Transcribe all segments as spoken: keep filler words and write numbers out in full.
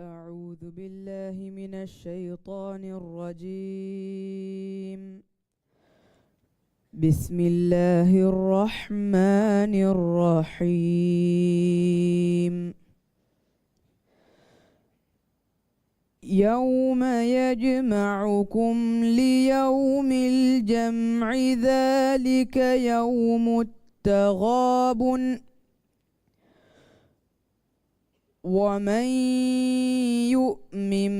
أعوذ بالله من الشيطان الرجيم. بسم الله الرحمن الرحيم. يوم يجمعكم ليوم الجمع ذلك يوم التغابن ومن يؤمن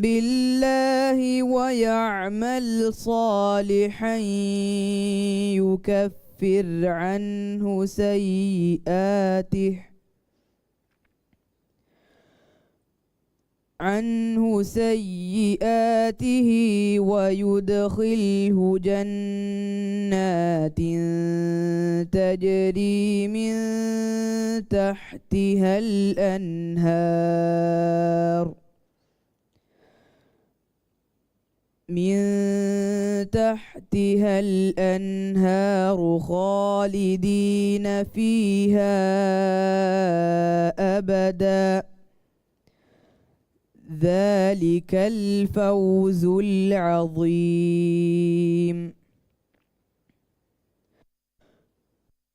بالله ويعمل صالحا يكفر عنه سيئاته عنه سيئاته ويدخله جنات تجري من تحتها الأنهار من تحتها الأنهار خالدين فيها أبدا ذلك الفوز العظيم.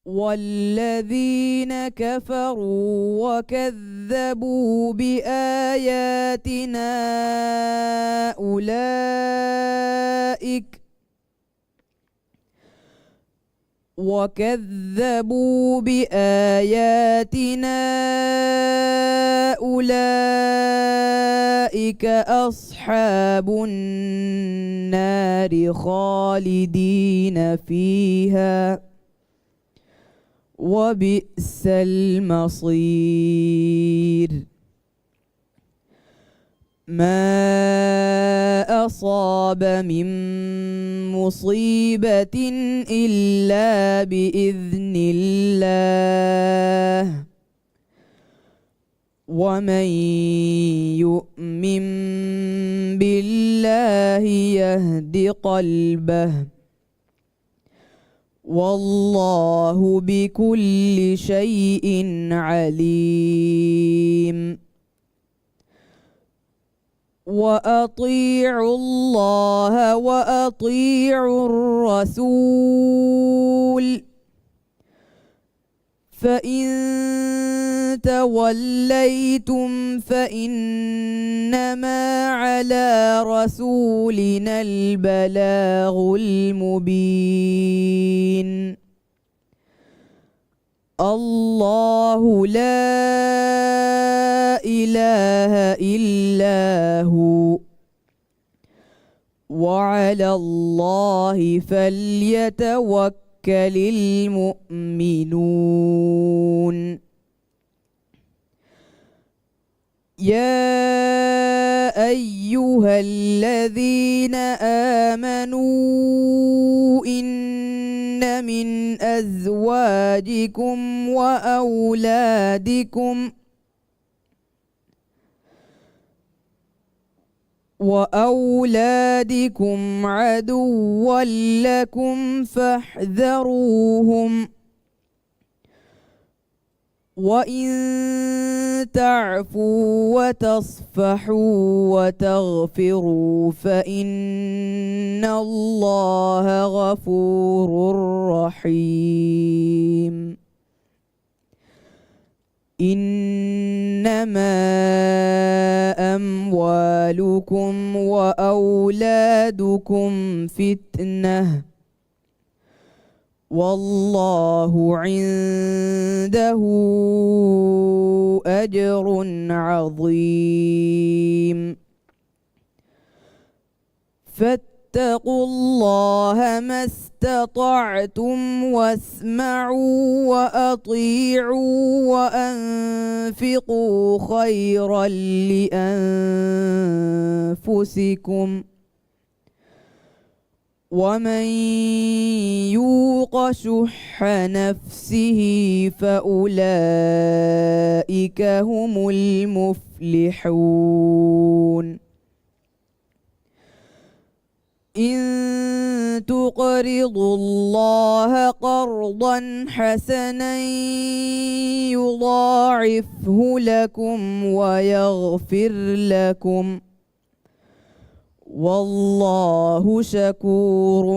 والذين كفروا وكذبوا بآياتنا أولئك وكذبوا بآياتنا أولئك أصحاب النار خالدين فيها وبئس المصير. ما أصاب من مصيبة إلا بإذن الله ومن يؤمن بالله يهد قلبه والله بكل شيء عليم. وأطيعوا الله وأطيعوا الرسول فإن توليتم فإنما على رسولنا البلاغ المبين. الله لا إله إلا هو وعلى الله فليتوكل المؤمنون. يا أيها الذين آمنوا إن من أزواجكم وأولادكم وأولادكم عدوا لكم فاحذروهم وإن تعفوا وتصفحوا وتغفروا فإن الله غفور رحيم. إنما أموالكم وأولادكم فتنة والله عنده أجر عظيم. فاتقوا الله ما استطعتم واسمعوا وأطيعوا وأنفقوا خيرا لأنفسكم ومن يوق شح نفسه فأولئك هم المفلحون. إن تقرضوا الله قرضا حسنا يضاعفه لكم ويغفر لكم، والله شكور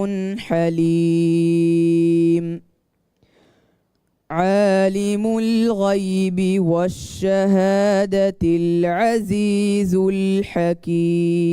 حليم. عالم الغيب والشهادة العزيز الحكيم.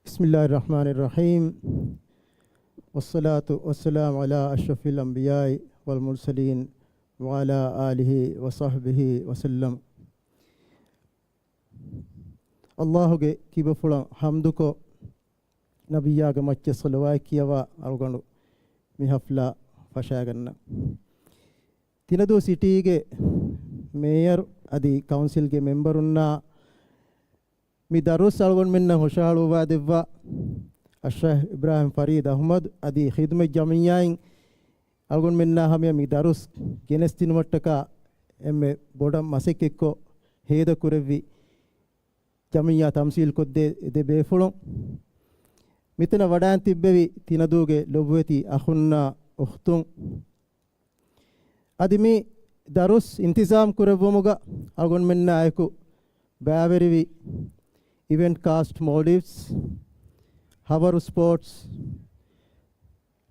بسم الله الرحمن الرحيم. والصلاة والسلام على أشرف الأنبياء والمرسلين وعلى آله وصحبه وسلم. ﷲ ގެ ކިބަފުޅަށް ޙަމްދުކޮށް، ނަބިއްޔާގެ މައްޗަށް ޞަލަވާތް ކިޔަވާ އަޅުގަނޑު މި ޙަފްލާ ފަށާގަންނަން. ތިނަދޫ ސިޓީގެ މޭޔަރު އަދި ކައުންސިލްގެ މެމްބަރުންނާ މި ދަރުސް އަޅުގަނޑުމެންނަށް ހުށަހަޅުއްވާދެއްވާ އައްޝައިޚް އިބްރާހިމް ފަރީދު އަޙްމަދު އަދި ޚިދުމަތް ޖަމިއްޔާއިން އަޅުގަނޑުމެންނާ ހަމަޔަށް މި ދަރުސް ގެނެސްދިނުމަށްޓަކާ އެންމެ ބޮޑަށް މަސައްކަތްކޮށް ހޭދަކުރެއްވި ޖަމިއްޔާ ތަމްސީލްކޮށްދޭ ދެ ބޭފުޅުން. މިތަނަށް ވަޑައިން ތިއްބެވި ތިނަދޫގެ ލޮބުވެތި އަޚުންނާ އުޚްތުން. އަދި މި ދަރުސް އިންތިޒާމް ކުރެއްވުމުގަ އަޅުގަނޑުމެންނާއެކު ބައިވެރިވި އިވެންޓް ކާސްޓް މޯލްޑިވްސް، ހަވަރު ސްޕޯޓްސް،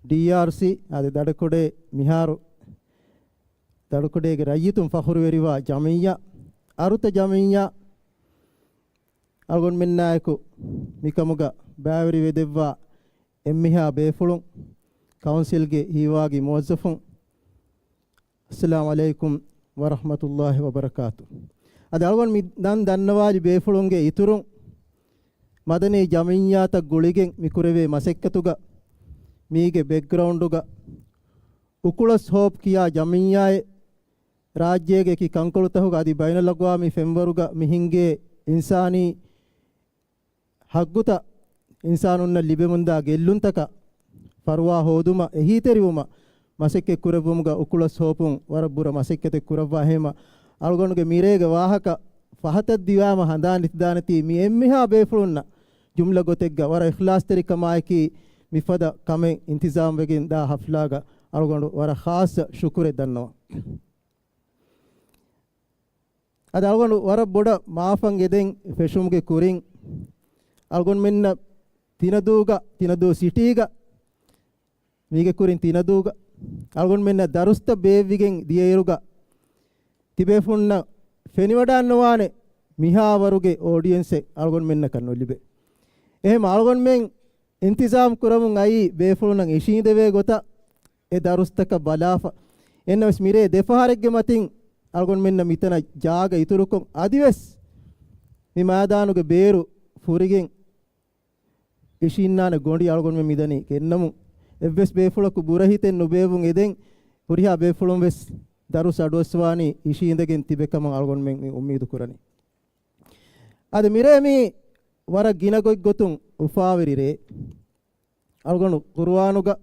ޑީއާރްސީ އަދި ދަޑަކުޑޭ މިހާރު ދަޑަކުޑޭގެ ރައްޔިތުން ފަޚުރުވެރިވާ ޖަމިއްޔާ، އަރުތަ ޖަމިއްޔާ، އަޅުގަނޑުމެންނާއެކު މިކަމުގަ ބައިވެރިވެދެއްވާ އެންމެހާ ބޭފުޅުން، ކައުންސިލްގެ ހީވާގި މުވައްޒަފުން، އައްސަލާމު ޢަލައިކުމް ވަރަޙްމަތުﷲ ވަބަރަކާތު. އަދި އަޅުގަނޑު މި ދަން ދަންނަވާލި ބޭފުޅުންގެ އިތުރުން، މަދަނީ ޖަމިއްޔާތައް ގުޅިގެން މި ކުރެވޭ މަސައްކަތުގަ، މީގެ ބެކްގްރައުންޑުގަ އުކުޅަސް ހޯޕް ކިޔާ ޖަމިއްޔާއެއް، ރާއްޖޭގެ އެކި ކަންކޮޅުތަކުގަ އަދި ބައިނަލްއަގްވާމީ ފެންވަރުގަ މި ހިންގޭ އިންސާނީ ޙައްޤުތައް އިންސާނުންނަށް ލިބެމުންދާ ގެއްލުންތަކަށް ފަރުވާ ހޯދުމަށް އެހީތެރިވުމަށް މަސައްކަތް ކުރެއްވުމުގަ އުކުޅަސް ހޯޕުން ވަރަށް ބުރަ މަސައްކަތެއް ކުރައްވާ ހޭމަ، އަޅުގަނޑުގެ މިރޭގެ ވާހަކަ ފަހަތަށް ދިވާމަ ހަނދާން ނެތިދާނެތީ މި އެންމެހާ ބޭފުޅުންނަށް ޖުމްލަ ގޮތެއްގަ ވަރަށް އިޚްލާޞްތެރިކަމާއެކީ މިފަދަ ކަމެއް އިންތިޒާމްވެގެން ދާ ޙަފްލާގަ އަޅުގަނޑު ވަރަށް ޚާއްޞަ ޝުކުރެއް ދަންނަވަން. އަދި އަޅުގަނޑު ވަރަށް ބޮޑަށް މާފަށް އެދެން ފެށުމުގެ ކުރިން އަޅުގަނޑުމެންނަށް ތިނަދޫގަ، ތިނަދޫ ސިޓީގަ، މީގެ ކުރިން ތިނަދޫގަ އަޅުގަނޑުމެންނަށް ދަރުސްތައް ބޭއްވިގެން ދިޔައިރުގަ ތިބޭފުޅުންނަށް ފެނިވަޑާންނުވާނެ މިހާވަރުގެ އޯޑިއެންސެއް އަޅުގަނޑުމެންނަކަށް ނުލިބޭ. އެހެން އަޅުގަނޑުމެން އިންތިޒާމް ކުރަމުން އައީ ބޭފުޅުންނަށް އިށީނދެވޭ ގޮތަށް އެ ދަރުސްތަކަށް ބަލާފަ. އެންނަވެސް މިރޭ ދެފަހަރެއްގެ މަތިން އަޅުގަނޑުމެންނަށް މިތަނަށް ޖާގަ އިތުރުކޮށް، އަދިވެސް މި މައިދާނުގެ ބޭރު ފުރިގެން އިށީންނާނެ ގޮނޑި އަޅުގަނޑުމެން މިދަނީ ގެންނަމުން. އެއްވެސް ބޭފުޅަކު ބުރަހިތެއް ނުބޭއްވުން އެދެން، ހުރިހާ ބޭފުޅުން ވެސް ދަރުސް އަޑުއައްސަވާނީ އިށީނދެގެން ތިބޭ ކަމަށް އަޅުގަނޑުމެން މި އުއްމީދު ކުރަނީ. އަދި މިރޭ މީ ވަރަށް ގިނަ ގޮތްގޮތުން އުފާވެރި ރޭ. އަޅުގަނޑު ޤުރުއާނުގަ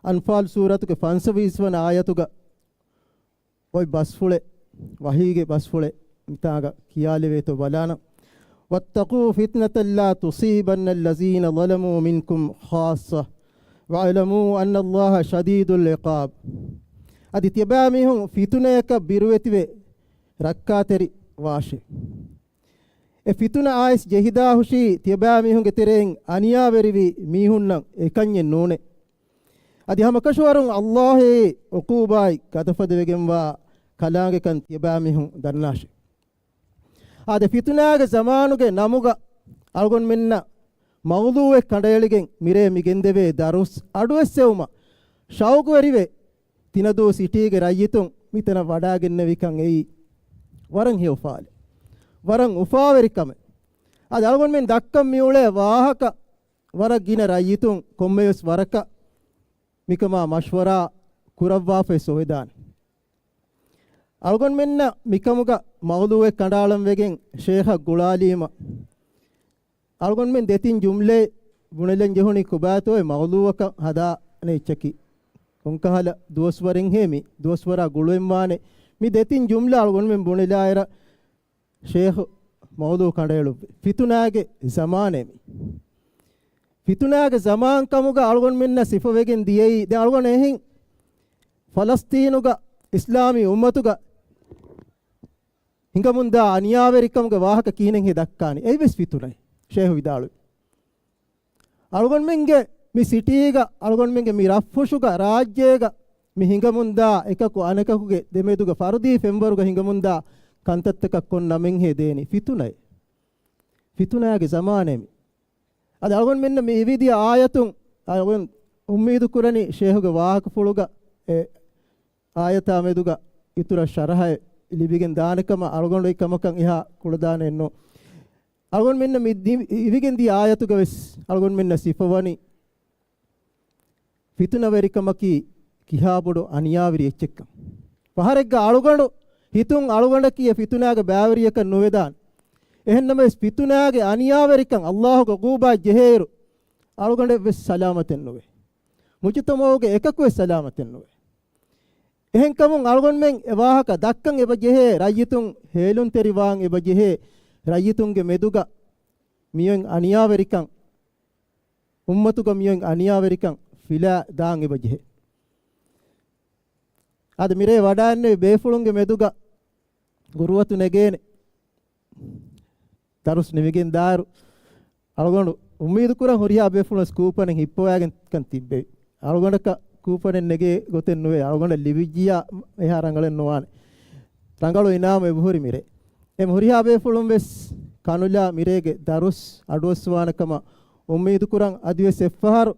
އަންފާލް ސޫރަތުގެ ފަންސަވީސް ވަނަ އާޔަތުގަ އޮތް ބަސްފުޅެއް، ވަޙީގެ ބަސްފުޅެއް މިތާގަ ކިޔާލެވޭތޯ ބަލާނަން. وَاتَّقُوا فِتْنَةً لَا تُصِيبَنَّ الَّذِينَ ظَلَمُوا مِنْكُمْ خَاصَّةً وَاعْلَمُوا أَنَّ اللَّهَ شَدِيدُ الْعِقَابِ. އަދި ތިޔަބައިމީހުން ފިތުނަޔަކަށް ބިރުވެތިވެ ރައްކާތެރި ވާށޭ. އެ ފިތުނަ އައިސް ޖެހިދާހުށީ ތިޔަބައިމީހުންގެ ތެރެއިން އަނިޔާވެރިވި މީހުންނަށް އެކަންޏެއް ނޫނޭ. އަދި ހަމަކަށަވަރުން ﷲ އެ ޢުޤޫބާތް ގަދަފަދަވެގެންވާ ކަލާނގެކަން ތިޔަބައިމީހުން ދަންނާށޭ. އާދެ، ފިތުނާގެ ޒަމާނުގެ ނަމުގަ އަޅުގަނޑުމެންނަށް މައުޟޫޢެއް ކަނޑައެޅިގެން މިރޭ މިގެންދެވޭ ދަރުސް އަޑުއެއްސެވުމަށް ޝައުގުވެރިވެ، ތިނަދޫ ސިޓީގެ ރައްޔިތުން މިތަނަށް ވަޑާގެންނެވިކަން އެއީ ވަރަށް ހެޔޮ ފާލެއް. ވަރަށް އުފާވެރި ކަމެއް. އަދި އަޅުގަނޑުމެން ދައްކަން މިއުޅޭ ވާހަކަ ވަރަށް ގިނަ ރައްޔިތުން ކޮންމެވެސް ވަރަކަށް މިކަމާ މަޝްވަރާ ކުރައްވާފައި އޮވެދާނެ. އަޅުގަނޑުމެންނަށް މިކަމުގަ މައުޟޫއެއް ކަނޑައަޅަން ވެގެން ޝޭޚަށް ގުޅާލީމަ، އަޅުގަނޑުމެން ދެތިން ޖުމްލައެއް ބުނެލަން ޖެހުނީ ކޮބާތޯއޭ މައުޟޫއަކަށް ހަދާނެ އެއްޗަކީ. ކޮންކަހަލަ ދުވަސްވަރެއްހޭ މި ދުވަސްވަރާ ގުޅުވެންވާނެ. މި ދެތިން ޖުމްލަ އަޅުގަނޑުމެން ބުނެލާއިރަށް ޝޭޚު މައުޟޫ ކަނޑައެޅުއްވި. ފިތުނާގެ ޒަމާނޭ މި. ފިތުނާގެ ޒަމާން ކަމުގަ އަޅުގަނޑުމެންނަށް ސިފަވެގެން ދިޔައީ، ދެން އަޅުގަނޑު އެހެން ފަލަސްތީނުގަ އިސްލާމީ އުއްމަތުގަ ހިނގަމުންދާ އަނިޔާވެރިކަމުގެ ވާހަކަ ކިހިނެއްހޭ ދައްކާނީ؟ އެއީވެސް ފިތުނައެއް. ޝޭހު ވިދާޅުވި. އަޅުގަނޑުމެންގެ މި ސިޓީގަ، އަޅުގަނޑުމެންގެ މި ރަށްފުށުގަ، ރާއްޖޭގަ މި ހިނގަމުންދާ އެކަކު އަނެކަކުގެ ދެމެދުގަ ފަރުދީ ފެންވަރުގަ ހިނގަމުންދާ ކަންތައްތަކަށް ކޮން ނަމެއްހޭ ދޭނީ؟ ފިތުނައެއް. ފިތުނާގެ ޒަމާނޭ މި. އަދި އަޅުގަނޑުމެންނަށް މި އިވިދިޔަ އާޔަތުން އަޅުގަނޑު އުއްމީދު ކުރަނީ ޝޭހުގެ ވާހަކަފުޅުގަ އެ އާޔަތާ މެދުގަ އިތުރަށް ޝަރަހައެއް ލިބިގެން ދާނެ ކަމަށް. އަޅުގަނޑު އެ ކަމަކަށް އެހާ ކުޅަދާނެއެއްނު. އަޅުގަނޑުމެންނަށް މި ދި-، އިވިގެން ދިޔަ އާޔަތުގަ ވެސް އަޅުގަނޑުމެންނަށް ސިފަވަނީ ފިތުނަވެރިކަމަކީ ކިހާބޮޑު އަނިޔާވެރި އެއްޗެއްކަން. ފަހަރެއްގަ އަޅުގަނޑު ހިތުން އަޅުގަނޑަކީ އެ ފިތުނާގެ ބައިވެރިޔަކަށް ނުވެދާނެ. އެހެންނަމަވެސް ފިތުނާގެ އަނިޔާވެރިކަން އައްލާހުގެ އުގޫބާތް ޖެހޭއިރު އަޅުގަނޑެއްވެސް ސަލާމަތެއް ނުވޭ. މުޖުތަމަޢުގެ އެކަކުވެސް ސަލާމަތެއް ނުވޭ. އެހެންކަމުން އަޅުގަނޑުމެން އެ ވާހަކަ ދައްކަން އެބަ ޖެހޭ، ރައްޔިތުން ހޭލުންތެރިވާން އެބަ ޖެހޭ، ރައްޔިތުންގެ މެދުގަ މިއޮތް އަނިޔާވެރިކަން، އުއްމަތުގަ މިއޮތް އަނިޔާވެރިކަން ފިލާ ދާން އެބަ ޖެހޭ. އަދި މިރޭ ވަޑައިގެންނެވި ބޭފުޅުންގެ މެދުގަ ގުރުވަތު ނެގޭނެ. ދަރުސް ނިމިގެން ދާއިރު އަޅުގަނޑު އުއްމީދު ކުރަން ހުރިހާ ބޭފުޅުން ކޫޕަނެއް ހިއްޕަވައިގެން ތިއްބެވި. އަޅުގަނޑަކަށް ކޫޕަނެއް ނެގޭ ގޮތެއް ނުވޭ. އަޅުގަނޑަށް ލިބިއްޖިޔާ އެހާ ރަނގަޅެއް ނުވާނެ. ރަނގަޅު އިނާމެއް އެބަހުރި މިރޭ. އެ ހުރިހާ ބޭފުޅުން ވެސް ކަނުލާ މިރޭގެ ދަރުސް އަޑުއައްސަވާނެ ކަމަށް އުއްމީދު ކުރަން. އަދިވެސް އެއްފަހަރު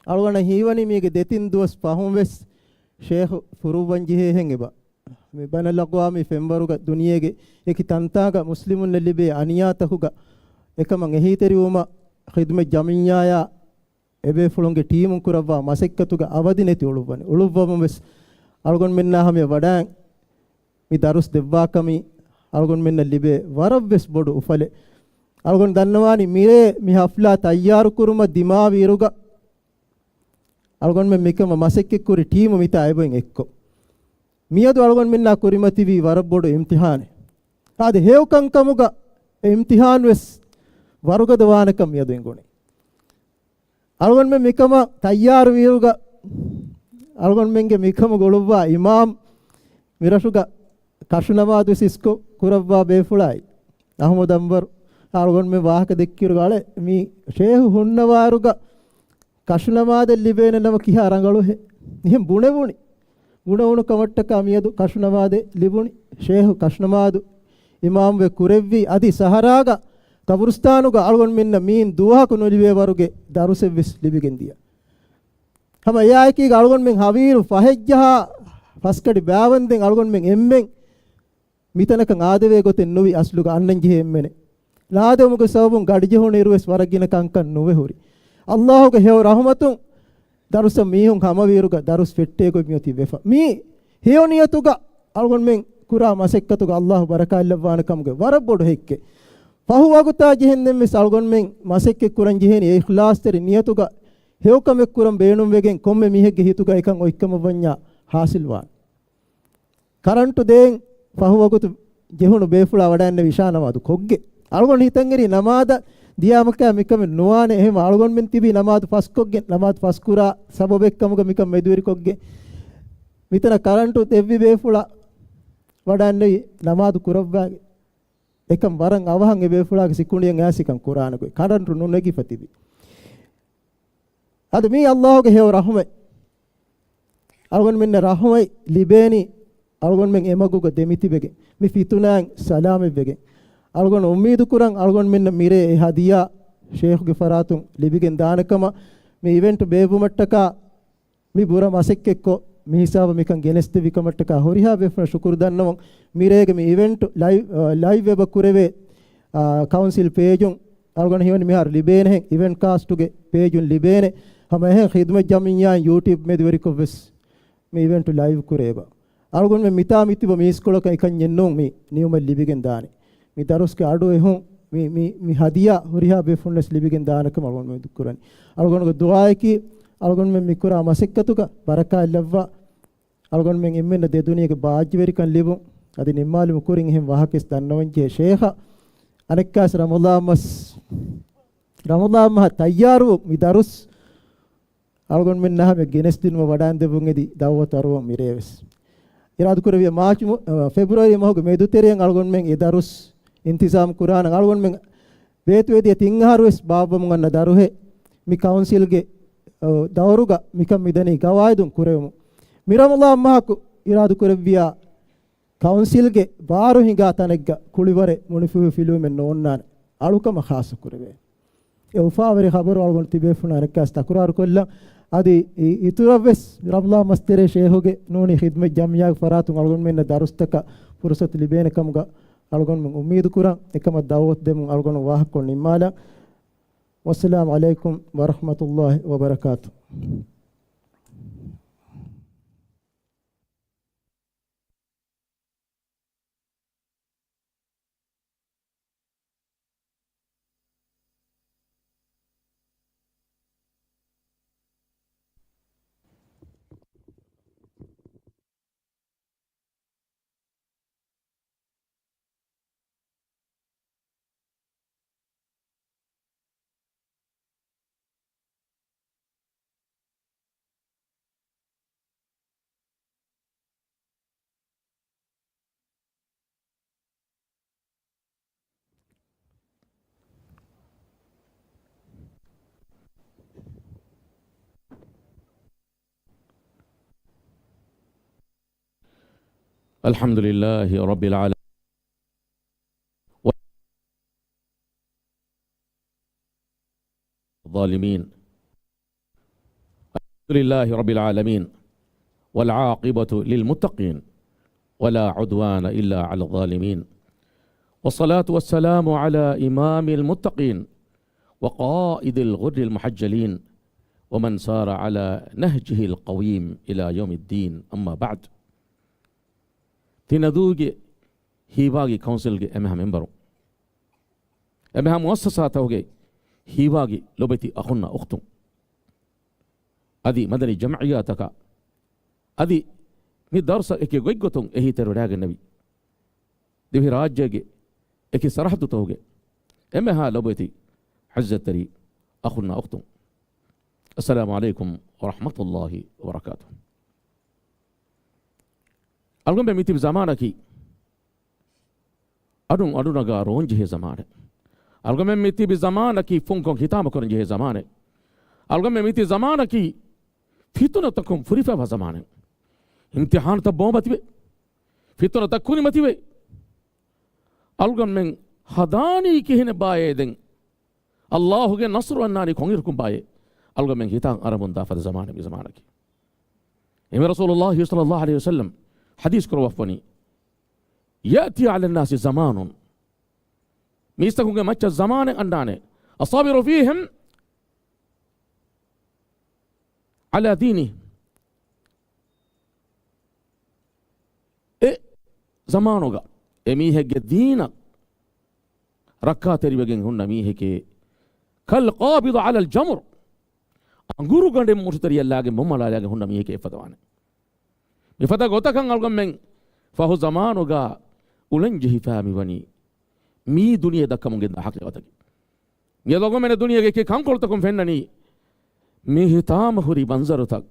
އަޅުގަނޑަށް ހީވަނީ މީގެ ދެތިން ދުވަސް ފަހުން ވެސް ޝޭޚު ފުރުއްވަން ޖެހޭހެން އެބަ. މި ބައިނަލްއަގްވާމީ ފެންވަރުގަ ދުނިޔޭގެ އެކި ތަންތާގަ މުސްލިމުންނަށް ލިބޭ އަނިޔާތަކުގަ އެކަމަށް އެހީތެރިވުމަށް ޚިދުމަތް ޖަމިއްޔާޔާ އެބޭފުޅުންގެ ޓީމުން ކުރައްވާ މަސައްކަތުގަ އަވަދި ނެތި އުޅުއްވަނީ. އުޅުއްވަމުން ވެސް އަޅުގަނޑުމެންނާ ހަމަޔަށް ވަޑައި މި ދަރުސް ދެއްވާކަމީ އަޅުގަނޑުމެންނަށް ލިބޭ ވަރަށްވެސް ބޮޑު އުފަލެއް. އަޅުގަނޑު ދަންނަވާނީ މިރޭ މި ހަފްލާ ތައްޔާރު ކުރުމަށް ދިމާވި އިރުގަ އަޅުގަނޑުމެން މިކަމަށް މަސައްކަތްކުރި ޓީމު މިތާ އެބައިން އެއްކޮށް، މިއަދު އަޅުގަނޑުމެންނާ ކުރިމަތިވީ ވަރަށް ބޮޑު އިމްތިހާނެއް. އާދެ، ހެޔޮކަންކަމުގަ އެ އިމްތިހާނު ވެސް ވަރުގަދަ ވާނެކަން މިއަދު އެނގުނީ. އަޅުގަނޑުމެން މިކަމަށް ތައްޔާރު ވިއިރުގަ، އަޅުގަނޑުމެންގެ މިކަމުގަ އުޅުއްވާ އިމާމް، މިރަށުގަ ކަށުނަމާދު ސިސްކޮށް ކުރައްވާ ބޭފުޅާއި، އަޙްމަދު އަންވަރު، އަޅުގަނޑުމެން ވާހަކަ ދެއްކިއިރުގަ އަޅެ މި ޝޭހު ހުންނަވާއިރުގަ ކަށުނަމާދެއް ލިބޭނެ ނަމަ ކިހާ ރަނގަޅުހޭ؟ އެހެން ބުނެވުނި. ބުނެވުނު ކަމަށްޓަކާ މިއަދު ކަށުނަމާދެއް ލިބުނި. ޝޭހު ކަށުނަމާދު އިމާމްވެ ކުރެއްވި. އަދި ސަހަރާގަ ޤަބުރުސްތާނުގަ އަޅުގަނޑުމެންނަށް މީން ދުވަހަކު ނުލިބޭ ވަރުގެ ދަރުސެއްވެސް ލިބިގެން ދިޔަ. ހަމަ އެއާއެކީގަ އަޅުގަނޑުމެން ހަވީރު ފަހެއްޖަހާ ފަސްކަޑި ބާވަންދެން އަޅުގަނޑުމެން އެންމެން މިތަނަކަށް އާދެވޭ ގޮތެއް ނުވި އަސްލުގަ އަންނަން ޖެހޭ އެންމެނެއް. ނާދެވުމުގެ ސަބަބުން ގަޑިޖެހުނު އިރުވެސް ވަރަށް ގިނަ ކަންކަން ނުވެ ހުރި. އައްލާހުގެ ހެޔޮ ރަޙުމަތުން ދަރުސަށް މީހުން ހަމަވިއިރުގަ ދަރުސް ފެއްޓޭ ގޮތް މިއޮތީ ވެފަ. މީ ހެޔޮ ނިޔަތުގަ އަޅުގަނޑުމެން ކުރާ މަސައްކަތުގަ އައްލާހު ބަރަކާތްލައްވާނެ ކަމުގެ ވަރަށް ބޮޑު ހެއްކެއް. ފަހު ވަގުތާ ޖެހެންދެން ވެސް އަޅުގަނޑުމެން މަސައްކަތް ކުރަން ޖެހޭނީ އިޚްލާޞްތެރި ނިޔަތުގަ ހެޔޮކަމެއް ކުރަން ބޭނުންވެގެން ކޮންމެ މީހެއްގެ ހިތުގަ އެކަން އޮތްކަމަށްވަންޏާ ޙާޞިލްވާނެ. ކަރަންޓު ދޭން ފަހު ވަގުތު ޖެހުނު ބޭފުޅާ ވަޑައިގެންނެވި އިޝާ ނަމާދު ކޮށްގެން. އަޅުގަނޑު ހިތަށްއެރީ ނަމާދަށް ދިޔާމަކާ މިކަމެއް ނުވާނެ. އެހެން އަޅުގަނޑުމެން ތިބީ ނަމާދު ފަސްކޮށްގެން، ނަމާދު ފަސްކުރާ ސަބަބެއްކަމުގަ މިކަން މެދުވެރިކޮށްގެން. މިތަނަށް ކަރަންޓު ދެއްވި ބޭފުޅާ ވަޑައިގެންނެވި ނަމާދު ކުރައްވާގެން. އެކަން ވަރަށް އަވަހަށް އެ ބޭފުޅާގެ ސިކުނޑިއަށް އައިސް އެކަން ކުރާނެ ގޮތް. ކަރަންޓު ނުނެގިފަ ތިބި. އަދި މީ އައްލާހުގެ ހެޔޮ ރަޙުމަތް. އަޅުގަނޑުމެންނަށް ރަޙުމަތް ލިބޭނީ އަޅުގަނޑުމެން އެމަގުގަ ދެމިތިބެގެން، މި ފިތުނާއިން ސަލާމަތްވެގެން. އަޅުގަނޑު އުއްމީދު ކުރަން އަޅުގަނޑުމެންނަށް މިރޭ އެ ހަދިޔާ ޝޭޚުގެ ފަރާތުން ލިބިގެން ދާނެ ކަމަށް. މި އިވެންޓް ބޭއްވުމަށްޓަކާ މި ބުރަ މަސައްކަތްކޮށް، މި ހިސާބަށް މިކަން ގެނެސްދެއްވި ކަމަށްޓަކާ ހުރިހާ ބޭފުޅުން ޝުކުރު ދަންނަވަން. މިރޭގެ މި އިވެންޓް ލައިވް، އާ، ލައިވް އެބަ ކުރެވޭ، އާ، ކައުންސިލް ޕޭޖުން އަޅުގަނޑު ހީވަނީ މިހާރު ލިބޭނެހެން، އިވެންޓް ކާސްޓުގެ ޕޭޖުން ލިބޭނެ. ހަމަ އެހެން ޚިދުމަތް ޖަމިއްޔާއިން ޔޫޓިއުބް މެދުވެރިކޮށްވެސް މި އިވެންޓް ލައިވް ކުރޭބަ. އަޅުގަނޑުމެން މިތާ މިތިބަ މީސްކޮޅަކަށް އެކަންޏެއް ނޫން މި ނިޔުމަށް ލިބިގެން ދާނެ. މި ދަރުސްގެ އަޑު އެހުން މި، މި، މި ހަދިޔާ ހުރިހާ ބޭފުޅުންވެސް ލިބިގެން ދާނެކަމަށް އަޅުގަނޑުމެން ދުއްކުރަނީ. އަޅުގަނޑުގެ ދުޢާއަކީ އަޅުގަނޑުމެން މި ކުރާ މަސައްކަތުގަ ބަރަކާތް ލައްވާ، އަޅުގަނޑުމެން އެންމެންނަށް ދެދުނިޔޭގެ ބާއްޖަވެރިކަން ލިބުން. އަދި ނިންމާލުމުގެ ކުރިން އެހެން ވާހަކަވެސް ދަންނަވަންޖެހޭ ޝޭޚަށް. އަނެއްކާވެސް ރަމަޟާން މަސް، ރަމަޟާން މަހަށް ތައްޔާރުވުން މި ދަރުސް އަޅުގަނޑުމެންނާ ހަމަ ގެނެސްދިނުމަށް ވަޑައިންދެއްވުން އެދި ދަޢުވަތު އަރުވަން މިރޭވެސް. އިރާދަކުރެއްވިއްޔާ މާޗް މު-، އަ، ފެބްރުއަރީ މަހުގެ މެދުތެރެއިން އަޅުގަނޑުމެން އެ ދަރުސް އިންތިޒާމް ކުރާނަން. އަޅުގަނޑުމެން ވޭތުވެދިޔަ ތިން އަހަރުވެސް ބާއްވަމުން އަންނަ ދަރުހެއް މި ކައުންސިލްގެ، އަ، ދައުރުގަ މިކަން މިދަނީ ގަވާއިދުން ކުރެވެމުން. މި ރަމަޟާން މަހަކު އިރާދަކުރެއްވިއްޔާ ކައުންސިލްގެ ބާރު ހިނގާ ތަނެއްގަ ކުޅިވަރެއް މުނިފިހު ފިލުވުމެއް ނޯންނާނެ. އަޅުކަމަށް ޚާއްޞަ ކުރެވޭ. އެ އުފާވެރި ޚަބަރު އަޅުގަނޑު ތިބޭފުޅުންނާ އަނެއްކާވެސް ތަކުރާރު ކޮށްލަން. އަދި އި-، އިތުރަށްވެސް ރަމަޟާން މަސްތެރޭ ޝޭހުގެ ނޫނީ ޚިދުމަތް ޖަމްޢިއްޔާގެ ފަރާތުން އަޅުގަނޑުމެންނަށް ދަރުސްތަކަށް ފުރުޞަތު ލިބޭނެ ކަމުގަ އަޅުގަނޑުމެން އުއްމީދު ކުރަން. އެކަމަށް ދަޢުވަތު ދެމުން އަޅުގަނޑު ވާހަކަކޮށް ނިންމާލަން. ވައްސަލާމު ޢަލައިކުމް ވަރަޙްމަތުﷲި ވަބަރަކާތުހު. الحمد لله رب العالمين. الظالمين. الحمد لله رب العالمين، والعاقبة للمتقين، ولا عدوان إلا على الظالمين، والصلاة والسلام على إمام المتقين، وقائد الغر المحجلين، ومن سار على نهجه القويم إلى يوم الدين، أما بعد. ތިނަދޫގެ ހީވާގި ކައުންސިލްގެ އެންމެހާ މެމްބަރުން، އެންމެހާ މުއައްސަސާތަކުގެ ހީވާގި ލޮބެތި އަޚުންނާ އުޚްތުން، އަދި މަދަނީ ޖަމްޢިއްޔާތަކާ، އަދި މި ދަރުސަށް އެކި ގޮތްގޮތުން އެހީތެރިވެވަޑައިގެންނެވި ދިވެހިރާއްޖޭގެ އެކި ސަރަހައްދުތަކުގެ އެންމެހާ ލޮބުވެތި ޢިއްޒަތްތެރި އަޚުންނާ އުޚްތުން، އައްސަލާމު ޢަލައިކުމް ވަރަޙްމަތުﷲި ވަބަރަކާތުހު. އަޅުގަނޑުމެން މިތިބި ޒަމާނަކީ އަޑުން އަޑު ނަގާ ރޯންޖެހޭ ޒަމާނެއް. އަޅުގަނޑުމެން މިތިބި ޒަމާނަކީ ފުންކޮށް ހިތާމަކުރަން ޖެހޭ ޒަމާނެއް. އަޅުގަނޑުމެން މިތިބި ޒަމާނަކީ ފިތުނަތަކުން ފުރިފައިވާ ޒަމާނެއް. އިމްތިޙާނުތައް ބޯމަތިވެ، ފިތުނަތައް ކުރިމަތިވެ، އަޅުގަނޑުމެން ހަދާނީ ކިހިނެއްބާއޭ ދެން؟ އައްލާހުގެ ނަޞްރު އަންނާނީ ކޮންއިރަކުންބާއޭ؟ އަޅުގަނޑުމެން ހިތަށް އަރަމުންދާ ފަދަ ޒަމާނެއް މި ޒަމާނަކީ. އެހެންވެ ރަސޫލުﷲ ޞައްލަﷲު ޢަލައިހި ވަސައްލަމް ޙަދީޘް ކުރައްވަފަނީ، يأتي على الناس زمان، މީސްތަކުންގެ މައްޗަށް ޒަމާނެއް އަންނާނެ، أصابر فيهم على دينه، އެ ޒަމާނުގަ އެ މީހެއްގެ ދީނަށް ރައްކާތެރިވެގެން ހުންނަ މީހެކޭ، كالقابض على الجمر، އަނގުރުގަނޑެއް މުށުތެރިއަށް ލާގެން ބޮންމަލާލާގެން ހުންނަ މީހެކޭ އެއްފަދަ ވާނެ. މިފަދަ ގޮތަކަށް އަޅުގަނޑުމެން ފަހު ޒަމާނުގަ އުޅެން ޖެހިފަ މިވަނީ މީ ދުނިޔެ ދައްކަމުން ގެންދާ ހަގީގަތަކީ. މިއަދު އަޅުގަނޑުމެން ދުނިޔޭގެ އެކި ކަންކޮޅުތަކުން ފެންނަނީ މި ހިތާމަ ހުރި މަންޒަރުތައް.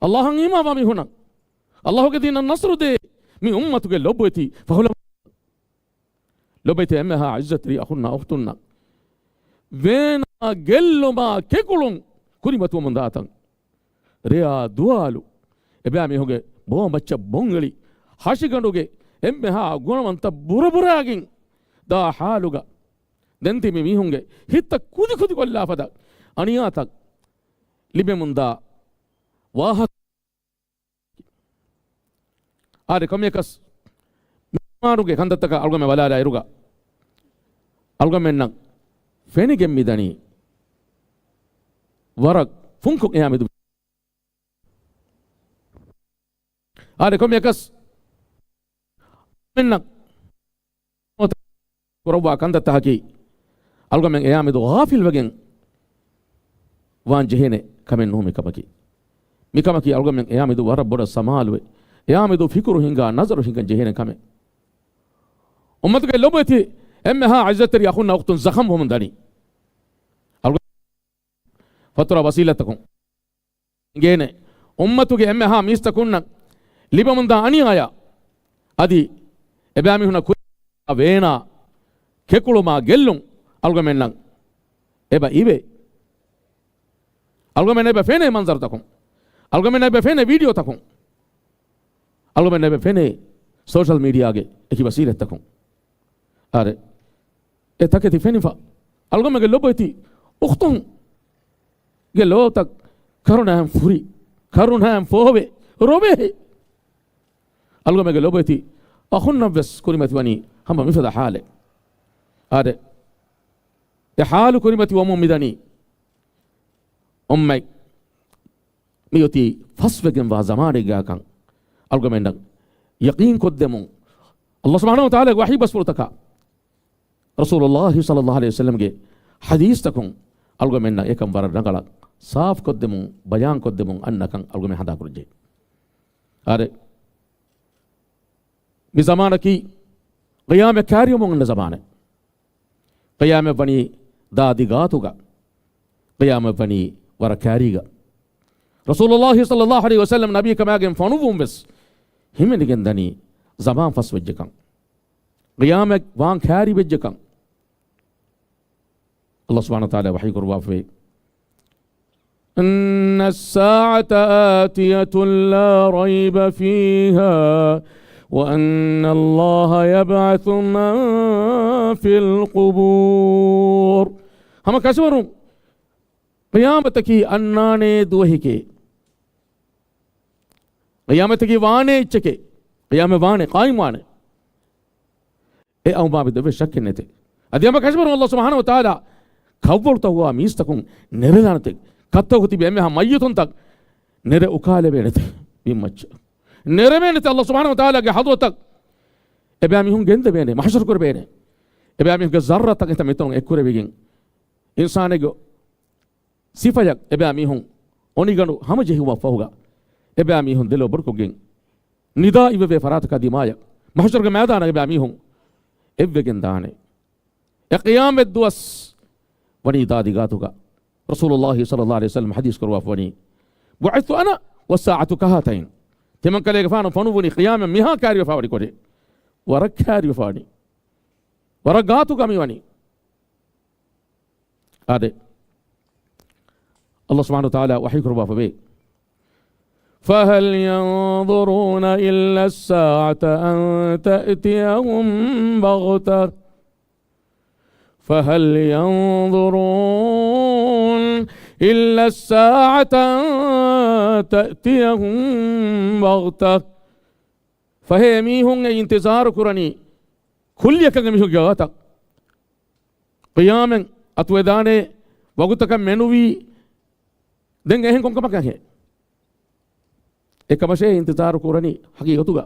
އައްލާހަށް އީމާންވާ މީހުންނަށް، އައްލާހުގެ ދީނަށް ނަޞްރު ދޭ މި އުއްމަތުގެ ލޮބުވެތި ފަހުލަވަން، ލޮބުވެތި އެންމެހާ ޢިއްޒަތްތެރި އަޚުންނާ އުޚްތުންނަށް ވޭނާ ގެއްލުމާ ކެކުޅުން ކުރިމަތިވަމުން ދާތަން. ރެޔާ ދުވާލު އެބައިމީހުންގެ ބޯމައްޗަށް ބޮންއެޅި، ހަށިގަނޑުގެ އެންމެހާ ގުނަވަންތައް ބުރަބުރާގެން ދާ ޙާލުގަ، ދެން ތިބި މީހުންގެ ހިތްތައް ކުދިކުދިކޮށްލާ ފަދަ އަނިޔާތައް ލިބެމުންދާ ވާހަކަ އާދެ، ކޮންމެއަކަސް މި ޒަމާނުގެ ކަންތައްތަކަށް އަޅުގަމެން ބަލާލާއިރުގަ، އަޅުގަމެންނަށް ފެނިގެން މިދަނީ ވަރަށް ފުންކޮށް އެއާ މެދު. އާދެ، ކޮންމެއަކަސް މެންނަށް ކުރައްވާ ކަންތައްތަކަކީ، އަޅުގަމެން އެއާ މެދު ޣާފިލްވެގެން ވާން ޖެހޭނެ ކަމެއް ނޫން މިކަމަކީ. މިކަމަކީ އަޅުގަމެން އެއާ މެދު ވަރަށް ބޮޑަށް ސަމާލުވެ، އެއާ މެދު ފިކުރު ހިންގާ، ނަޒަރު ހިންގަން ޖެހޭނެ ކަމެއް. އުއްމަތުގެ ލޮބުވެތި އެންމެހާ އިއްޒަތްތެރި އަޚުންނާ އުޚްތުން ޒަޚަމް ވަމުން ދަނީ. އަޅުގަ-، ފަތުރާ ވަސީލަތްތަކުން އިނގޭނެ، އުއްމަތުގެ އެންމެހާ މީސްތަކުންނަށް ލިބެމުންދާ އަނިޔާޔާ، އަދި އެބައިމީހުންނަށް ކުރި ވޭނާ ކެކުޅުމާ ގެއްލުން އަޅުގަމެންނަށް އެބަ އިވޭ. އަޅުގަމެން އެބަ ފެނޭ މަންޒަރުތަކުން، އަޅުގަމެން އެބަ ފެނޭ ވީޑިއޯތަކުން، އަޅުގަމެން އެބަ ފެނޭ ސޯޝަލް މީޑިއާގެ އެކި ވަސީލަތްތަކުން. އާދެ، އެ ތަކެތި ފެނިފަ، އަޅުގަމެންގެ ލޮބުވެތި އުޚްތުންގެ ލޯތައް ކަރުނައިން ފުރި، ކަރުނައިން ފޯވެ، ރޮވޭ. އަޅުގަމެންގެ ލޮބުވެތި އަޚުންނަށްވެސް ކުރިމަތިވަނީ ހަމަ މިފަދަ ޙާލެއް. އާދެ، އެ ޙާލު ކުރިމަތިވަމުން މިދަނީ އުއްމަތް މިއޮތީ ފަސްވެގެންވާ ޒަމާނެއްގާކަން އަޅުގަމެންނަށް ޔަޤީންކޮށްދެމުން، ﷲ ސުބްޙާނަހޫ ވަތަޢާލާގެ ވަޙީ ބަސްފުޅުތަކާ، ރަސޫލުﷲ ޞައްލަﷲު ޢަލައިހި ވަސައްލަމްގެ ޙަދީޘްތަކުން އަޅުގަމެންނަށް އެކަން ވަރަށް ރަނގަޅަށް ސާފުކޮށްދެމުން، ބަޔާންކޮށްދެމުން އަންނަކަން އަޅުގަމެން ހަނދާންކުރަންޖެހޭ. އާދެ، މި ޒަމާނަކީ ޤިޔާމަތް ކާރިވަމުން އަންނަ ޒަމާނެއް. ޤިޔާމަތް ވަނީ ދާދި ގާތުގަ. ޤިޔާމަތް ވަނީ ވަރަށް ކާރީގަ. ރަސޫލުﷲ ޞައްލަﷲު ޢަލައިހި ވަސައްލަމް ނަބީކަމާގެން ފޮނުއްވުން ވެސް ހިމެނިގެން ދަނީ ޒަމާން ފަސްވެއްޖެކަން، ޤިޔާމަތް ވާން ކާރިވެއްޖެކަން. ﷲ ސުބްޙާނަހޫ ވަތަޢާލާ ވަޙީ ކުރުވާފައި، إن الساعة آتية لا ريب فيها وأن الله يبعث من في القبور. ހަމަ ކަށަވަރުން ޤިޔާމަތަކީ އަންނާނޭ ދުވަހެކޭ. ޤިޔާމަތަކީ ވާނޭ އެއްޗެކޭ. ޤިޔާމަތް ވާނޭ، ޤާއިމްވާނޭ. އެ އައުމާ މި ދެއްވެ ޝައްކެއް ނެތޭ. އަދި ހަމަ ކަށަވަރުން ﷲ ސުބްޙާނަހޫ ވަތަޢާލާ ކަށްވަޅުތައް ހޮވާ މީސްތަކުން ނެރެލާނެތެ. ކައްތައް ހުތިބި އެންމެހާ މައްޔިތުންތައް ނެރެ އުކާލެވޭނެތެ. ބިންމައްޗަށް ނެރެވޭނެތެ ﷲ ސުބްޙާނަހޫ ވަތަޢާލާގެ ޙަޟްރަތަށް. އެބައިމީހުން ގެންދެވޭނެ، މަޙްޝަރު ކުރެވޭނެ. އެބައިމީހުންގެ ޒައްރާތައް އެތަން މިތަނުން އެއްކުރެވިގެން، އިންސާނެއްގެ ސިފަޔަށް އެބައިމީހުން އޮނިގަނޑު ހަމަޖެހުމަށްފަހުގަ، އެބައިމީހުން ދެލޯ ބޮޑުކޮށްގެން ނިދާ އިވެވޭ ފަރާތަކާ ދިމާޔަށް، މަޙްޝަރުގެ މައިދާނަށް އެބައިމީހުން އެއްވެގެން ދާނެ. އެ ޤިޔާމަތް ދުވަސް ވަނީ ދާދި ގާތުގަ. ރަސޫލުﷲ ޞައްލަﷲު ޢަލައިހި ވަސައްލަމް ޙަދީޘް ކުރުވާފަ ވަނީ، بعثت أنا والساعة كهاتين. ތިމަންކަލޭގެފާނު ފޮނުއްވުނީ ޤިޔާމަތް މިހާ ކާރިވެފަ ވަނިކޮށް. ވަރަށް ކާރިވެފަ ވަނީ. ވަރަށް ގާތުގަ މި ވަނީ. އާދެ، ﷲ ސުބްޙާނަހޫ ވަތަޢާލާ ވަޙީ ކުރުވާފަވޭ، فهل ينظرون إلا الساعة أن تأتيهم بغتة، فهل ينظرون إلا الساعة أن تأتيهم بغتة. ފަހެ މީހުން އެ އިންތިޒާރު ކުރަނީ ކުއްލިއަކަށް އެމީހުންގެ ގާތަށް ޤިޔާމަތް އަތުވެދާނޭ ވަގުތަކަށް މެނުވީ. ދެން އެހެން ކޮންކަމަކަށްހޭ؟ އެކަމަށޭ އިންތިޒާރު ކުރަނީ ޙަޤީޤަތުގަ.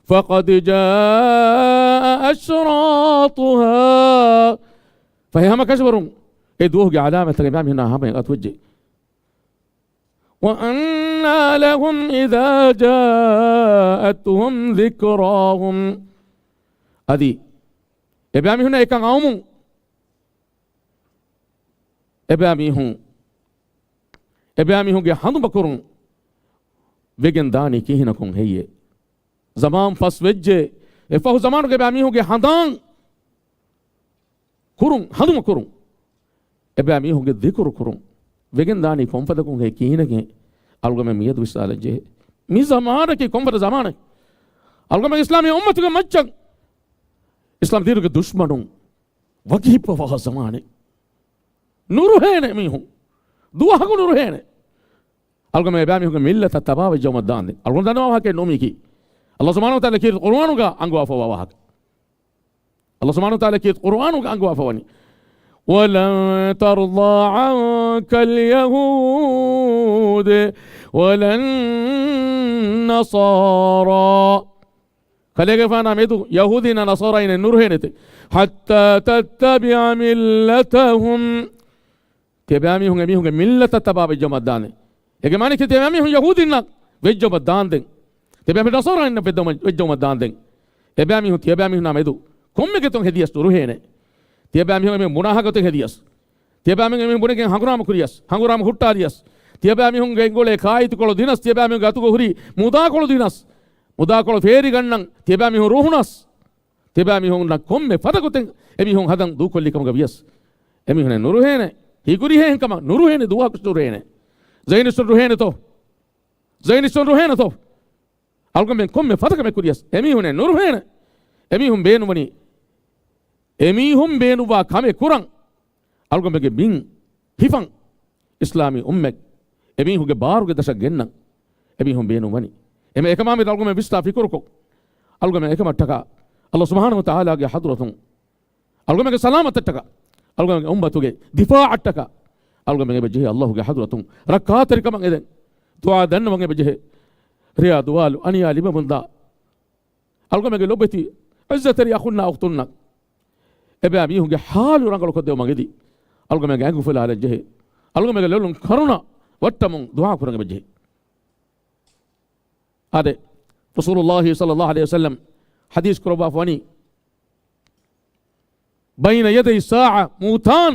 فقد جاء أشراطها. ފަހެ ހަމަ ކަށަވަރުން އެ ދުވަހުގެ ޢަލާމަތްތައް އެބައިމީހުންނާ ހަމަޔަށް އަތުވެއްޖެ. وأنى لهم إذا جاءتهم ذكراهم. އަދި އެބައިމީހުންނަށް އެކަން އައުމުން، އެބައިމީހުން، އެބައިމީހުންގެ ހަނދުމަކުރުން ވެގެން ދާނީ ކިހިނަކުން ހެއްޔޭ؟ ޒަމާން ފަސް ވެއްޖެ. އެފަހު ޒަމާނުގެ އެބައިމީހުންގެ ހަނދާން ކުރުން، ހަނދުމަކުރުން، އެބައިމީހުންގެ ޛިކުރު ކުރުން ވެގެން ދާނީ ކޮންފަދަކުން ހޭ؟ ކިހިނެއް ހޭ؟ އަޅުގަމެން މިއަދު ވިސްނާލަން ޖެހޭ. މި ޒަމާނަކީ ކޮންފަދަ ޒަމާނެއް؟ އަޅުގަމެން އިސްލާމީ އުއްމަތުގެ މައްޗަށް އިސްލާމް ދީނުގެ ދުޝްމަނުން ވަކި ހިއްޕަވާ ޒަމާނެއް. ނުރުހޭނެ މީހުން. ދުވަހަކު ނުރުހޭނެ. އަޅުގަމެން އެބައިމީހުންގެ މިއްލަތަށް ތަބާވެއްޖައުމަށް ދާންދެން. އަޅުގަނޑު ދަންނަވާ ވާހަކައެއް ނޫން މީކީ. ﷲ ސުބްޙާނަހޫ ވަތަޢާލާ ކީރިތި ޤުރުއާނުގަ އަންގަވާފަވާ ވާހަކަ. ﷲ ސުބްޙާނަހޫ ވަތަޢާލާ ކީރިތި ޤުރުއާނުގަ އަންގަވާފަވަނީ، وَلَن تَرْضَىٰ عَنكَ الْيَهُودُ وَلَا النَّصَارَىٰ. ކަލޭގެފާނާ މެދު ޔަހޫދީންނާ ނަޞާރާއިން ނުރުހޭނެތެ. حَتَّىٰ تَتَّبِعَ مِلَّتَهُمْ. ތިޔަބައިމީހުން އެމީހުންގެ މިއްލަތަށް ތަބާވެއްޖައުމަށް ދާނެ. އޭގެ މާނައީ ތިޔަބައިމީހުން ޔަހޫދީންނަށް ވެއްޖައުމަށް ދާންދެން. ތިޔަބައިމީހުން ނަޞާރާއިންނަށް ވެއްޖައުމަށް، ވެއްޖައުމަށް ދާންދެން. އެބައިމީހުން ތިޔަބައިމީހުންނާ މެދު ކޮންމެ ގޮތެއް ހެދިޔަސް ނުރުހޭނެ. ތިޔަބައިމީހުން އެމީހުން ބުނާހާ ގޮތެއް ހެދިޔަސް. ތިޔަބައިމީހުން އެމީހުން ބުނެގެން ހަނގުރާމަ ކުރިޔަސް. ހަނގުރާމަ ހުއްޓާލިޔަސް. ތިޔަބައިމީހުންގެ އެނގުޅޭ ކާއިތުކޮޅު ދިނަސް. ތިޔަބައިމީހުންގެ އަތުގަ ހުރި މުދާކޮޅު ދިނަސް. މުދާކޮޅު ފޭރިގަންނަން. ތިޔަބައިމީހުން ރުހުނަސް. ތިޔަބައިމީހުންނަށް ކޮންމެ ފަދަ ގޮތެއް އެމީހުން ހަދަން ދޫކޮށްލި ކަމުގަ ވިޔަސް، އެމީހުން ނުރުހޭނެ. ހީކުރީ ހޭހެން ކަމަށް ނުރުހޭނެ، ދުވަހަކު ނުރުހޭނެ. ޒައިނިސްޓުން ރުހޭނެތޯ؟ ޒައިނިސްޓުން ރުހޭނެތޯ؟ އަޅުގަނޑުމެން ކޮންމެ ފަދަ ކަމެއް ކުރިޔަސް އެމީހުން ނުރުހޭނެ. އެމީހުން ބޭނުންވަނީ، އެމީހުން ބޭނުންވާ ކަމެއް ކުރަން. އަޅުގަނޑުމެންގެ ބިން ހިފަން. އިސްލާމީ އުއްމަތް އެމީހުންގެ ބާރުގެ ދަށަށް ގެންނަން އެމީހުން ބޭނުންވަނީ. އެމެ އެކަމާ މެދު އަޅުގަނޑުމެން ވިސްނާ ފިކުރުކޮށް، އަޅުގަނޑުމެން އެކަމަށްޓަކާ ﷲ ސުބްޙާނަހޫ ވަތަޢާލާގެ ޙަޟްރަތުން އަޅުގަނޑުމެންގެ ސަލާމަތަށްޓަކާ، އަޅުގަނޑުމެންގެ އުއްމަތުގެ ދިފާޢަށްޓަކާ އަޅުގަނޑުމެން އެބަ ޖެހޭ ﷲގެ ޙަޟްރަތުން ރައްކާތެރިކަމަށް އެދެން ދުޢާ ދަންނަވަން އެބަ ޖެހޭ. ރެޔާ ދުވާލު އަނިޔާ ލިބެމުންދާ އަޅުގަމެންގެ ލޮބުވެތި ޢިއްޒަތްތެރި އަޚުންނާ އުޚްތުންނަށް އެބައިމީހުންގެ ޙާލު ރަނގަޅުކޮށްދެވުމަށް އެދި، އަޅުގަމެންގެ އަނގުފުލާލަން ޖެހޭ. އަޅުގަމެންގެ ލޮލުން ކަރުނަ ވައްޓަމުން ދުޢާ ކުރަން އެބަޖެހޭ. އާދެ، ރަސޫލުﷲ ޞައްލަﷲ ޢަލައިހި ވަސައްލަމް ޙަދީޘް ކުރައްވާފަ ވަނީ، بين يدي الساعة موتان،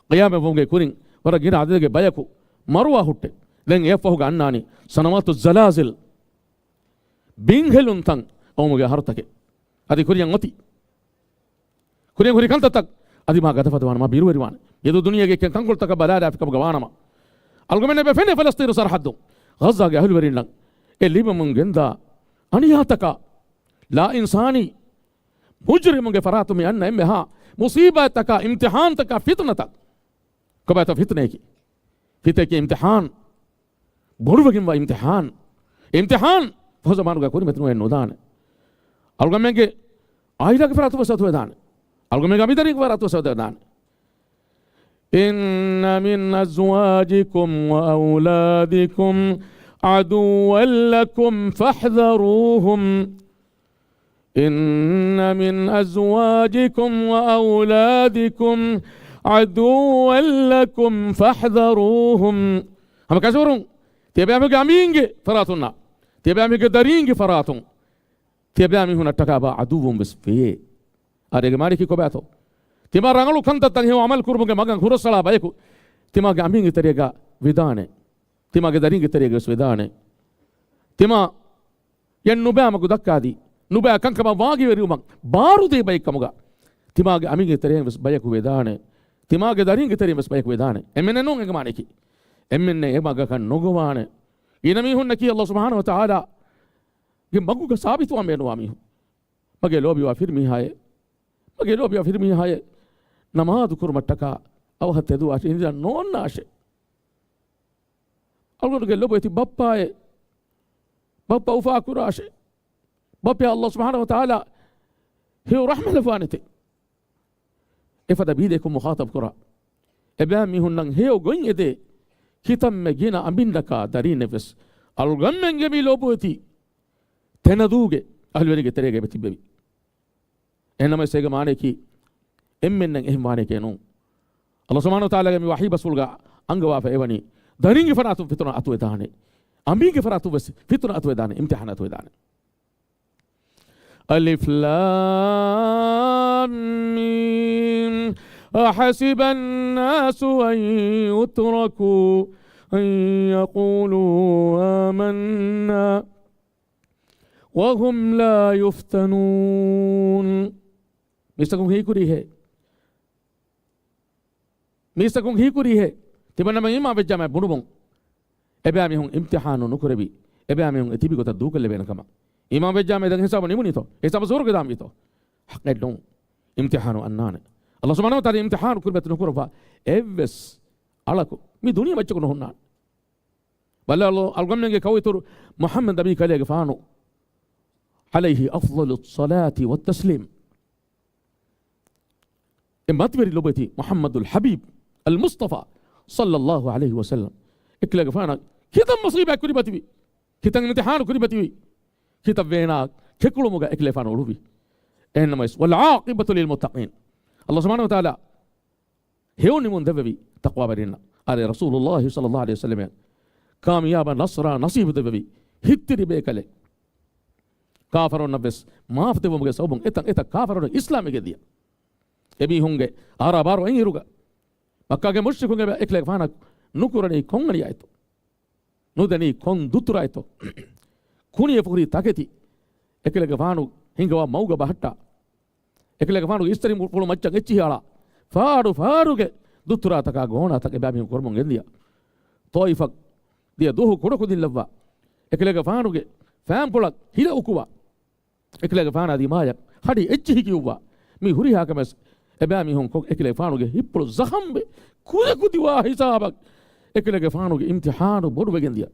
ޤިޔާމަތްވުމުގެ ކުރިން ވަރަށް ގިނަ އަދަދެއްގެ ބަޔަކު މަރުވާ ހުއްޓޭ. ދެން އެއަށްފަހުގަ އަންނާނީ سنوات الزلازل، ބިންހެލުންތައް ޤައުމުގެ އަހަރުތަކެއް. އަދި ކުރިޔަށް އޮތީ، ކުރިޔަށް ހުރި ކަންތައްތައް އަދި މާ ގަދަފަދަވާނަމަ، ބިރުވެރިވާނެ. މިއަދު ދުނިޔޭގެ ކަންކޮޅުތަކަށް ބަލާލާފިކަމުގަ ވާނަމަ، އަޅުގަމެން އެބަ ފެނޭ ފަލަސްޠީނު ސަރަޙައްދު ޣައްޒާގެ އަހުލުވެރިންނަށް އެ ލިބެމުން ގެންދާ އަނިޔާތަކާ، ލާ އިންސާނީ މުޖްރިމުންގެ ފަރާތުން މި އަންނަ އެންމެހާ މުޞީބާތްތަކާ، އިމްތިޙާންތަކާ، ފިތުނަތައް. ކޮބާތޯ ފިތުނަޔަކީ؟ ފިތައަކީ އިމްތިޙާން. ބޮޑުވެގެންވާ އިމްތިޙާން. އިމްތިޙާން ފަހު ޒަމާނުގަ ކުރިމަތި ނުވެ ނުދާނެ. އަޅުގަމެންގެ ޢާއިލާގެ ފަރާތު ވެސް އަތުވެދާނެ. އަޅުގަމެންގެ އަނބިދަރިންގެ ފަރާތު ވެސް އަތުވެދާނެ. إن من أزواجكم وأولادكم عدوا لكم فاحذروهم. إن من أزواجكم وأولادكم عدوا لكم فاحذروهم. ހަމަ ކަށަވަރުން ތިޔަބައިމީހުންގެ އަނބީންގެ ފަރާތުންނާ، ތިޔަބައިމީހުންގެ ދަރީންގެ ފަރާތުން ތިޔަބައިމީހުންނަށްޓަކާ ބާ ޢަދުއްވުން ވެސް ވޭ. އާދެ، އޭގެ މާނައަކީ ކޮބާތޯ؟ ތިމާ ރަނގަޅު ކަންތައްތައް ހެޔޮ ޢަމަލު ކުރުމުގެ މަގަށް ހުރަސްއަޅާ ބަޔަކު ތިމާގެ އަނބީންގެ ތެރޭގަ ވެދާނެ. ތިމާގެ ދަރީންގެ ތެރޭގަ ވެސް ވެދާނެ. ތިމާ ޔަން ނުބައި މަގު ދައްކާދީ، ނުބައި ކަންކަމަށް ވާގިވެރިވުމަށް ބާރުދޭ ބައެއް ކަމުގަ، ތިމާގެ އަނބީންގެ ތެރެއިން ވެސް ބަޔަކު ވެދާނެ. ތިމާގެ ދަރީންގެ ތެރެއިން ވެސް ބަޔަކު ވެދާނެ. އެންމެންނެއް ނޫން އޭގެ މާނައަކީ. އެންމެންނެއް އެ މަގަކަށް ނުގޮވާނެ. ގިނަ މީހުންނަކީ ﷲ ސުބްޙާނަހޫ ވަތަޢާލާ ގެ މަގުގަ ސާބިތުވާން ބޭނުންވާ މީހުން. މަގޭ ލޯބިވާ ފިރިމީހާއޭ، މަގޭ ލޯބިވާ ފިރިމީހާއޭ، ނަމާދު ކުރުމަށްޓަކާ އަވަހަށް ތެދުވާށޭ، އިނދިރާ ނޯންނާށޭ. އަޅުގަނޑުގެ ލޮބުވެތި ބައްޕާއޭ، ބައްޕަ އުފާކުރާށޭ. ބައްޕަޔާ ﷲ ސުބްޙާނަހޫ ވަތަޢާލާ ހެޔޮ ރަޙްމަތް ލައްވާނެތޭ. އެފަދަ ބީދައަކުން މުޚާޠަބު ކުރާ، އެބައިމީހުންނަށް ހެޔޮ ގޮތް އެދޭ، ކިތަންމެ ގިނަ އަނބިންނަކާ ދަރީންނެއް ވެސް އަޅުގަނޑުމެންގެ މި ލޮބުވެތި ތެނަދޫގެ އަހުލުވެރިންގެ ތެރޭގަ އެބަ ތިއްބެވި. އެހެންނަމަވެސް އޭގެ މާނައަކީ އެންމެންނަށް އެހެން ވާނެކޭ ނޫން. ﷲ ސުބްޙާނަހޫ ވަތަޢާލާގެ މި ވަޙީ ބަސްފުޅުގަ އަންގަވާފަ އެވަނީ، ދަރިންގެ ފަރާތުން ފިތުނަ އަތުވެދާނެ. އަނބީންގެ ފަރާތުން ވެސް ފިތުނަ އަތުވެދާނެ، އިމްތިޙާން އަތުވެދާނެ. الم. أحسب الناس أن يتركوا أن يقولوا آمنا وهم لا يفتنون. މީސްތަކުން ހީކުރީހޭ؟ މީސްތަކުން ހީކުރީހޭ؟ ތިމަންނަމެން އީމާން ވެއްޖާމަ ބުނުމުން އެބައިމީހުން އިމްތިޙާނު ނުކުރެވި، އެބައިމީހުން އެ ތިބި ގޮތަށް ދޫކޮށްލެވޭނެ ކަމަށް. އީމާން ވެއްޖާމަ ދެން ހިސާބު ނިމުނީތޯ؟ ހިސާބު ސުވަރުގެ ދާންވީތޯ؟ ޙައްޤެއް ނޫން. އިމްތިޙާނު އަންނާނެ. ﷲ ސުބްޙާނަހޫ ވަތަޢާލާ އިމްތިޙާނު ކުރިމަތި ނުކުރައްވާ އެއްވެސް އަޅަކު މި ދުނިޔެ މައްޗަކު ނުހުންނާނެ. ބަލާލޯ، އަޅުގަނޑުމެންގެ ކައުއިތުރު މުޙައްމަދު ނަބީ ކަލޭގެފާނު عليه أفضل الصلاة والتسليم. އެ މަތިވެރި ލޮބުވެތި މުޙައްމަދުލް ޙަބީބް އަލް މުޞްޠަފާ ޞައްލައްލާހު ޢަލައިހި ވަސައްލަމް އެކަލޭގެފާނަށް ކިތައް މުޞީބާތް ކުރިމަތިވި، ކިތައް އިމްތިޙާނު ކުރިމަތިވި، ކިތައް ވޭނާ ކެކުޅުމުގަ އެކަލޭގެފާނު އުޅުއްވި. އެހެންނަމަވެސް، والعاقبة للمتقين. ﷲ ސުބްޙާނަހޫ ވަތަޢާލާ ހެޔޮ ނިމުން ދެއްވެވި ތަޤްވާވެރިންނަށް. އާދެ، ރަސޫލުﷲ ޞައްލައްލާހު ޢަލައިހި ވަސައްލަމަށް ކާމިޔާބަށް ނަޞްރާ ނަޞީބު ދެއްވެވި ހިތްތިރި ބޭކަލެއް. ކާފަރުންނަށް ވެސް މާފް ދެއްވުމުގެ ސަބަބުން އެތަން އެތައް ކާފަރުން އިސްލާމްވެގެން ދިޔަ. އެމީހުންގެ އާރާ ބާރު އެއިރުގަ މައްކާގެ މުޝްރިކުން އެބަ އެކަލޭގެފާނަށް ނުކުރަނީ ކޮންއަނިޔާއެއްތޯ؟ ނުދެނީ ކޮން ދުތުރާއެއްތޯ؟ ކުނިއެފަ ހުރީ ތަކެތި. އެކަލޭގެފާނު ހިނގަވާ މަގުގަ ބަހައްޓާ. އެކަލޭގެފާނުގެ އިސްތަށި ފުޅު މައްޗަށް އެއްޗިހި އަޅާ. ފާޑު ފާޑުގެ ދުތުރާތަކާ ގޯނާތައް އެބައިމީހުން ކުރަމުން ގެންދިޔަ. ޠާއިފަށް ދިޔަ ދުވަހު ކުޑަކުދިން ލައްވާ. އެކަލޭގެފާނުގެ ފައިންޕުޅަށް ހިލަ އުކުވާ. އެކަލޭގެފާނާ ދިމާޔަށް ހަޑި އެއްޗިހި ކިޔުއްވާ. މި ހުރިހާ ކަމެއް އެބައިމީހުން ކޮށް، އެކަލޭގެފާނުގެ ހިތްޕުޅު ޒަޚަމްވެ ކުދިކުދިވާ ހިސާބަށް އެކަލޭގެފާނުގެ އިމްތިޙާނު ބޮޑުވެގެން ދިޔަ.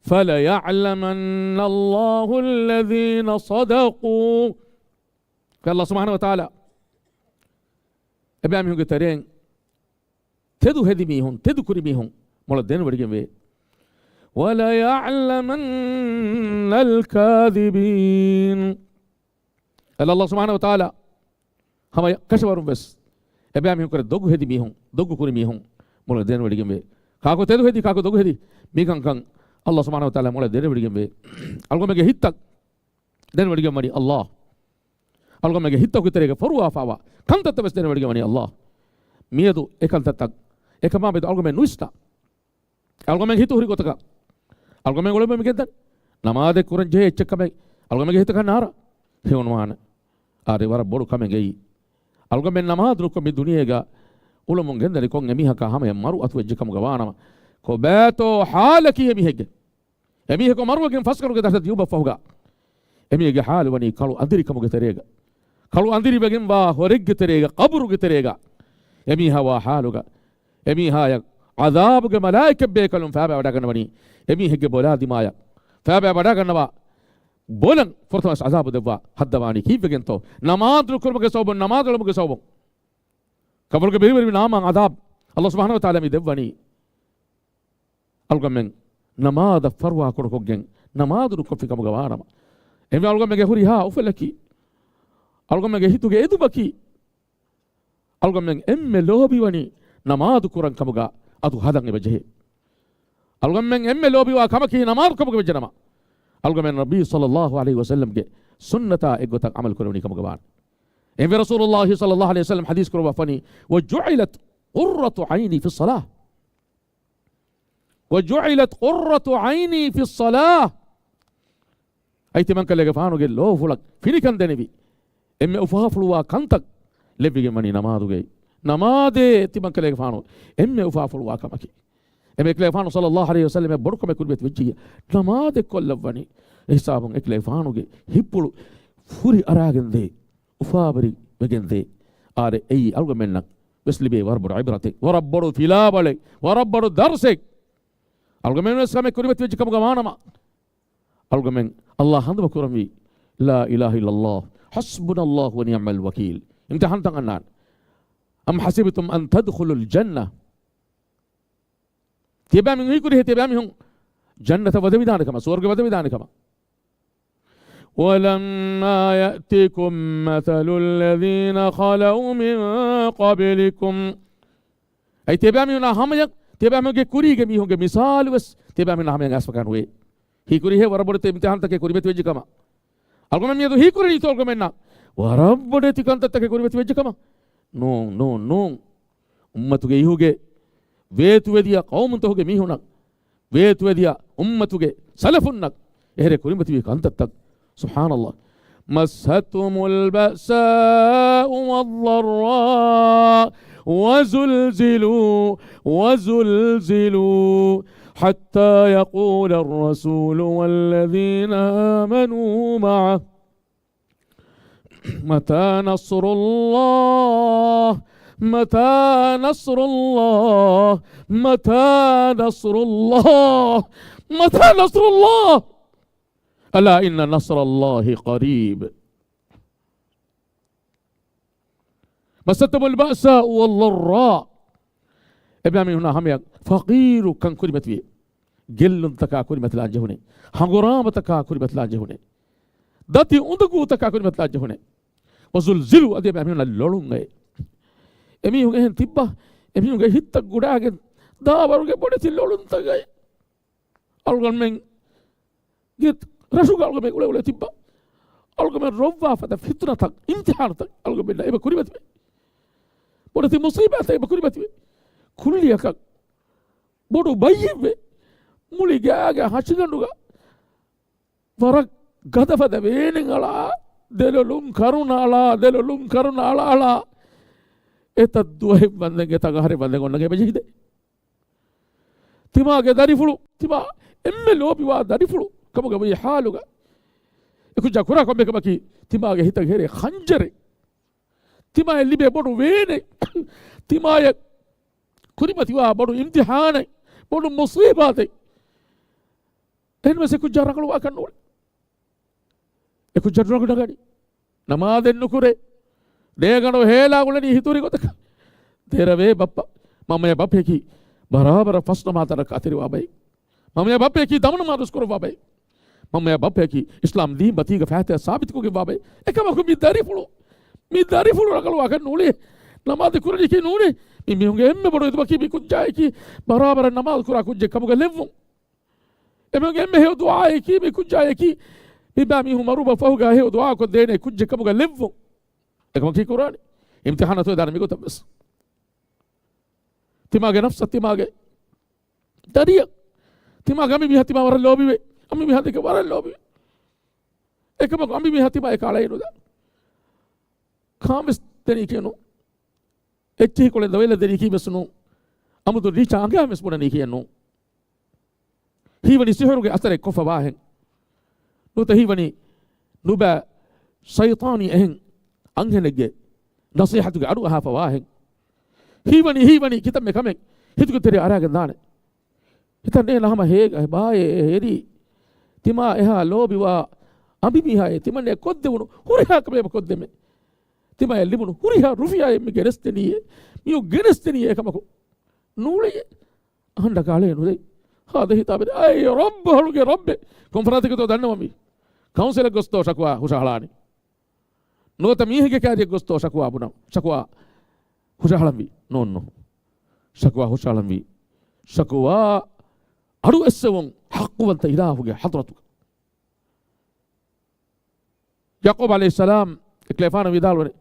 فَلَيَعْلَمَنَّ اللَّهُ الَّذِينَ صَدَقُوا. ﷲ ސުބްޙާނަހޫ ވަތަޢާލާ އެބައިމީހުންގެ ތެރެއިން ތެދު ހެދި މީހުން، ތެދު ކުރި މީހުން މޮޅަށް ދެނެވޮޑިގެންވޭ. وَلَيَعْلَمَنَّ الْكَاذِبِينَ. ﷲ ސުބްޙާނަހޫ ވަތަޢާލާ ހަމަ ކަށަވަރުން ވެސް އެބައިމީހުން ކުރެ ދޮގު ހެދި މީހުން، ދޮގު ކުރި މީހުން މޮޅަށް ދެނެވޮޑިގެންވޭ. ކާކު ތެދު ހެދި، ކާކު ދޮގު ހެދި، މިކަންކަން ﷲ ސުބްޙާނަހޫ ވަތަޢާލާ މޮޅަށް ދެނެވޮޑިގެންވޭ. އަޅުގަމެންގެ ހިތްތައް ދެނެވޮޑިގެންވަނީ ﷲ. އަޅުގަމެންގެ ހިތްތަކުގެ ތެރޭގަ ފޮރުވާފައިވާ ކަންތައްތައް ވެސް ދެނެވޮޑިގެންވަނީ ﷲ. މިއަދު އެ ކަންތައްތައް އެކަމާ މެދު އަޅުގަމެން ނުވިސްނާ. އަޅުގަމެން ހިތު ހުރި ގޮތަކަށް އަޅުގަމެން އުޅެމުން މި ގެންދަނީ. ނަމާދެއް ކުރަން ޖެހޭ އެއްޗެއް ކަމެއް އަޅުގަމެންގެ ހިތަކަށް ނާރާ ހެޔޮނުވާނެ. އާދެ، ވަރަށް ބޮޑު ކަމެއް ގެއީ. އަޅުގަމެން ނަމާދު ނުކޮށް މި ދުނިޔޭގަ އުޅެމުން ގެންދަނީ ކޮން އެމީހަކާ ހަމަޔަށް މަރު އަތުވެއްޖެ ކަމުގަ ވާނަމަ، ކޮބާތޯ ޙާލަކީ އެމީހެއްގެ؟ އެމީހަކު މަރުވެގެން ފަސްކަރުގެ ދަށަށް ދިޔުމަށްފަހުގަ، އެމީހެއްގެ ޙާލު ވަނީ ކަޅު އަނދިރިކަމުގެ ތެރޭގަ. ކަޅު އަނދިރިވެގެންވާ ހޮރެއްގެ ތެރޭގަ، ޤަބުރުގެ ތެރޭގަ އެމީހާ ވާ ޙާލުގަ، އެމީހާޔަށް ޢަޛާބުގެ މަލާއިކަތް ބޭކަލުން ފައިބައިވަޑައިގަންނަވަނީ، އެމީހެއްގެ ބޮލާ ދިމާޔަށް ފައިބައިވަޑައިގަންނަވާ ބޮލަށް ފުރަތަމަ ވެސް ޢަޛާބު ދެއްވާ ހައްދަވާނީ ކީއްވެގެންތޯ؟ ނަމާދު ނުކުރުމުގެ ސަބަބުން، ނަމާދު އުޅުމުގެ ސަބަބުން. ޤަބުރުގެ ބިރުވެރިވި ނާމާ ޢަޛާބު ﷲ ސުބްޙާނަހޫ ވަތަޢާލާ މި ދެއްވަނީ. އަޅުގަމެން ނަމާދަށް ފަރުވާ ކުޑަކޮށްގެން ނަމާދު ނުކޮށްފި ކަމުގަ ވާނަމަ، އެންމެ އަޅުގަމެންގެ ހުރިހާ އުފަލަކީ، އަޅުގަމެންގެ ހިތުގެ އެދުމަކީ، އަޅުގަމެން އެންމެ ލޯބިވަނީ ނަމާދު ކުރަން ކަމުގަ އަދު ހަދަން އެބަ ޖެހޭ. އަޅުގަމެން އެންމެ ލޯބިވާ ކަމަކީ ނަމާދު ކަމުގަ ވެއްޖެނަމަ، އަޅުގަމެން ނަބީ ޞައްލައްލާހު ޢަލައިހި ވަސައްލަމްގެ ސުންނަތާ އެއްގޮތަށް ޢަމަލު ކުރެވުނީ ކަމުގަ ވާނެ. އެންމެ ރަސޫލުﷲ ޞައްލައްލާހު ޢަލައިހި ވަސައްލަމް ޙަދީޘް ކުރައްވާފަނީ، "وجعلت قرة عيني في الصلاة، وجعلت قرة عيني في الصلاة." އައި ތިމަންކަލޭގެފާނުގެ ލޯފުޅަށް ފިނިކަން ދެނިވި އެންމެ އުފާފުޅުވާ ކަންތައް ލެއްވިގެން ވަނީ ނަމާދުގައި. ނަމާދޭ ތިމަންކަލޭގެފާނު އެންމެ އުފާފުޅުވާ ކަމަކީ. އެންމެ އެކަލޭގެފާނު ޞައްލައްލާހު ޢަލައިހި ވަސައްލަމަށް ބޮޑުކަމެއް ކުރިމަތި ވެއްޖިއްޔާ ނަމާދެއް ކޮށްލައްވަނީ. އެހިސާބުން އެކަލޭގެފާނުގެ ހިތްޕުޅު ފުރި އަރާގެން ދޭ، އުފާވެރި ވެގެން ދޭ. އާދެ، އެއީ އަޅުގަމެންނަށް ވެސް ލިބޭ ވަރަށް ބޮޑު ޢިބްރަތެއް، ވަރަށް ބޮޑު ފިލާވަޅެއް، ވަރަށް ބޮޑު ދަރުސެއް. އަޅުގަމެން ވެސް ކަމެއް ކުރިމަތި ވެއްޖެ ކަމުގަ ވާނަމަ، އަޅުގަމެން ﷲ ހަނދުމަ ކުރަންވީ، "لا إله إلا الله، حسبنا الله ونعم الوكيل." އިމްތިޙާންތައް އަންނާނެ. "أم حسبتم أن تدخلوا الجنة." ތިޔަބައިމީހުން ހީކުރީހޭ ތިޔަބައިމީހުން ޖަންނަތަށް ވަދެވިދާނެ ކަމަށް، ސުވަރުގެ ވަދެވިދާނެ ކަމަށް. "ولما يأتكم مثل الذين خلوا من قبلكم." އައި ތިޔަބައިމީހުންނާ ހަމަޔަށް، ތިޔަބައިމީހުންގެ ކުރީގެ މީހުންގެ މިސާލު ވެސް ތިޔަބައިމީހުންނާ ހަމަޔަށް އައިސްފަކާ ނުވޭ. ހީކުރީހޭ ވަރަށް ބޮޑެތި އިމްތިޙާންތަކެއް ކުރިމަތި ވެއްޖެ ކަމަށް. އަޅުގަމެން މިއަދު ހީކުރަނީތޯ އަޅުގަމެންނަށް ވަރަށް ބޮޑެތި ކަންތައްތަކެއް ކުރިމަތި ވެއްޖެ ކަމަށް؟ ނޫން، ނޫން، ނޫން. އުއްމަތުގެ އިހުގެ ވޭތުވެދިޔަ ޤައުމުތަކުގެ މީހުންނަށް، ވޭތުވެދިޔަ އުއްމަތުގެ ސަލަފުންނަށް އެހެރެ ކުރިމަތިވި ކަންތައްތައް. سبحان الله. مستهم البأساء والضراء وزلزلوا، وزلزلوا حتى يقول الرسول والذين آمنوا معه، متى نصر الله؟ متى نصر الله؟ متى نصر الله؟ متى نصر الله؟ ألا إن نصر الله قريب. مستهم البأساء والضراء. އެބައިމީހުންނާ ހަމަޔަށް ފަޤީރުކަން ކުރިމަތިވި. ގެއްލުންތަކާ ކުރިމަތިލާން ޖެހުނެ. ހަނގުރާމަތަކާ ކުރިމަތިލާން ޖެހުނެ. ދަތި އުނދަގޫތަކާ ކުރިމަތިލާން ޖެހުނެ. وزلزلوا، އަދި އެބައިމީހުންނަށް ލޮޅުން އައި. އެމީހުން އެހެން ތިއްބާ، އެމީހުންގެ ހިތްތައް ގުޑާގެން ދާވަރުގެ ބޮޑެތި ލޮޅުންތަކަށް އަޅުގަނޑުމެން ގެ ރަށުގަ އަޅުގަނޑުމެން އުޅެ އުޅެ ތިއްބާ. އަޅުގަނޑުމެން ރޮއްވާ ފަދަ ފިތުނަތައް، އިމްތިޙާނުތައް އަޅުގަނޑުމެންނަށް އެބަ ކުރިމަތިވޭ. ބޮޑެތި މުޞީބާތައް އެބަ ކުރިމަތިވޭ. ކުއްލިއަކަށް ބޮޑު ބައްޔެއްވޭ. މުޅި ގާގެ ހަށިގަނޑުގަ ވަރަށް ގަދަފަދަ ވޭނެއް އަޅާ، ދެލޮލުން ކަރުނަ އަޅާ، ދެލޮލުން ކަރުނަ އަޅާ އަޅާ. އެތައް ދުވަހެއް ވަންދެން، އެތައް އަހަރެއް ވަންދެން އޮންނަން އެބަޖެހިދޭ. ތިމާގެ ދަރިފުޅު، ތިމާ އެންމެ ލޯބިވާ ދަރިފުޅު ކަމުގަ ވީ ޙާލުގަ، އެކުއްޖާ ކުރާ ކޮންމެ ކަމަކީ ތިމާގެ ހިތަށް ހެރޭ ޚަންޖަރެއް. ތިމާޔަށް ލިބޭ ބޮޑު ވޭނެއް. ތިމާޔަށް ކުރިމަތިވާ ބޮޑު އިމްތިޙާނެއް، ބޮޑު މުޞީބާތެއް. އެހެންވެސް އެކުއްޖާ ރަނގަޅުވާކަށް ނޫޅެ. އެކުއްޖާ ރަނގަޅު ނަގަނީ. ނަމާދެއް ނުކުރޭ. ދޭގަނޑު ހޭލާ އުޅެނީ ހިތުރި ގޮތަކަށް. ދެރަވޭ ބައްޕަ. މަންމަޔާ ބައްޕަޔަކީ ބަރާބަރަށް ފަސް ނަމާދަށް ރައްކާތެރިވާ ބައެއް. މަންމަޔާ ބައްޕަޔަކީ ދަމު ނަމާދު ކުރައްވާ ބައެއް. މަންމަޔާ ބައްޕަޔަކީ އިސްލާމް ދީން މަތީގަ ފައިހަތައް ސާބިތުކޮށްގެންވާ ބައެއް. އެކަމަކު މި ދަރިފުޅު، މި ދަރިފުޅު ރަނގަޅުވާކަށް ނޫޅޭ. ނަމާދު ކުރަނީކީ ނޫނޭ. މި މީހުންގެ އެންމެ ބޮޑު އެދުމަކީ މި ކުއްޖާޔަކީ ބަރާބަރަށް ނަމާދު ކުރާ ކުއްޖެއް ކަމުގަ ލެއްވުން. އެމީހުންގެ އެންމެ ހެޔޮ ދުޢާއަކީ މި ކުއްޖާޔަކީ މި ބައިމީހުން މަރުވުމަށް ފަހުގަ ހެޔޮ ދުޢާކޮށްދޭނެ ކުއްޖެއް ކަމުގަ ލެއްވުން. އެކަމަކީ ކުރާނެ. އިމްތިޙާނަށް އޮތްދާނެ މިގޮތަށް ވެސް. ތިމާގެ ނަފްސަށް، ތިމާގެ ދަރިއަށް، ތިމާގެ އަނބިމީހާ ތިމާ ވަރަށް ލޯބިވޭ. އަނބިމީހާ ދެކެ ވަރަށް ލޯބިވޭ. އެކަމަކު އަނބިމީހާ ތިމާ އެކަ އަޅައެއް ނުދާ. ކާން ވެސް ދެނީކީ ނޫން. އެއްޗެހި ކޮޅެއް ދޮވެލަށް ދެނީކީ ވެސް ނޫން. އަމުދު ރީޗާ އަނގަޔާ ވެސް ބުނަނީކީ ނޫން. ހީވަނީ ސިޙުރުގެ އަސަރެއް ކޮށްފަވާހެން. ނުވަތަ ހީވަނީ ނުބައި ޝައިޠާނީ އެހެން އަންހެނެއްގެ ނަޞޭޙަތުގެ އަޑު އަހާފަވާހެން. ހީވަނީ، ހީވަނީ ކިތަންމެ ކަމެއް ހިތުގެ ތެރެއަށް އަރާގެން ދާނެ. ހިތަށް ނޭނގޭ ހަމަ ހޭގަ ބާއޭ އެ ހެރީ. ތިމާ އެހާ ލޯބިވާ އަނބިމީހާއޭ ތިމަންނަޔަށް ކޮށްދެވުނު ހުރިހާ ކަމެއް ކޮށްދެމޭ. ތިމާޔަށް ލިބުނު ހުރިހާ ރުފިޔާއެއް މި ގެނެސްދެނީއޭ. މިއޮށް ގެނެސްދެނީއޭ އެކަމަކު. ނޫޅެޔޭ. އަހަންނަކަށް އަޅައެއް ނުދެވި. ހާދަ ހިތާބެއް. އައި ރައްބު އަޅުގެ ރައްބެއް. ކޮންފަރާތެއްގަތޯ ދަންނަވަންވީ. ކައުންސިލެއް ގޮސްތޯ ޝަކުވާ ހުށަހަޅާނީ. ނުވަތަ މީހެއްގެ ކައިރިއަށް ގޮސްތޯ ޝަކުވާ ބުނަން، ޝަކުވާ ހުށަހަޅަންވީ. ނޫން، ނޫން. ޝަކުވާ ހުށަހަޅަންވީ. ޝަކުވާ އަޑު އެއްސެވުން ޙައްޤުވަންތަ އިލާހުގެ ޙަޟްރަތުގަ. ޔަޢުޤޫބް ޢަލައިހިއްސަލާމް އެކަލޭފާނަށް ވިދާޅުވަނީ،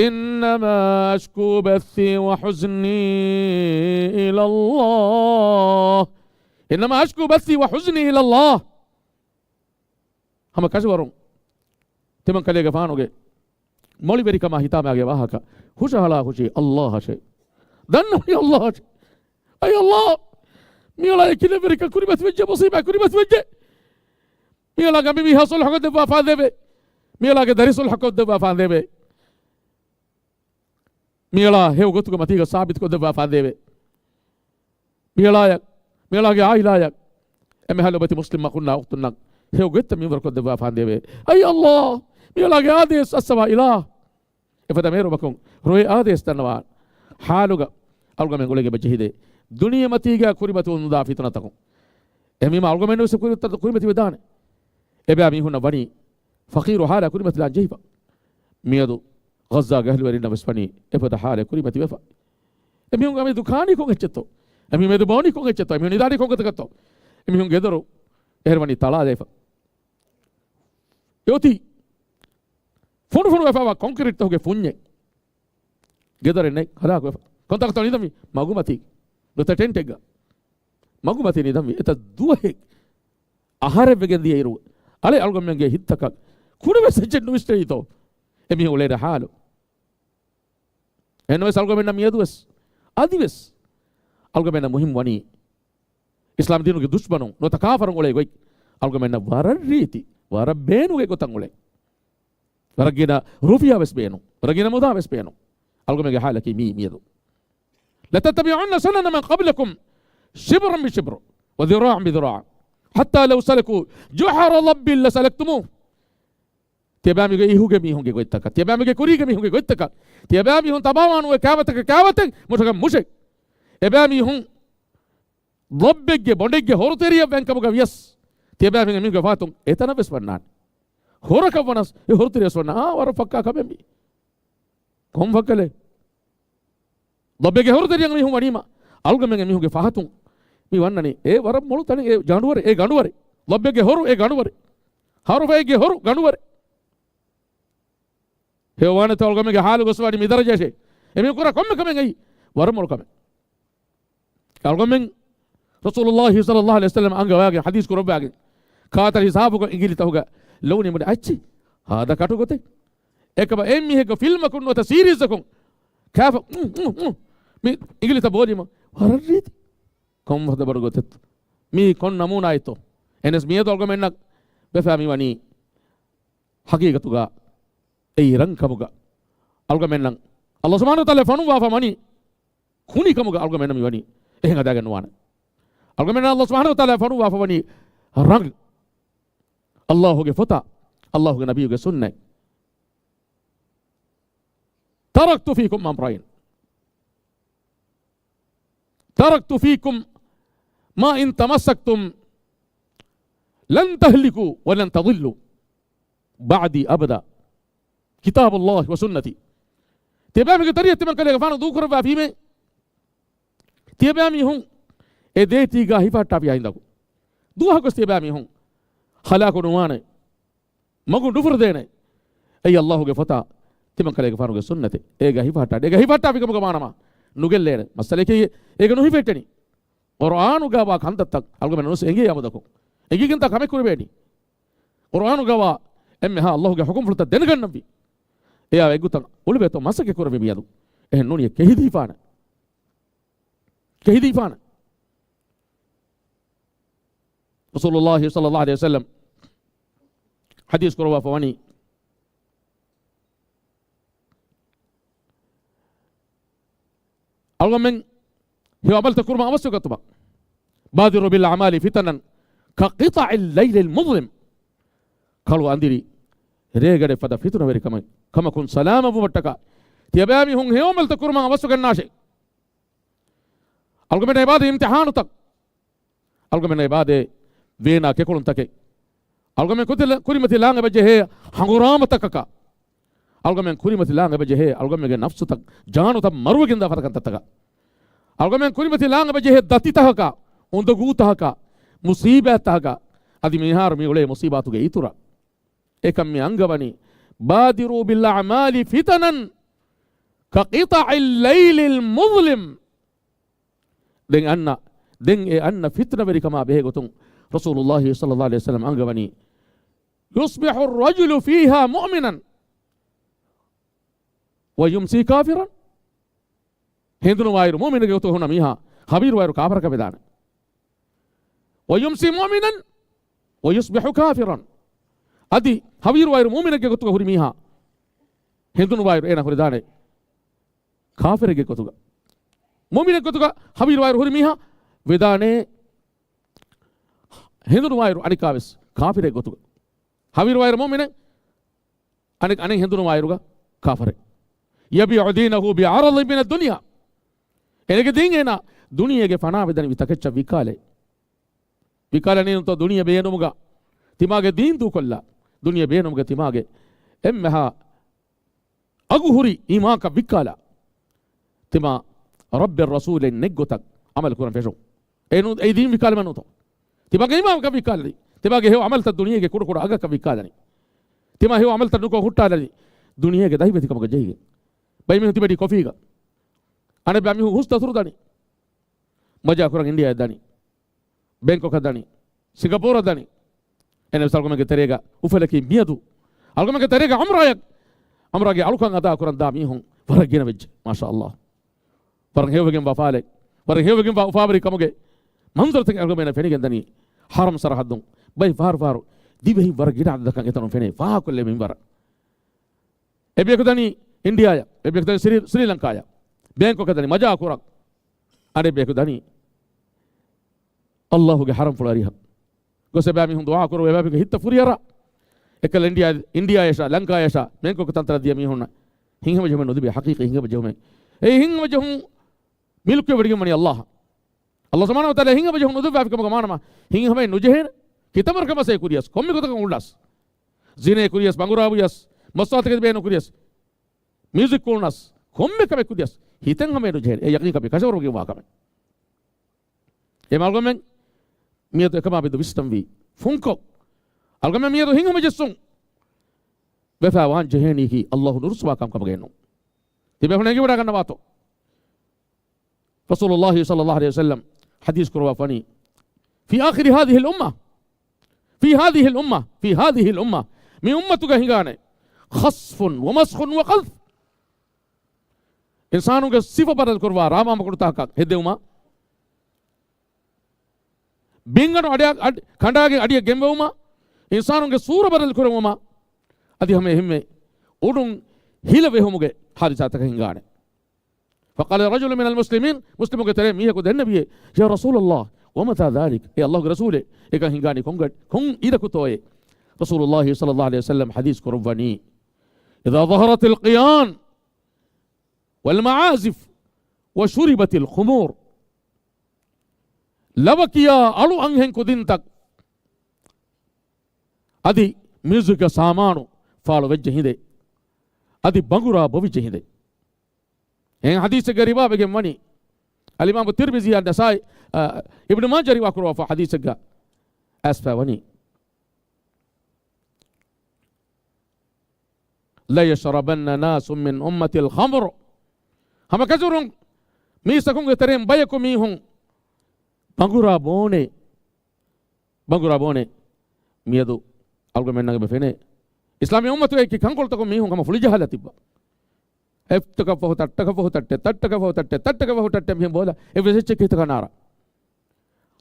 إنما أشكو بثي وحزني إلى الله. إنما أشكو بثي وحزني إلى الله. ހަމަ ކަށަވަރުން ތިމަން ކަލޭގެފާނުގެ މޮޅިވެރިކަމާ ހިތާމައިގެން ވާހަކަ ހުށަހަޅާ ހުށީ ﷲ އަށޭ. ދަންނަވަނީ ﷲ އަށޭ. އައި ﷲ، މިއަޅާ އެ ކިލަންވެރިކަން ކުރިމަތިވެއްޖެ، މުޞީބާ ކުރިމަތިވެއްޖެ. މިއަޅާ އަނބިމީހާ ޞުލްޙަކޮށްދެއްވާފާނދޭވެ. މިއަޅާގެ ދަރި ޞުލްޙަކޮށްދެއްވާފާނދޭވެ. މިއަޅާ ހެޔޮ ގޮތުގެ މަތީގަ ސާބިތުކޮށްދެއްވާފާނދޭވެ. މިއަޅާއަށް، މިއަޅާގެ ޢާއިލާއަށް، އެންމެހާ ލޮބުވެތި މުސްލިމް އަޚުންނާ އުޚްތުންނަށް ހެޔޮ ގޮތްތައް މިންވަރުކޮށްދެއްވާފާނދޭވެ. އައި ﷲ، މިއަޅާގެ އާދޭސް އައްސަވާ އިލާހް. އެފަދަ މޭރުމަކުން ރޮއެ އާދޭސް ދަންނަވާ ޙާލުގަ އަޅުގަމެން އުޅެން އެބަޖެހިދޭ. ދުނިޔެމަތީގަ ކުރިމަތިވަމުންދާ ފިތުނަތަކުން އެމީމާ އަޅުގަމެން ވެސް ކުރިމަތިވެދާނެ. އެބައިމީހުންނަށް ވަނީ ފަޤީރު ޙާލާ ކުރިމަތިލާން ޖެހިފަ. މިއަދު ޣައްޒާގެ އަހްލުވެރިންނަށް ވެސް ވަނީ އެފަދަ ޙާލެއް ކުރިމަތިވެފަ. އެމީހުން އަމި ދުކާނީ ކޮން އެއްޗެއްތޯ؟ އެމީހުން މެދު ބޯނީ ކޮން އެއްޗެއްތޯ؟ އެމީހުން ނިދާނީ ކޮން ގޮތަކަށްތޯ؟ އެމީހުން ގެދޮރު އެހެރަ ވަނީ ތަޅާލައިފަ. އެއޮތީ ފުނޑުފުނޑުވެފައިވާ ކޮންކްރީޓްތަކުގެ ފުންޏެއް. ގެދޮރެއް ނެތް، ހަލާކުވެފަ. ކޮންތާކުތޯ ނިދަންވީ؟ މަގުމަތީ. ނުވަތަ ޓެންޓެއްގަ. މަގުމަތީ ނިދަންވީ. އެތައް ދުވަހެއް އަހަރެއް ވެގެން ދިޔައިރު، އަޅެ އަޅުގަނޑުމެންގެ ހިތްތަކަށް ކުޑަވެސް އެއްޗެއް ނުވިސްނެވީތޯ؟ އެމީހުން އުޅޭ ހާލު. އެހެންނަމަވެސް އަޅުގަނޑުމެންނަށް މިއަދުވެސް، އަދިވެސް އަޅުގަނޑުމެންނަށް މުހިންމު ވަނީ، އިސްލާމް ދީނުގެ ދުޝްމަނުން ނުވަތަ ކާފަރުން އުޅޭ ގޮތް އަޅުގަނޑުމެންނަށް ވަރަށް ރީތި، ވަރަށް ބޭނުގެ ގޮތަށް އުޅޭ. ވަރަށް ގިނަ ރުފިޔާ ވެސް ބޭނުން، ވަރަށް ގިނަ މުދާ ވެސް ބޭނުން. އަޅުގަނޑުމެންގެ ހާލަކީ މީ މިއަދު. لتتبعن سنن من قبلكم شبرا بشبر وذراعا بذراع حتى لو سلكوا جحر ضب لسلكتموه. ތިޔަބައިމީހުންގެ އިހުގެ މީހުންގެ ގޮތްތަކަށް، ތިޔަބައިމީހުންގެ ކުރީގެ މީހުންގެ ގޮތްތަކަށް، ތިޔަބައިމީހުން ތަބާވާނުވެ ކާވަތަކަށް ކާވަތެއް މުށަކަށް މުށެއް. އެބައިމީހުން ޟައްބެއްގެ ބޮނޑެއްގެ ހޮރުތެރިއަށް ވެންކަމުގަ ވިޔަސް، ތިޔަބައިމީހުންގެ މީހުންގެ ފަހަތުން އެތަނަށް ވެސް ވަންނާނެ. ހޮރަކަށް ވަނަސް އެ ހޮރުތެރިއަސް ވަންނާ، އާ، ވަރަށް ފައްކާ ކަމެއް މީ. ކޮން ފައްކަލެއް؟ ޟައްބެއްގެ ހޮރުތެރިއަށް މީހުން ވަނީމަ، އަޅުގަމެންގެ މީހުންގެ ފަހަތުން މި ވަންނަނީ އެ ވަރަށް މޮޅު ތަނެއް، އެ ގަނޑުވަރެއް، އެ ގަނޑުވަރެއް. ޟައްބެއްގެ ހޮރު އެ ގަނޑުވަރެއް. ހަރުފައެއްގެ ހޮރު ގަނޑުވަރެއް. ހެޔޮވާނެތޯ އަޅުގަމެންގެ ޙާލު ގޮސްވާނީ މި ދަރަޖައަށޭ. އެމީހުން ކުރާ ކޮންމެ ކަމެއް އެއީ ވަރަށް މޮޅު ކަމެއް. އަޅުގަމެން ރަސޫލުﷲ ޞައްލަﷲ ޢަލައިހި ވަސައްލަމަ އަންގަވާގެން ޙަދީޘް ކުރައްވާގެން، ކާތަރި ހިސާބުގަ އިނގިލިތަކުގަ ލޮނު ނިމުނީ އައްޗި ހާދަ ކަޓުގޮތެއް. އެކަމަ އެއްމީހެއްގެ ފިލްމަކުން ނުވަތަ ސީރީޒަކުން ކާފަ އު، އު، އު، މި އިނގިލިތައް ބޯލީމަ ވަރަށް ރީތި. ކޮން ފަދަ ބޮޑު ގޮތެއްތޯ؟ މީ ކޮން ނަމޫނާއެއްތޯ؟ އެހެނަސް މިއަދު އަޅުގަމެންނަށް ވެފާ މިވަނީ ޙަޤީޤަތުގަ އެއީ ރަންކަމުގަ އަޅުގަމެންނަށް ﷲ ސުބްޙާނަހޫ ވަތަޢާލާ ފޮނުއްވާފަ ވަނީ ކުނިކަމުގަ އަޅުގަމެންނަށް މިވަނީ އެހެން ހަދާގެން ނުވާނެ. އަޅުގަމެންނަށް ﷲ ސުބްޙާނަހޫ ވަތަޢާލާ ފޮނުއްވާފަ ވަނީ ރަނގަޅު ﷲގެ ފޮތާ، ﷲގެ ނަބިއްޔުގެ ސުންނަތް. تركت فيكم أمرين. تركت فيكم ما إن تمسكتم لن تهلكوا ولن تضلوا بعدي أبدا. كتاب الله وسنتي. ތިޔަބައިމީހުންގެ ތެރެއަށް ތިމަން ކަލޭގެފާނު ދޫކުރައްވާފީމޭ. ތިޔަބައިމީހުން އެ ދޭތީގަ ހިފަހައްޓާފިޔާ ހިނދަކު ދުވަހަކުވެސް ތިޔަބައިމީހުން ހަލާކު ނުވާނެ. މަގު ނުފުރެދޭނެ. އެއީ ﷲގެ ފޮތާ، ތިމަން ކަލޭގެފާނުގެ ސުންނަތެއް. އޭގަ ހިފަހައްޓާ، އޭގަ ހިފަހައްޓާފިކަމުގަ މާނަމާ ނުގެއްލޭނެ. މައްސަލައަކީ އޭގަ ނުހިފެއްޓެނީ. ޤުރްއާނުގަވާ ކަންތައްތައް އަޅުގަމެން ނުސް އެނގޭ އަބަދަކު. އެނގިގެންތާ ކަމެއް ކުރެވޭނީ. ޤުރްއާނުގަވާ އެންމެހާ ﷲގެ ޙުކުމްފުޅުތައް ދެނެގަންނަންވީ. އެޔާ އެއްގޮތަށް އުޅެވޭތޯ މަސައްކަތް ކުރެވޭ މިއަދު. އެހެން ނޫނީ ކެހިދީފާނެ. ކެހިދީފާނެ. ރަސޫލުﷲ ޞައްލަﷲ ޢަލައިހި ވަސައްލަމް ޙަދީޘް ކުރައްވާފަ ވަނީ، އަޅުގަނޑުމެން ހެޔޮ ޢަމަލުތައް ކުރުމަށް އަވަސްވެގަތުމަށް، بادروا بالأعمال فتنا كقطع الليل المظلم. ކަޅު އަނދިރި ރޭގަޑެއް ފަދަ ފިތުނަވެރިކަމެއް ކަމަކުން ސަލާމަތްވުމަށްޓަކާ، ތިޔަބައިމީހުން ހެޔޮ ޢަމަލުތައް ކުރުމަށް އަވަސްވެގަންނާށޭ. އަޅުގަނޑުމެން އެބާދެ އިމްތިޙާނުތައް، އަޅުގަނޑުމެން އެބާދެ ވޭނާ ކެކުޅުންތަކެއް، އަޅުގަނޑުމެން ކުތިލަ-، ކުރިމަތި ލާން އެބަޖެހޭ ހަނގުރާމަތަކަކާ، އަޅުގަނޑުމެން ކުރިމަތި ލާން އެބަޖެހޭ އަޅުގަނޑުމެންގެ ނަފްސުތައް، ޖާނުތައް މަރުވެގެންދާ ފަދަ ކަންތައްތަކަށް، އަޅުގަނޑުމެން ކުރިމަތި ލާން އެބަޖެހޭ ދަތިތަކަކާ، އުނދަގޫތަކަކާ، މުޞީބާތްތަކަކާ، އަދި މިހާރު މި އުޅޭ މުޞީބާތުގެ އިތުރަށް. އެކަން މި އަންގަވަނީ، بادروا بالأعمال فتنا كقطع الليل المظلم. ދެން އަންނަ، ދެން އެ އަންނަ ފިތުނަވެރިކަމާ ބެހޭ ގޮތުން ރަސޫލުﷲ ޞައްލަﷲ ޢަލައިހި ވަސައްލަމް އަންގަވަނީ، يصبح الرجل فيها مؤمنا ويمسي كافرا. ހެނދުނު ވާއިރު މުއުމިނެއްގެ ގޮތުގަ ހުންނަ މީހާ ހަވީރު ވާއިރު ކާފަރަކަށް ވެދާނެ. ويمسي مؤمنا ويصبح كافرا. އަދި ހަވީރު ވާއިރު މުއުމިނެއްގެ ގޮތުގަ ހުރި މީހާ ހެނދުނު ވާއިރު އޭނާ ހުރެދާނެ ކާފަރެއްގެ ގޮތުގަ. މުއުމިނެއްގެ ގޮތުގަ ހަވީރު ވާއިރު ހުރި މީހާ ވެދާނެ ހެނދުނު ވާއިރު އަނެކާވެސް ކާފަރެއްގެ ގޮތުގަ. ހަވީރު ވާއިރު މުއުމިނެއް، އަނެއް، އަނެއް ހެނދުނު ވާއިރުގަ ކާފަރެއް. يبيع دينه بعرض من الدنيا. އޭނަގެ ދީން އޭނާ ދުނިޔޭގެ ފަނާވެދަނިވި ތަކެއްޗަށް ވިކާލޭ. ވިކާލަނީނުތޯ ދުނިޔެ ބޭނުމުގަ ތިމާގެ ދީން ދޫކޮށްލާ. ދުނިޔެ ބޭނުމުގަ ތިމާގެ އެންމެހާ އަގުހުރި އީމާންކަން ވިއްކާލާ، ތިމާ ރައްބެއް ރަސޫލެއް ނެތް ގޮތަށް ޢަމަލު ކުރަން ފެށުން. އެ ނޫ-، އެ ދީން ވިއްކާލަމެއް ނޫންތޯ؟ ތިމާގެ އީމާންކަން ވިއްކާލަނީ. ތިމާގެ ހެޔޮ ޢަމަލުތައް ދުނިޔޭގެ ކުޑަކުޑަ އަގަކަށް ވިއްކާލަނީ. ތިމާ ހެޔޮ ޢަމަލުތައް ނުކޮށް ހުއްޓާލަނީ ދުނިޔޭގެ ދަހިވެތިކަމުގަ ޖެހިގެން. ބައިމީހުން ތިބެނީ ކޮފީގަ. އަނެއްބައިމީހުން ހުސް ދަތުރު ދަނީ. މަޖާ ކުރަން އިންޑިއާއަށް ދަނީ. ބޭންކޮކަށް ދަނީ. ސިންގަޕޫރަށް ދަނީ. އެހެނަސް އަޅުގަނޑުމެންގެ ތެރޭގަ އުފަލަކީ މިއަދު. އަޅުގަނޑުމެންގެ ތެރޭގަ ޢުމްރާއަށް، ޢުމްރާގެ އަޅުކަން އަދާ ކުރަން ދާ މީހުން ވަރަށް ގިނަ ވެއްޖެ. މާޝާﷲ. ވަރަށް ހެޔޮވެގެންވާ ފާލެއް، ވަރަށް ހެޔޮވެގެންވާ އުފާވެރި ކަމުގެ މަންޒަރުތަކެއް އަޅުގަނޑުމެންނަށް ފެނިގެން ދަނީ. ޙަރަމް ސަރަޙައްދުން ބައެއް ފަހަރު ފަހަރު ދިވެހިން ވަރަށް ގިނަ އަދަދަކަށް އެތަނުން ފެނޭ. ފާހަގަކޮށްލެވެމިން ވަރަށް އެބަޔަކު ދަނީ އިންޑިއާއަށް، އެބަޔަކު ދަނީ ސްރީ-، ސްރީލަންކާއަށް، ބޭންކޮކަށް ދަނީ މަޖާ ކުރަން. އަނެއް ބަޔަކު ދަނީ ﷲގެ ޙަރަމްފުޅު އަރިހަށް. ގޮސް އެބައިމީހުން ދުޢާ ކުރު އެބައިމީހުންގެ ހިތްތައް ފުރިއަރާ. އެކަލަ އިންޑިއާ، އިންޑިއާއަށާ، ލަންކާއަށާ، މޭންކޮކު ތަންތަނަށް ދިޔަ މީހުންނަށް ހިތްހަމަޖެހުމެއް ނުލިބޭ، ޙަޤީޤީ ހިތްހަމަޖެހުމެއް. އެ ހިތްހަމަޖެހުން މިލްކުވެވޮޑިގެން ވަނީ ﷲ. ﷲ ސުބްޙާނަހޫ ވަތަޢާލާ ހިތްހަމަޖެހުން ނުދެއްވާފި ކަމުގަ މާނަމަ، ހިތްހަމައެއް ނުޖެހޭނެ. ކިތައްމެ ކަމަސޭ ކުރިޔަސް، ކޮންމެ ގޮތަކަށް އުޅާސް. ޒިނޭ ކުރިޔަސް، ބަނގުރާ ބުޔަސް، މަސްތުވާތަކެތި ބޭނުން ކުރިޔަސް، މިއުޒިކް ކުޅުނަސް، ކޮންމެ ކަމެއް ކުރިޔަސް، ހިތެއް ހަމައެއް ނުޖެހޭނެ. އެ ޔަޤީންކަމެއް ކަށަވަރުވެގެންވާ ކަމެއް. އެ އަޅުގަނޑުމެން މިއަދު އެކަމާ މެދު ވިސްނަންވީ ފުންކޮށް، އަޅުގަނޑުމެން މިއަދު ހިތްހަމަޖެއްސުން ވެފައި ވާން ޖެހޭނީކީ ﷲ ނުރުއްސުވާ ކަމަކަށް ނޫން. ތިބޭފުޅުން އެނގިވަޑައިގަންނަވާތޯ؟ ރަސޫލުﷲ ޞައްލަﷲ ޢަލައިހި ވަސައްލަމް ޙަދީޘް ކުރައްވާފަ ވަނީ، في آخر هذه الأمة، في هذه الأمة، في هذه الأمة، މި އުއްމަތުގަ ހިނގާނެ، خسف ومسخ وقذف. އިންސާނުންގެ ސިފަ ބަދަލު ކުރުވާ ރާމާ ބަނގުރުތަކަކަށް ހެއްދެވުމާ، ބިންގަނޑު އަޑިއަށް، އަޑި، ކަނޑާގެ އަޑިއަށް ގެންވެވުމާ، އިންސާނުންގެ ސޫރަ ބަދަލު ކުރެވުމާ، އަދި ހަމަ އެހެންމެ އުޑުން ހިލަ ވެހުމުގެ ޙާދިސާތަކެއް ހިނގާނެ. فقال رجل من المسلمين، މުސްލިމުންގެ ތެރޭ މީހަކު ދެންނެވިއޭ، يا رسول الله، ومتى ذلك؟ އޭ ﷲގެ ރަސޫލޭ، އެކަން ހިނގާނީ ކޮންގަ-، ކޮން އިރަކުތޯއޭ؟ ރަސޫލުﷲ ޞައްލަﷲ ޢަލައިހި ވަސައްލަމް ޙަދީޘް ކުރައްވަނީ، إذا ظهرت القيان والمعازف وشربت الخمور. ލަވަ ކިޔާ އަޅު އަންހެން ކުދިންތައް އަދި މިއުޒިކްގެ ސާމާނު ފާޅު ވެއްޖެ ހިނދެއް، އަދި ބަނގުރާ ބޮވިއްޖެ ހިނދެއް. އެހެން ޙަދީޘެއްގަ ރިވާވެގެން ވަނީ، އަލްއިމާމު ތިރްމިޒީ، އައްނަސާއީ، އަ، އިބްނު މާޖާ ރިވާ ކުރައްވާފަ ޙަދީޘެއްގަ އައިސްފަ ވަނީ، ليشربن ناس من أمتي الخمر. ހަމަ ކައިރިން މީސްތަކުންގެ ތެރެއިން ބަޔަކު މީހުން ބަނގުރާ ބޯނޭ. ބަނގުރާ ބޯނޭ. މިއަދު އަޅުގަނޑުމެންނަށް އެބަ ފެނޭ، އިސްލާމީ އުއްމަތުގައި ކަންކޮޅުތަކުން މީހުން ހަމަ ފުލިޖަހާލާ ތިއްބާ. އެއްތަކަށްފަހު ތައްޓަކަށްފަހު ތައްޓެއް، ތައްޓަކަށްފަހު ތައްޓެއް، ތައްޓަކަށްފަހު ތައްޓެއް މިހެން ބޯލާ، އެއްވެސް އެއްޗެއް ކިތަކަށް ނާރާ.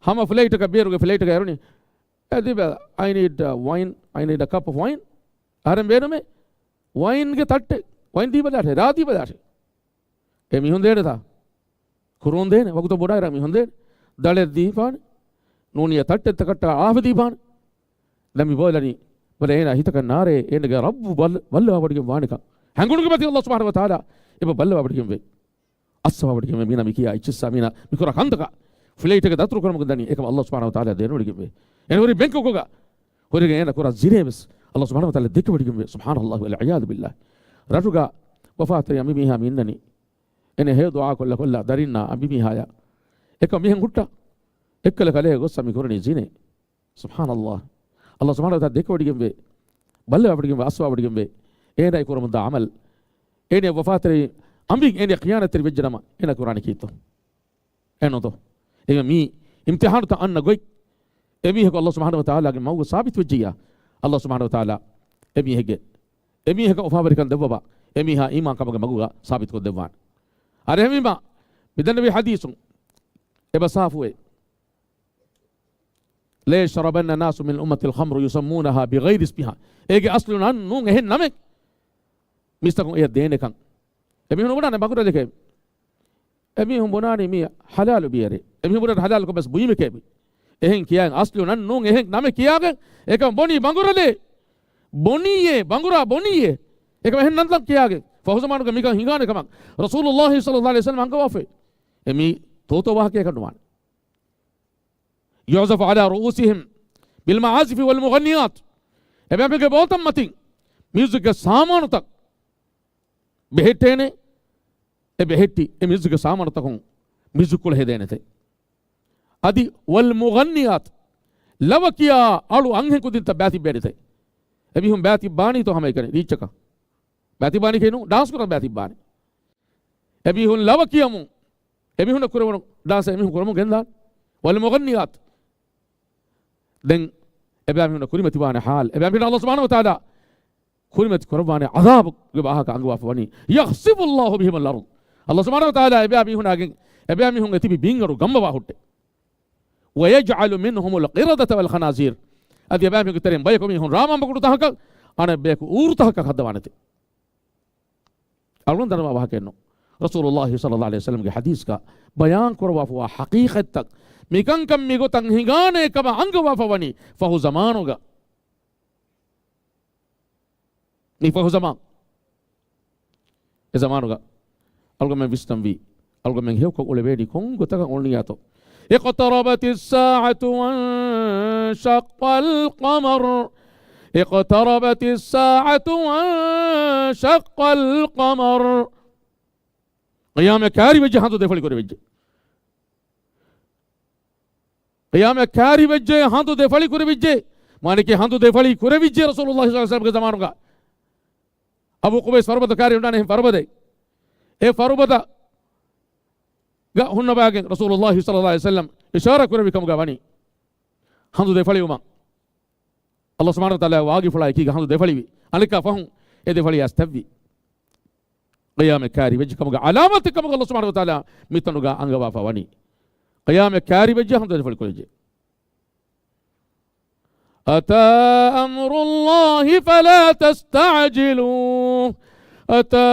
ހަމަ ފްލައިޓަކަށް ބޭރުގެ ފްލައިޓަކަށް އެރުނީ، އެ ދީބަ، I need, uh, wine, I need a cup of wine. އަހަރެން ބޭނުމޭ ވައިންގެ ތައްޓެއް، ވައިން ދީބަލާށޭ، ރާ ދީބަލާށޭ. އެ މީހުން ދޭނެތާ؟ ކުރޫން ދޭނެ، ވަގުތު ބޮޑާއިރާ މީހުން ދޭނެ. ދަޅެއް ދީފާނެ، ނޫނިޔަ ތައްޓެއް ތަކަށްޓަ އާފަ ދީފާނެ. ދެން މި ބޯލަނީ، ބަލަ އޭނާ ހިތަކަށް ނާރޭ، އޭނަގެ ރައްބު ބަލް-، ބައްލަވާވޮޑިގެން ވާނެކަން. ހަނގުނުގެ މަތި ﷲ ސުބްޙާނަހޫ ވަތަޢާލާ އެބަ ބައްލަވާވޮޑިގެން ވޭ. އައްސަވާވޮޑިގެން ވޭ. މީނަ މި ކިޔާ އެއްޗިއްސާ މީނަ މި ކުރާ ކަންތަކާ ފްލައިޓެއްގެ ދަތުރު ކުރަމުން ދަނީ އެކަމަށް ﷲ ސުބްޙާނަހޫ ވަތަޢާލާ ދޭންވޮޑިގެން ވޭ. އޭނަ ހުރީ ބެންކޮކުގަ ހުރިގެން އޭނަ ކުރާ ޒިނޭވެސް ﷲ ސުބްޙާނަހޫ ވަތަޢާލާ ދެކެވޮޑިގެން ވޭ. ސުބްޙާނަﷲ ވަލްޢިޔާޛު ބިއްލާހި. ރަށުގަ ވަފާތެރި އަނބިމީހާ މި އިންނަނީ. އޭނަ ހެޔޮ ދުޢާ ކޮށްލަ ކޮށްލާ ދަރިންނާ އަނބިމީހާޔާ އެކަމް މިހެން ހުއްޓާ. އެއްކަލަ ކަލޭ ގޮއްސަ މި ކުރަނީ ޒިނޭ. ސުބްޙާނަﷲ. ﷲ ސުބްޙާނަހޫ ވަތަޢާލާ ދެކެވޮޑިގެން ވޭ. ބައްލަވާވޮޑިގެން ވޭ، އައްސަވާވޮޑިގެން ވޭ. އޭނާ އެ ކުރަމުންދާ ޢަމަލް. އޭނަ ވަފާތެރި އަނބިން އޭނަ ޚިޔާނަތްތެރި ވެއްޖެނަމަ އޭނަ ކުރާނީ ކީއްތޯ؟ އެނުދޯ؟ އެ މީ އިމްތިޙާނުތައް އަންނަ ގޮތް. އެމީހަކު ﷲ ސުބްޙާނަހޫ ވަތަޢާލާގެ މަގުގަ ސާބިތު ވެއްޖިއްޔާ، ﷲ ސުބްޙާނަހޫ ވަތަޢާލާ އެމީހެއްގެ، އެމީހަކަށް އުފާވެރިކަން ދެއްވަބާ، އެމީހާ އީމާންކަމުގެ މަގުގަ ސާބިތުކޮށްދެއްވާނެ. އަދި އެހެންވީމާ، މިދަންނެވި ޙަދީޘުން އެބަ ސާފުވޭ. ليشربن ناس من أمتي الخمر يسمونها بغير اسمها. އޭގެ އަސްލު ނަން ނޫން އެހެން ނަމެއް މީސްތަކުން އެޔަށް ދޭނެކަން. އެމީހުން ބުނާނެ ބަނގުރަލެކޭ. އެމީހުން ބުނާނީ މީ ޙަލާލު ބިޔަރެއް. އެމީހުން ބުނާނެ ޙަލާލު ކޮށް ބަސް ބުއިމެކޭ މި. އެހެން ކިޔާ އަސްލު ނަން ނޫން އެހެން ނަމެއް ކިޔާގެން އެކަން ބޮނީ ބަނގުރަލޭ. ބޮނީއޭ، ބަނގުރާ ބޮނީއޭ. އެކަމަށް އެހެން ނަންތައް ކިޔާގެން. ފަހުޒަމާނުގަ މިކަން ހިނގާނެ ކަމަށް ރަސޫލުﷲ ޞައްލަﷲ ޢަލައިހި ވަސައްލަމަ އަންގަވާފައި. އެ މީ ތޯތޯ ވާހަކައެއް ކަނޑުވާނެ. يعزف على رؤوسهم بالمعازف والمغنيات. އެބައިމީހުންގެ ބޯތައް މަތިން މިއުޒިކްގެ ސާމާނުތައް ބެހެއްޓޭނެ. އެ ބެހެއްޓި އެ މިއުޒިކްގެ ސާމާނުތަކުން މިއުޒިކް ކުޅެ ހެދޭނެތެ. އަދި والمغنيات، ލަވަ ކިޔާ އަޅު އަންހެން ކުދިންތައް ބައިތިއްބޭނެތެ. އެމީހުން ބައިތިއްބާނީތޯ ހަމައެކަނި ރީއްޗަކަށް؟ ބައިތިއްބާނީ ކެނު ޑާންސް ކުރަން ބައިތިއްބާނީ. އެމީހުން ލަވަ ކިޔަމުން، އެމީހުންނަށް ކުރެވުނު ޑާންސް އެމީހުން ކުރަމުން ގެންދާނެ. والمغنيات. ދެން އެބައިމީހުންނަށް ކުރިމަތިވާނެ ޙާލު، އެބައިމީހުން ﷲ ސުބްޙާނަހޫ ވަތަޢާލާ ކުރިމަތި ކުރައްވާނެ ޢަޛާބުގެ ވާހަކަ އަންގަވާފަ ވަނީ، يخسف الله بهم الأرض. ﷲ ސުބްޙާނަހޫ ވަތަޢާލާ އެބައިމީހުންނާގެން، އެބައިމީހުންގެ ތިބި ބިންގަނޑު ގަންމަވާ ހުއްޓޭ. ويجعل منهم القردة والخنازير. އަދި އެބައިމީހުންގެ ތެރެއިން ބަޔަކު މީހުން ރާމާ ބަނގުރުތަކަކަށް، އަނެއް ބަޔަކު އޫރުތަކަކަށް ހައްދަވާނެތެ. އަޅުގަނޑު ދަންނަވާ ވާހަކައެއްނު. ރަސޫލުﷲ ޞައްލަﷲ ޢަލައިހި ވަސައްލަމްގެ ޙަދީޘްގަ ބަޔާން ކުރައްވާފަވާ ޙަޤީޤަތްތައް، މިކަންކަން މިގޮތަށް ހިނގާނޭ ކަމަށް އަންގަވާފަ ވަނީ ފަހު ޒަމާނުގަ. މި ފަހު ޒަމާން. އެ ޒަމާނުގަ އަޅުގަމެން ވިސްނަންވީ، އަޅުގަމެން ހެޔޮކޮށް އުޅެވޭނީ ކޮން ގޮތަކަށް އުޅުނިއްޔާތޯ؟ اقتربت الساعة وانشق القمر. اقتربت الساعة وانشق القمر. ޤިޔާމަތް ކާރިވެއްޖެ، ހަނދު ދެފަޅި ކުރެވިއްޖެ. ޤިޔާމަތް ކާރިވެއްޖެ، ހަނދު ދެފަޅި ކުރެވިއްޖެ. މާނައަކީ ހަނދު ދެފަޅި ކުރެވިއްޖެ ރަސޫލުﷲ ޞައްލަﷲ ޢަލައިހި ވަސައްލަމްގެ ޒަމާނުގަ. އަބޫ ޤުބައިސް ފަރުބަދަ ކާރި އޮންނާނެ އެހެން ފަރުބަދައެއް. އެ ފަރުބަދަ ގަ ހުންނަވާގެން ރަސޫލުﷲ ޞައްލަﷲ ޢަލައިހި ވަސައްލަމް އިޝާރާ ކުރެއްވި ކަމުގަ ވަނީ ހަނދު ދެފަޅިވުމަށް. ﷲ ސުބްޙާނަހޫ ވަތަޢާލާގެ ވާގިފުޅާ އެކީގަ ހަނދު ދެފަޅިވި. އަނެއްކާ ފަހުން އެ ދެފަޅި އައިސް ތެއްވި. ޤިޔާމަތް ކާރި ވެއްޖެ ކަމުގެ ޢަލާމަތެއް ކަމުގަ ﷲ ސުބްޙާނަހޫ ވަތަޢާލާ މިތަނުގަ އަންގަވާފަ ވަނީ. ޤިޔާމަތް ކާރި ވެއްޖެ، ހަނދު ދެފަޅި ކުރެއްޖެ. أتى أمر الله فلا تستعجلوه. أتى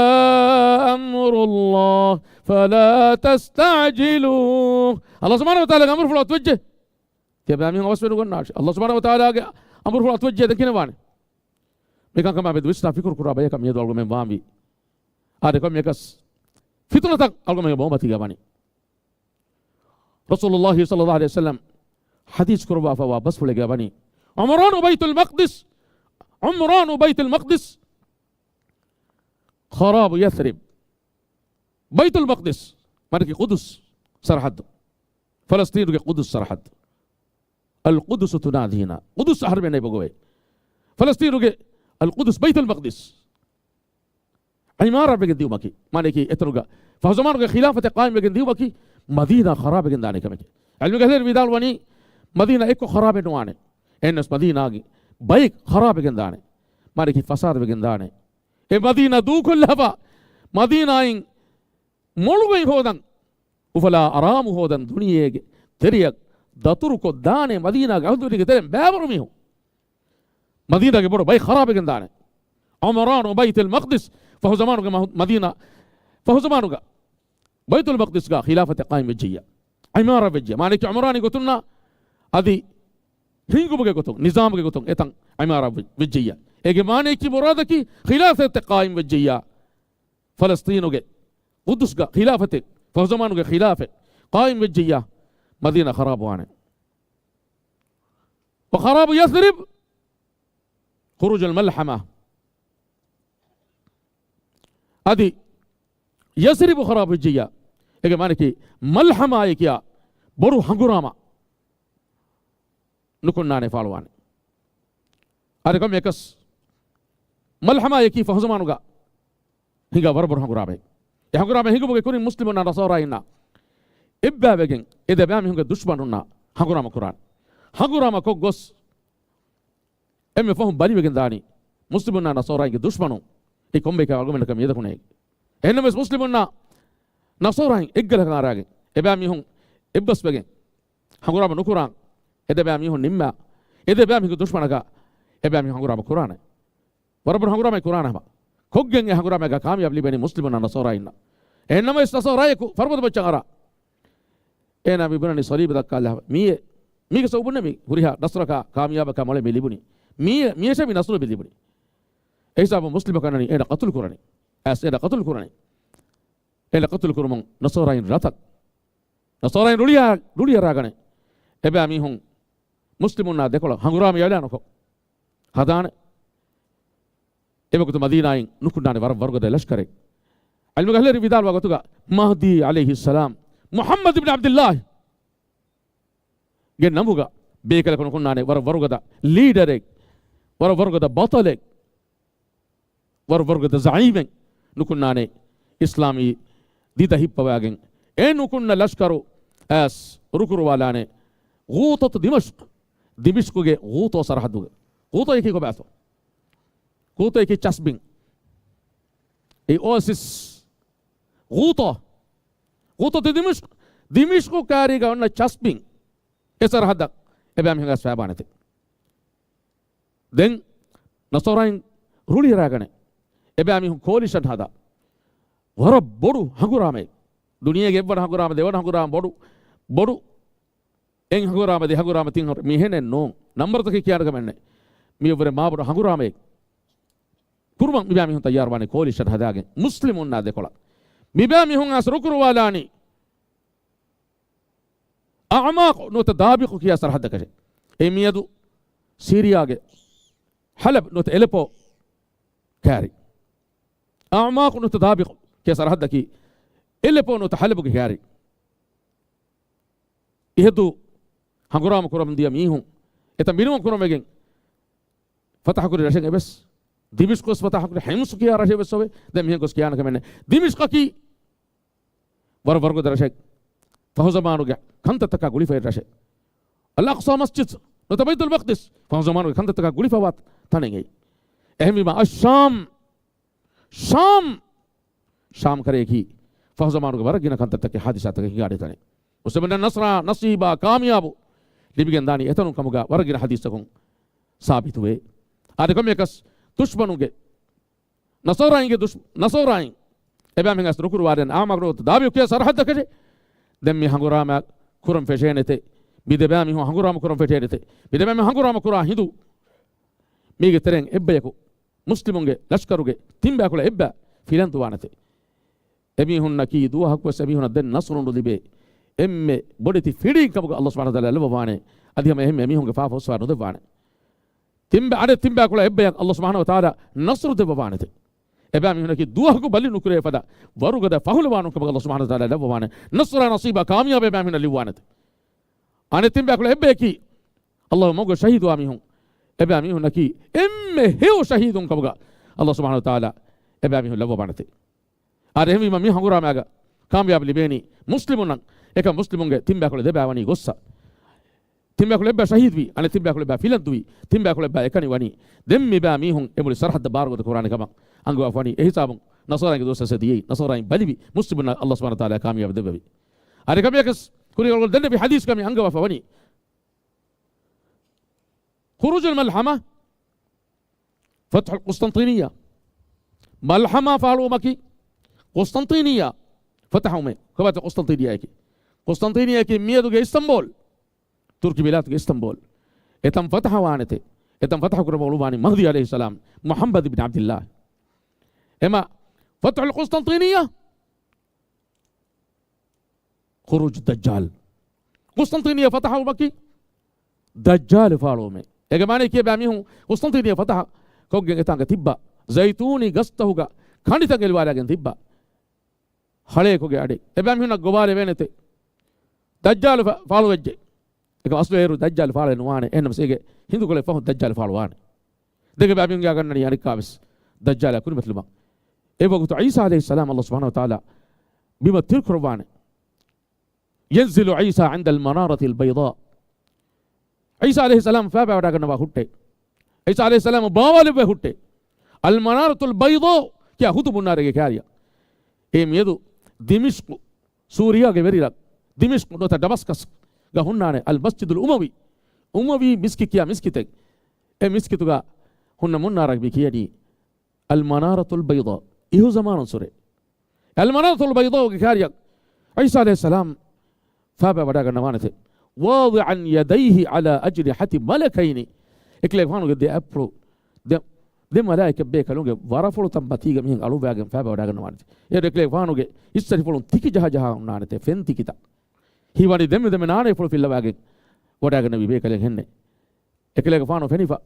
أمر الله فلا تستعجلوه. ﷲ ސުބްޙާނަހޫ ވަތަޢާލާގެ އަމުރުފުޅު އަތުވެއްޖެ. ތިޔަބައިމީހުން އަވަސްވެ ނުގަންނާށި. ﷲ ސުބްޙާނަހޫ ވަތަޢާލާގެ އަމުރުފުޅު އަތުވެއްޖެ، ދެން ކިހިނެއް ވާނެ؟ މިކަންކަމާ މެދު ވިސްނާ ފިކުރު ކުރާ ބަޔަކަށް މިއަދު އަޅުގަމެން ވާންވީ. އާދެ، ކޮންމެއަކަސް ފިތުނަތައް އަޅުގަމެންގެ ބައުމަތީގަ ވަނީ. ރަސޫލުﷲ ޞައްލަﷲ ޢަލައިހި ވަސައްލަމް ޙަދީޘް ކުރައްވާފައިވާ ބަސްފުޅެއްގަ ވަނީ، عمران بيت المقدس، عمران بيت المقدس، خراب يثرب. ބައިތުލް މަޤްދިސް، މާނައަކީ ޤުދުސް ސަރަޙައްދު. ފަލަސްޠީނުގެ ޤުދުސް ސަރަޙައްދު. القدس تنادينا. ޤުދުސް އަހަރުމެންނަށް އެބަގޮވޭ. ފަލަސްޠީނުގެ އަލްޤުދުސް، ބައިތުލް މަޤްދިސް ޢިމާރާތްވެގެން ދިއުމަކީ، މާނައަކީ އެތަނުގަ ފަހުޒަމާނުގެ ޚިލާފަތެއް ޤާއިމްވެގެން ދިއުމަކީ، މަދީނާ ޚަރާބްވެގެން ދާނެ ކަމެކޭ. ޢިލްމުގެ އަހްލުވެރިން ވިދާޅުވަނީ، މަދީނާ އެއްކޮށް ޚަރާބެއް ނުވާނެ. އެހެންނަމަވެސް މަދީނާގެ ބައެއް ޚަރާބްވެގެން ދާނެ. މާނައަކީ ފަސާދަވެގެން ދާނެ. އެ މަދީނާ ދޫކޮށްލާފަ، މަދީނާއިން މޮޅުގައި ހޯދަން، އުފަލާ އަރާމު ހޯދަން ދުނިޔޭގެ ތެރެއަށް ދަތުރުކޮށްދާނެ މަދީނާގެ އަހުލުވެރިންގެ ތެރެއިން ބައިވަރު މީހުން. މަދީނާގެ ބޮޑު ބައެއް ޚަރާބްވެގެން ދާނެ. ޢުމްރާނު ބައިތުލް މަޤްދިސް، ފަހުޒަމާނުގެ މަހު-، މަދީނާ، ފަހުޒަމާނުގަ ބައިތުލް މަޤްދިސްގަ ޚިލާފަތެއް ޤާއިމްވެއްޖެއްޔާ، ޢިމާރާތްވެއްޖެ. މާނައަކީ ޢުމްރާނީ ގޮތުންނާ އަދި ހިންގުމުގެ ގޮތުން، ނިޒާމުގެ ގޮތުން އެތަން ޢިމާރާތް ވެ-، ވެއްޖެއްޔާ. އޭގެ މާނައަކީ މުރާދަކީ ޚިލާފަތެއް ޤާއިމްވެއްޖެއްޔާ. ފަލަސްޠީނުގެ ޤުދުސްގަ ޚިލާފަތެއް، ފަހުޒަމާނުގެ ޚިލާފަތް ޤާއިމްވެއްޖެއްޔާ، މަދީނާ ޚަރާބުވާނެ. وخراب يثرب خروج الملحمة. އަދި ޔަސްރިބު ޚަރާބުވެއްޖެއްޔާ، އޭގެ މާނައަކީ މަލްޙަމާއޭ ކިޔާ ބޮޑު ހަނގުރާމަ ނުކުންނާނެ ފާޅުވާނެ. އަދި ކޮންމެއަކަސް މަލްޙަމާއަކީ ފަހުޒަމާނުގަ ހިނގާ ވަރަށް ބޮޑު ހަނގުރާމައެއް. އެ ހަނގުރާމަ ހިނގުމުގެ ކުރިން މުސްލިމުންނާ ނަޞާރާއިންނާ އެއްބައިވެގެން އެ ދެބައިމީހުންގެ ދުޝްމަނުންނާ ހަނގުރާމަ ކުރާނެ. ހަނގުރާމަ ކޮށްގޮސް އެންމެ ފަހުން ބަލިވެގެން ދާނީ މުސްލިމުންނާ ނަޞާރާއިންގެ ދުޝްމަނުން. އެ ކޮންބައެއްކަން އަޅުގަނޑަކަށް މިއަދަކުނޭ. އެހެންނަމަވެސް މުސްލިމުންނާ ނަޞާރާއިން އެއްގަލަކަށް އަރާގެން އެބައިމީހުން އެއްބަސްވެގެން ހަނގުރާމަ ނުކުރާން، އެ ދެބައިމީހުން ނިންމާ، އެ ދެބައިމީހުންގެ ދުޝްމަނަކާ އެބައިމީހުން ހަނގުރާމަ ކުރާނެ. ވަރަށް ބޮޑު ހަނގުރާމައެއް ކުރާނެ ހަމަ. ކޮށްގެން އެ ހަނގުރާމައިގަ ކާމިޔާބު ލިބެނީ މުސްލިމުންނާ ނަޞާރާއިންނަށް. އެހެންނަމަވެސް ނަޞާރާއަކު ފަރުބަދަ ބައްޗަށް އަރާ އޭނާ މި ބުނަނީ ޞަލީބު ދައްކާލާ. މީ، މީގެ ސަބަބުން މި ހުރިހާ ނަޞްރަކާ ކާމިޔާބަކާ މޮޅެއް މި ލިބުނީ. މީ، މީއަށޭ މި ނަޞްރު މި ލިބުނީ. އެ ހިސާބުން މުސްލިމަކަށް އަންނަނީ އޭނާ ޤަތުލު ކުރަނީ. އައިސް އޭނާ ޤަތުލު ކުރަނީ. އޭނާ ޤަތުލު ކުރުމުން ނަޞާރާއިން ރަތަށް، ނަޞާރާއިން ރުޅިއަ-، ރުޅިއަރާގަނެ. އެބައިމީހުން މުސްލިމުންނާ ދެކޮޅަށް ހަނގުރާމަ އިޢުލާނުކޮށް ހަދާނެ. އެވަގުތު މަދީނާއިން ނުކުންނާނެ ވަރަށް ވަރުގަދަ ލަޝްކަރެއް. ޢިލްމުގެ އަހްލުވެރިން ވިދާޅުވާ ގޮތުގަ، މަހްދީ ޢަލައިހިއްސަލާމް، މުޙައްމަދު ބިން ޢަބްދިއްލާހި ގެ ނަމުގަ ބޭކަލަކު ނުކުންނާނެ ވަރަށް ވަރުގަދަ ލީޑަރެއް، ވަރަށް ވަރުގަދަ ބަޠަލެއް، ވަރަށް ވަރުގަދަ ޒަޢީމެއް ނުކުންނާނެ. އިސްލާމީ ދިދަ ހިއްޕަވާގެން އެ ނުކުންނަ ލަޝްކަރު އައިސް ރުކުރުވާލާނެ ޣޫޠަތު ދިމަޝްޤް، ދިމިޝްޤުގެ ގޫޠޯ ސަރަޙައްދުގެ. ޣޫޠޯއަކީ ކޮބާތޯ؟ ޣޫޠޯއަކީ ޗަސްބިން. އެ އޯސިސް ޣޫޠޯ، ޣޫޠަތު ދިމިޝްޤް، ދިމިޝްޤު ކާރީގަ އޮންނަ ޗަސްބިން. އެ ސަރަޙައްދަށް އެބައިމީހުން އައިސް ފައިބާނެތެ. ދެން ނަޞާރާއިން ރުޅިއަރާގަނެ. އެބައިމީހުން ކޯލިޝަން ހަދާ. ވަރަށް ބޮޑު ހަނގުރާމައެއް. ދުނިޔޭގެ އެއްވަނަ ހަނގުރާމަ، ދެވަނަ ހަނގުރާމަ، ބޮޑު، ބޮޑު އެއް ހަނގުރާމަ، ދެ ހަނގުރާމަ، ތިން ހަނގުރާމަ، މިހެނެއް ނޫން. ނަންބަރުތަކެއް ކިޔާނެ ކަމެއް ނެތް. މިއަށްވުރެ މާބޮޑު ހަނގުރާމައެއް ކުރުމަށް މިބާ މީހުން ތައްޔާރުވާނެ ކޯލިޝަން ހަދާގެން މުސްލިމުންނާ ދެކޮޅަށް. މިބާ މީހުން އަސް ރުކުރުވާލާނީ އަޢުމާޤު ނުވަތަ ދާބިޤު ކިޔާ ސަރަހައްދަކަށެ. އެ މިއަދު ސީރިޔާގެ ޙަލަބް ނުވަތަ އެލެޕޯ ކާރި. އަޢުމާޤު ނުވަތަ ދާބިޤު ކިޔާ ސަރަހައްދަކީ އެލެޕޯ ނުވަތަ ޙަލަބުގެ ކާރި. އިހަދު ހަނގުރާމަ ކުރަމުން ދިޔަ މީހުން އެތަން މިނިވަން ކުރަމުން ވެގެން ފަތަޙަ ކުރި ރަށެއް އެބަސް. ދިމިޝްޤު ވެސް ފަތަޙަ ކުރި، ޙިމްޞު ކިޔާ ރަށެއް ވެސް އޮވޭ. ދެން މިހެން ގޮސް ކިޔާނެ ކަމެއް ނެތް. ދިމިޝްޤަކީ ވަރަށް ވަރުގަދަ ރަށެއް. ފަހުޒަމާނުގެ ކަންތައްތަކާ ގުޅިފައި ރަށެއް. އަލް އަޤްޞާ މަސްޖިދު ނުވަތަ ބައިތުލް މަޤްދިސް ފަހުޒަމާނުގެ ކަންތައްތަކާ ގުޅިފަވާ ތަނެއް އެއީ. އެހެންވީމަ އައްޝާމް، ޝާމް، ޝާމް ކަރައަކީ ފަހުޒަމާނުގެ ވަރަށް ގިނަ ކަންތައްތަކެއް ހާދިސާތަކެއް ހިނގާ އަޑި ތަނެއް. މުސްލިމުންނަށް ނަޞްރާ، ނަސީބާ، ކާމިޔާބު ލިބިގެން ދާނީ އެތަނުން ކަމުގަ ވަރަށް ގިނަ ޙަދީޘްތަކުން ސާބިތުވޭ. އާދެ، ކޮންމެއަކަސް ދުޝްމަނުގެ ނަޞާރާއިންގެ ދުޝް-، ނަޞާރާއިން އެބައިމީހުން އަސް ރުކުރުވާދޭން އާމާގަނޑު ދާބި ކިޔާ ސަރަހައްދަކަށެ. ދެން މި ހަނގުރާމަ ކުރަން ފެށޭނެތެ. މި ދެބައިމީހުން ހަނގުރާމަ ކުރަން ފެށޭނެތެ. މި ދެބައިމީހުން ހަނގުރާމަ ކުރާ ހިނދު މީގެ ތެރެއިން އެއްބަޔަކު މުސްލިމުންގެ ލަޝްކަރުގެ ތިން ބަޔަކުޅަ އެއްބަ ފިލަންދުވާނެތެ. އެމީހުންނަކީ ދުވަހަކުވެސް އެމީހުންނަށް ދެން ނަޞްރު ނުލިބޭ. އެންމެ ބޮޑެތި ފިޑީން ކަމުގަ ﷲ ސުބްޙާނަހޫ ވަތަޢާލާ ލައްވަވާނެ. އަދި ހަމަ އެހެން އެމީހުންގެ ފާފަ ހުސްވާ ނުދެއްވާނެ. ތިން ބަ-، އަނެއް ތިން ބަޔަކުޅަ އެއްބަޔަށް ﷲ ސުބްޙާނަހޫ ވަތަޢާލާ ނަޞްރު ދެއްވަވާނެތެ. އެބައިމީހުންނަކީ ދުވަހަކު ބަލި ނުކުރޭ ފަދަ ވަރުގަދަ ފަހުލަވާނުން ކަމަށް ﷲ ސުބްޙާނަހޫ ވަތަޢާލާ ލައްވަވާނެ. ނަޞްރާ ނަޞީބާ ކާމިޔާބެއް އެބައިމީހުންނަށް ލިއްވާނެތެ. އަނެއް ތިން ބަޔަކުޅަ އެއްބަޔަކީ ﷲ މަގުގަ ޝަހީދުވާ މީހުން. އެބައިމީހުންނަކީ އެންމެ ހެޔޮ ޝަހީދުން ކަމުގަ ﷲ ސުބްޙާނަހޫ ވަތަޢާލާ އެބައިމީހުން ލައްވަވާނެތެ. އާދެ، އެހެންވީމަ މި ހަނގުރާމައިގަ ކާމިޔާބު ލިބޭނީ މުސްލިމުންނަށް. އެކަމް މުސްލިމުންގެ ތިން ބަޔަކުޅަ ދެ ބަޔަށް ވަނީ ގޮއްސަ. ތިން ބަޔަކުޅަ އެއްބަ ޝަހީދުވީ، އަނެއް ތިން ބަޔަކުޅަ އެއްބަ ފިލަންދުވީ، ތިން ބަޔަކުޅަ އެއްބަ އެކަނި ވަނީ. ދެން މިބައި މީހުން އެ މުޅި ސަރަހައްދަށް ބާރުގަދަ ކުރާނެ ކަމަށް އަންގަވާފަ ވަނީ. އެހިސާބުން ނަޞާރާއިންގެ ދުވަސް އަސް ދިޔައީ، ނަޞާރާއިން ބަލިވި، މުސްލިމުންނަށް ﷲ ސުބްޙާނަހޫ ވަތަޢާލާ ކާމިޔާބު ދެއްވެވި. އަދި ކަމެއަކަސް ކުރިއަށް ދެންނެވި ޙަދީޘްގަ މި އަންގަވާފަ ވަނީ. ޚުރޫޖުލް މަލްޙަމާ، ފަތްޙުލް ޤުސްޠަންޠީނިއްޔާ. މަލްޙަމާ ފާޅުވުމަކީ ޤުސްޠަންޠީނިއްޔާ ފަތަޙުވުމޭ. ކޮބާތަ ޤުސްޠަންޠީނިއްޔާއަކީ؟ ޤުސްޠަންޠީނިއްޔާއަކީ މިއަދުގެ އިސްތަންބޫލް، ތުރްކީ ވިލާތުގެ އިސްތަންބޫލް. އެތަން ފަތަޙަވާނެތެ. އެތަން ފަތަޙަ ކުރަމުން އުޅުއްވާނީ މަހްދީ ޢަލައިހިއްސަލާމް، މުޙައްމަދު ބިން ޢަބްދިއްލާހް. އެމަ ފަތްޙުލް ޤުސްޠަންޠީނިއްޔާ، ޚުރޫޖު ދައްޖާލް. ޤުސްޠަންޠީނިއްޔާ ފަތަޙަވުމަކީ ދައްޖާލު ފާޅުވުމޭ. އޭގެ މާނައަކީ އެބައިމީހުން ޤުސްޠަންޠީނިއްޔާ ފަތަޙަ ކޮށްގެން އެތާނގަ ތިއްބާ ޒައިތޫނީ ގަސްތަހުގަ ކަނޑިތައް އެލިވާލާގެން ތިއްބާ ހަޅޭކޮގެ އަޑެއް. އެބައިމީހުންނަށް ގޮވާލެވޭނެތެ. ދައްޖާލު ފާ-، ފާޅުވެއްޖެ. އެކަމް އަސްލު އޭރު ދައްޖާލު ފާޅުވެ ނުވާނެ. އެހެންނަމަސް އޭގެ ހިނދުކޮޅެއް ފަހުން ދައްޖާލު ފާޅުވާނެ. ދެން އެބައިމީހުން އަންނަނީ އަނެއްކާވެސް ދައްޖާލާ ކުރިމަތިލުމަށް. އެ ވަގުތު ޢީސާ ޢަލައިހިއްސަލާމް ﷲ ސުބްޙާނަހޫ ވަތަޢާލާ ބިމަށް ތިރިކުރައްވާނެ. ينزل عيسى عند المنارة البيضاء. ޢީސާ ޢަލައިހިއްސަލާމް ފައިބާވަޑައިގަންނަވާ ހުއްޓޭ. ޢީސާ ޢަލައިހިއްސަލާމް ބާވާލެއްވި ހުއްޓޭ. އަލް މަނާރަތުލް ބައިޟާ ކިޔާ ޤުޠުބު ނާރެއްގެ ކާރިއަށް. އެ މިއަދު ދިމިޝްޤު، ސޫރިޔާގެ ވެރިރަށް، ދިމިޝްޤު ނުވަތަ ޑަމަސްކަސްގަ ހުންނާނެ އަލް މަސްޖިދުލް އުމަވީ، އުމަވީ މިސްކިތް ކިޔާ މިސްކިތެއް. އެ މިސްކިތުގަ ހުންނަ މުނާރައަށް މި ކިޔަނީ އަލް މަނާރަތުލް ބައިޟާ، އިހު ޒަމާނުން ސުރެ. އަލް މަނާރަތުލް ބައިޟާގެ ކާރިއަށް ޢީސާ ޢަލައިހިއްސަލާމް ފައިބާ ވަޑައިގަންނަވާނެތެ. واضعا يديه على أجنحة ملكين. އެކަލޭގެފާނުގެ ދެ އަތްޕުޅު، ދެ، ދެ މަލާއިކަ ބޭކަލުންގެ ވަރަފުޅުތައް މަތީގަ މިހެން އަޅުއްވާގެން ފައިބާ ވަޑައިގަންނަވާނެތެ. އޭރު އެކަލޭގެފާނުގެ އިސްތަށިފުޅުން ތިކި ޖަހާ ޖަހާ ހުންނާނެތެ، ފެން ތިކިތައް. ހީވަނީ ދެންމެ ދެންމެ ނާނޭފުޅު ފިއްލަވާގެން ވަޑައިގަންނެވި ބޭކަލެއް ހެންނެ. އެކަލޭގެފާނު ފެނިފަ.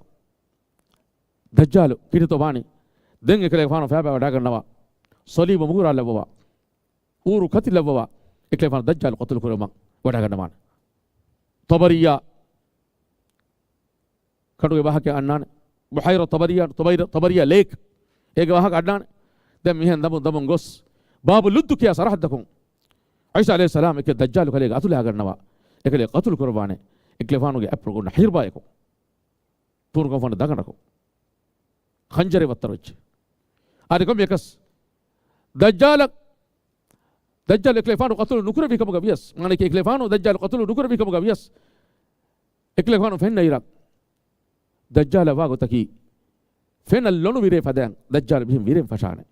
ދައްޖާލު ކިހިނެއްތޯ ވާނީ؟ ދެން އެކަލޭގެފާނު ފައިބާ ވަޑައިގަންނަވާ. ޞަލީބު މުގުރާ ލައްވަވާ. އޫރު ކަތި ލައްވަވާ. އެކަލޭގެފާނު ދައްޖާލު ޤަތުލު ކުރެވުމަށް ވަޑައިގަންނަވާނެ. ޠަބަރިއްޔާ ކަނޑުގެ ވާހަކަ އަންނާނެ. ބުޙައިރަ ޠަބަރިއްޔާ، ޠަބަރިއްޔާ، ޠަބަރިއްޔާ ލޭކް. އޭގެ ވާހަކަ އަންނާނެ. ދެން މިހެން ދަމުން ދަމުން ގޮސް ބާބު ލުއްދު ކިޔާ ސަރަހައްދަކުން ޢީސާ ޢަލައިހިއްސަލާމް އެކެ ދައްޖާލު ކަލޭގެ އަތުލާގަންނަވާ. އެކަލޭ ޤަތުލު ކުރައްވާނެ. އެކަލޭގެފާނުގެ އަތްޕުޅު އޮންނަ ހިރުބާޔަކު. ތޫރުކަންފަންނަ ދަގަނޑަކު ޚަންޖަރެއް ވައްތަރުވެއްޖެ. އަދި ކޮންމެއަކަސް ދައްޖާލަށް، ދައްޖާލު އެކަލޭގެފާނު ޤަތުލު ނުކުރެއްވި ކަމުގަ ވިޔަސް، މާނައަކީ އެކަލޭގެފާނު ދައްޖާލު ޤަތުލު ނުކުރެއްވި ކަމުގަ ވިޔަސް، އެކަލޭގެފާނު ފެންނަ އިރަށް ދައްޖާލަށް ވާ ގޮތަކީ ފެނަށް ލޮނު ވިރޭ ފަދައިން ދައްޖާލު މިހެން ވިރެން ފަށާނެ.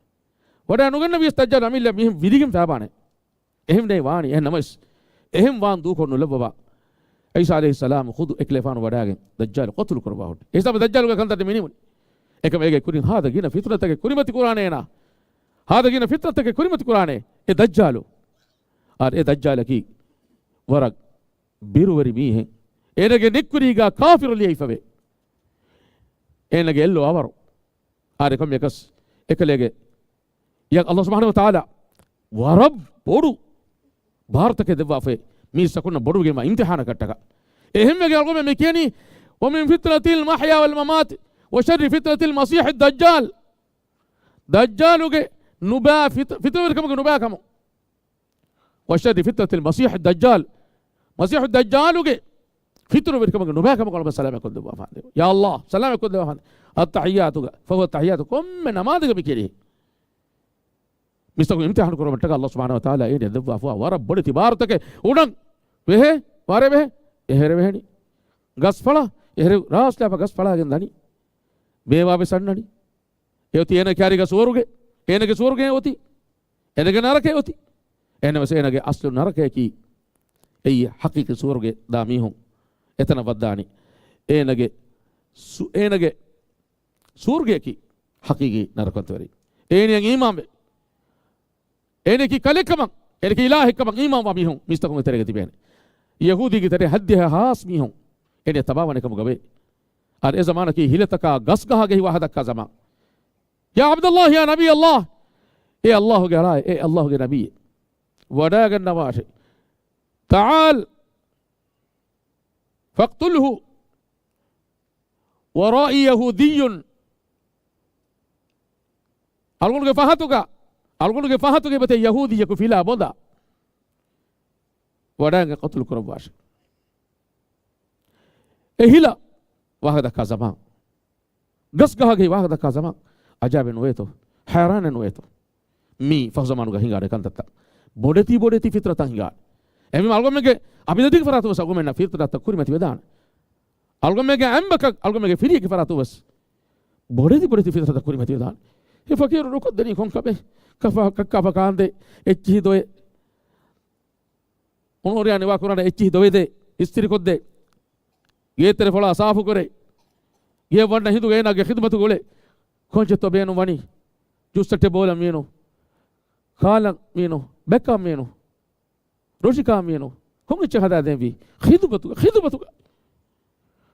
ވަޑައި ނުގަންނަ ވިޔަސް ދައްޖާލު އަމިއްލަ މިހެން ވިރިގެން ފައިބާނެ. އެހެން ނޭ ވާނީ. އެހެން ނަމަވެސް، އެހެން ވާން ދޫކޮށް ނުލައްވަވާ. ޢީސާ ޢަލައިހިއްސަލާމް ޚުދު އެކަލޭފާނު ވަޑާގެން ދައްޖާލު ޤަތުލު ކުރައްވާ ހުއްޓި. އެހިސާބަށް ދައްޖާލުގެ ކަންތައް މިނިމުން. އެކަމަށް އޭގެ ކުރިން ހާދަ ގިނަ ފިތުނަތަކެއް ކުރިމަތި ކުރާނޭ އޭނާ. ހާދަ ގިނަ ފިތުނަތަކެއް ކުރިމަތި ކުރާނޭ އެ ދައްޖާލު. އާ، އެ ދައްޖާލަކީ ވަރަށް ބިރުވެރި މީހެއް. އޭނަގެ ނިއްކުރީގާ ކާފިރު ލިޔެފަވޭ. އޭނަގެ އެއްލޯ އަވަރު. އާ، އެކަމަކަސް އެކަލޭގެ ޔަ ﷲ ސުބްޙާނަހޫ ވަތަޢާލާ ވަރަށް ބޮޑު ބާރުތަކެއް ދެއްވާފައި މީސްތަކުންނަށް ބޮޑުވެގެންވާ އިމްތިޙާނަކަށްޓަކާ. އެހެންވެގެން އަޅުގަނޑު މި ކިޔަނީ، "ومن فتنة المحيا والممات وشر فتنة المسيح الدجال." ދައްޖާލުގެ ނުބައި ފިތު-، ފިތުނަވެރިކަމުގެ ނުބައިކަމު. "وشر فتنة المسيح الدجال." މަސީޙު ދައްޖާލުގެ ފިތުނަވެރިކަމުގެ ނުބައިކަމުގެ އަޅުގަނޑު ސަލާމަތްކޮށްދެއްވާފާނދޭ. ޔާ ﷲ، ސަލާމަތްކޮށްދެއްވާފާނދޭ. އައްތަޙިއްޔާތުގަ، ފަހުވަ އައްތަޙިއްޔާތު، ކޮންމެ ނަމާދެއްގަ މި ކިޔަނީ. މީސްތަކުން އިމްތިޙާނު ކުރުމަށްޓަކާ ﷲ ސުބްޙާނަހޫ ވަތަޢާލާ އޭނަ ދެއްވާފަވާ ވަރަށް ބޮޑެތި ބާރުތަކެއް. އުޑަން ވެހޭ، ވާރޭ ވެހޭ، އެހެރެ ވެހެނީ. ގަސްފަޅާ، އެހެރެ ރާސްލާފަ ގަސްފަޅާގެން ދަނީ. ބޭވާވެސް އަންނަނީ. އެއޮތީ އޭނަ ކާރިގަ ސުވަރުގެ، އޭނަގެ ސުވަރުގެ އޮތީ. އޭނަގެ ނަރަކައެއް އޮތީ. އެހެންނަމަވެސް އޭނަގެ އަސްލު ނަރަކަޔަކީ އެއީ ޙަޤީޤީ ސުވަރުގެ ދާ މީހުން އެތަނަށް ވައްދާނީ. އޭނަގެ ސު-، އޭނަގެ ސުވަރުގެއަކީ ޙަޤީޤީ ނަރަކަ ނުވޭ. އޭނައަށް އީމާންވެ. އޭނައަކީ ކަލެއްކަމަށް، އޭނައަކީ އިލާހެއްކަމަށް އީމާންވާ މީހުން މީސްތަކުންގެ ތެރޭގަ ތިބޭނެ. ޔަހޫދީގެ ތެރޭ ހައްދިހަ ހާސް މީހުން އޭނަ ތަބާވާނެ ކަމުގަ ވޭ. އަދި އެ ޒަމާނަކީ ހިލަތަކާ ގަސްގަހާގެހި ވާހަ ދައްކާ ޒަމާން. يا عبد الله، يا نبي الله، އޭ ﷲގެ ރާއެ، އޭ ﷲގެ ނަބީ، ވަޑާގަންނަވާށޭ. تعال فاقتله ورائي يهودي. އަޅުގަނޑުގެ ފަހަތުގަ، އަޅުގަނޑުގެ ފަހަތުގެ އެބަތި ޔަހޫދީއަކު ފިލާ ބޮނދާ ވަޑާގެން ޤަތުލު ކުރައްވާށޭ. އެ ހިލަ ވާހަކަ ދައްކާ ޒަމާން، ގަސްގަހާގެ ވާހަކަ ދައްކާ ޒަމާން، އަޖައިބެއް ނުވޭތޯ؟ ހައިރާނެއް ނުވޭތޯ؟ މީ ފަހު ޒަމާނުގަ ހިނގާނެ ކަންތައްތައް. ބޮޑެތި ބޮޑެތި ފިތުނަތައް ހިނގާނެ. އެހެންވީމަ އަޅުގަނޑުމެންގެ އަބިދަދީގެ ފަރާތުން ވެސް އަޅުގަނޑުމެންނަށް ފިތުނަތައް ކުރިމަތިވެދާނެ. އަޅުގަނޑުމެންގެ އަނބަކަށް، އަޅުގަނޑުމެންގެ ފިރިއެއްގެ ފަރާތުން ވެސް ބޮޑެތި ބޮޑެތި ފިތުނަތައް ކުރިމަތިވެދާނެ. އެ ފަޤީރު ނުކޮށްދެނީ ކޮންކަމެއް؟ ކަފާ، ކައްކާފަ ކާންދޭ، އެއްޗިހި ދޮވޭ. އުނޯރިޔާ ނިވާ ކުރާނެ އެއްޗިހި ދޮވެދޭ، އިސްތިރިކޮށްދޭ. ގޭތެރެފަޅާ ސާފުކުރޭ. ގެޔަށް ވަންނަ ހިނދުގަ އޭނާގެ ޚިދުމަތުގަ އުޅޭ. ކޮންޗެއްތޯ ބޭނުން ވަނީ؟ ޖޫސްތައްޓެއް ބޯލަން ވީނު. ކާލަން ވީނު. ބެކާން ވީނު. ރޮށިކާން ވީނު. ކޮން އެއްޗެއް ހަދާ ދޭންވީ؟ ޚިދުމަތުގަ، ޚިދުމަތުގަ.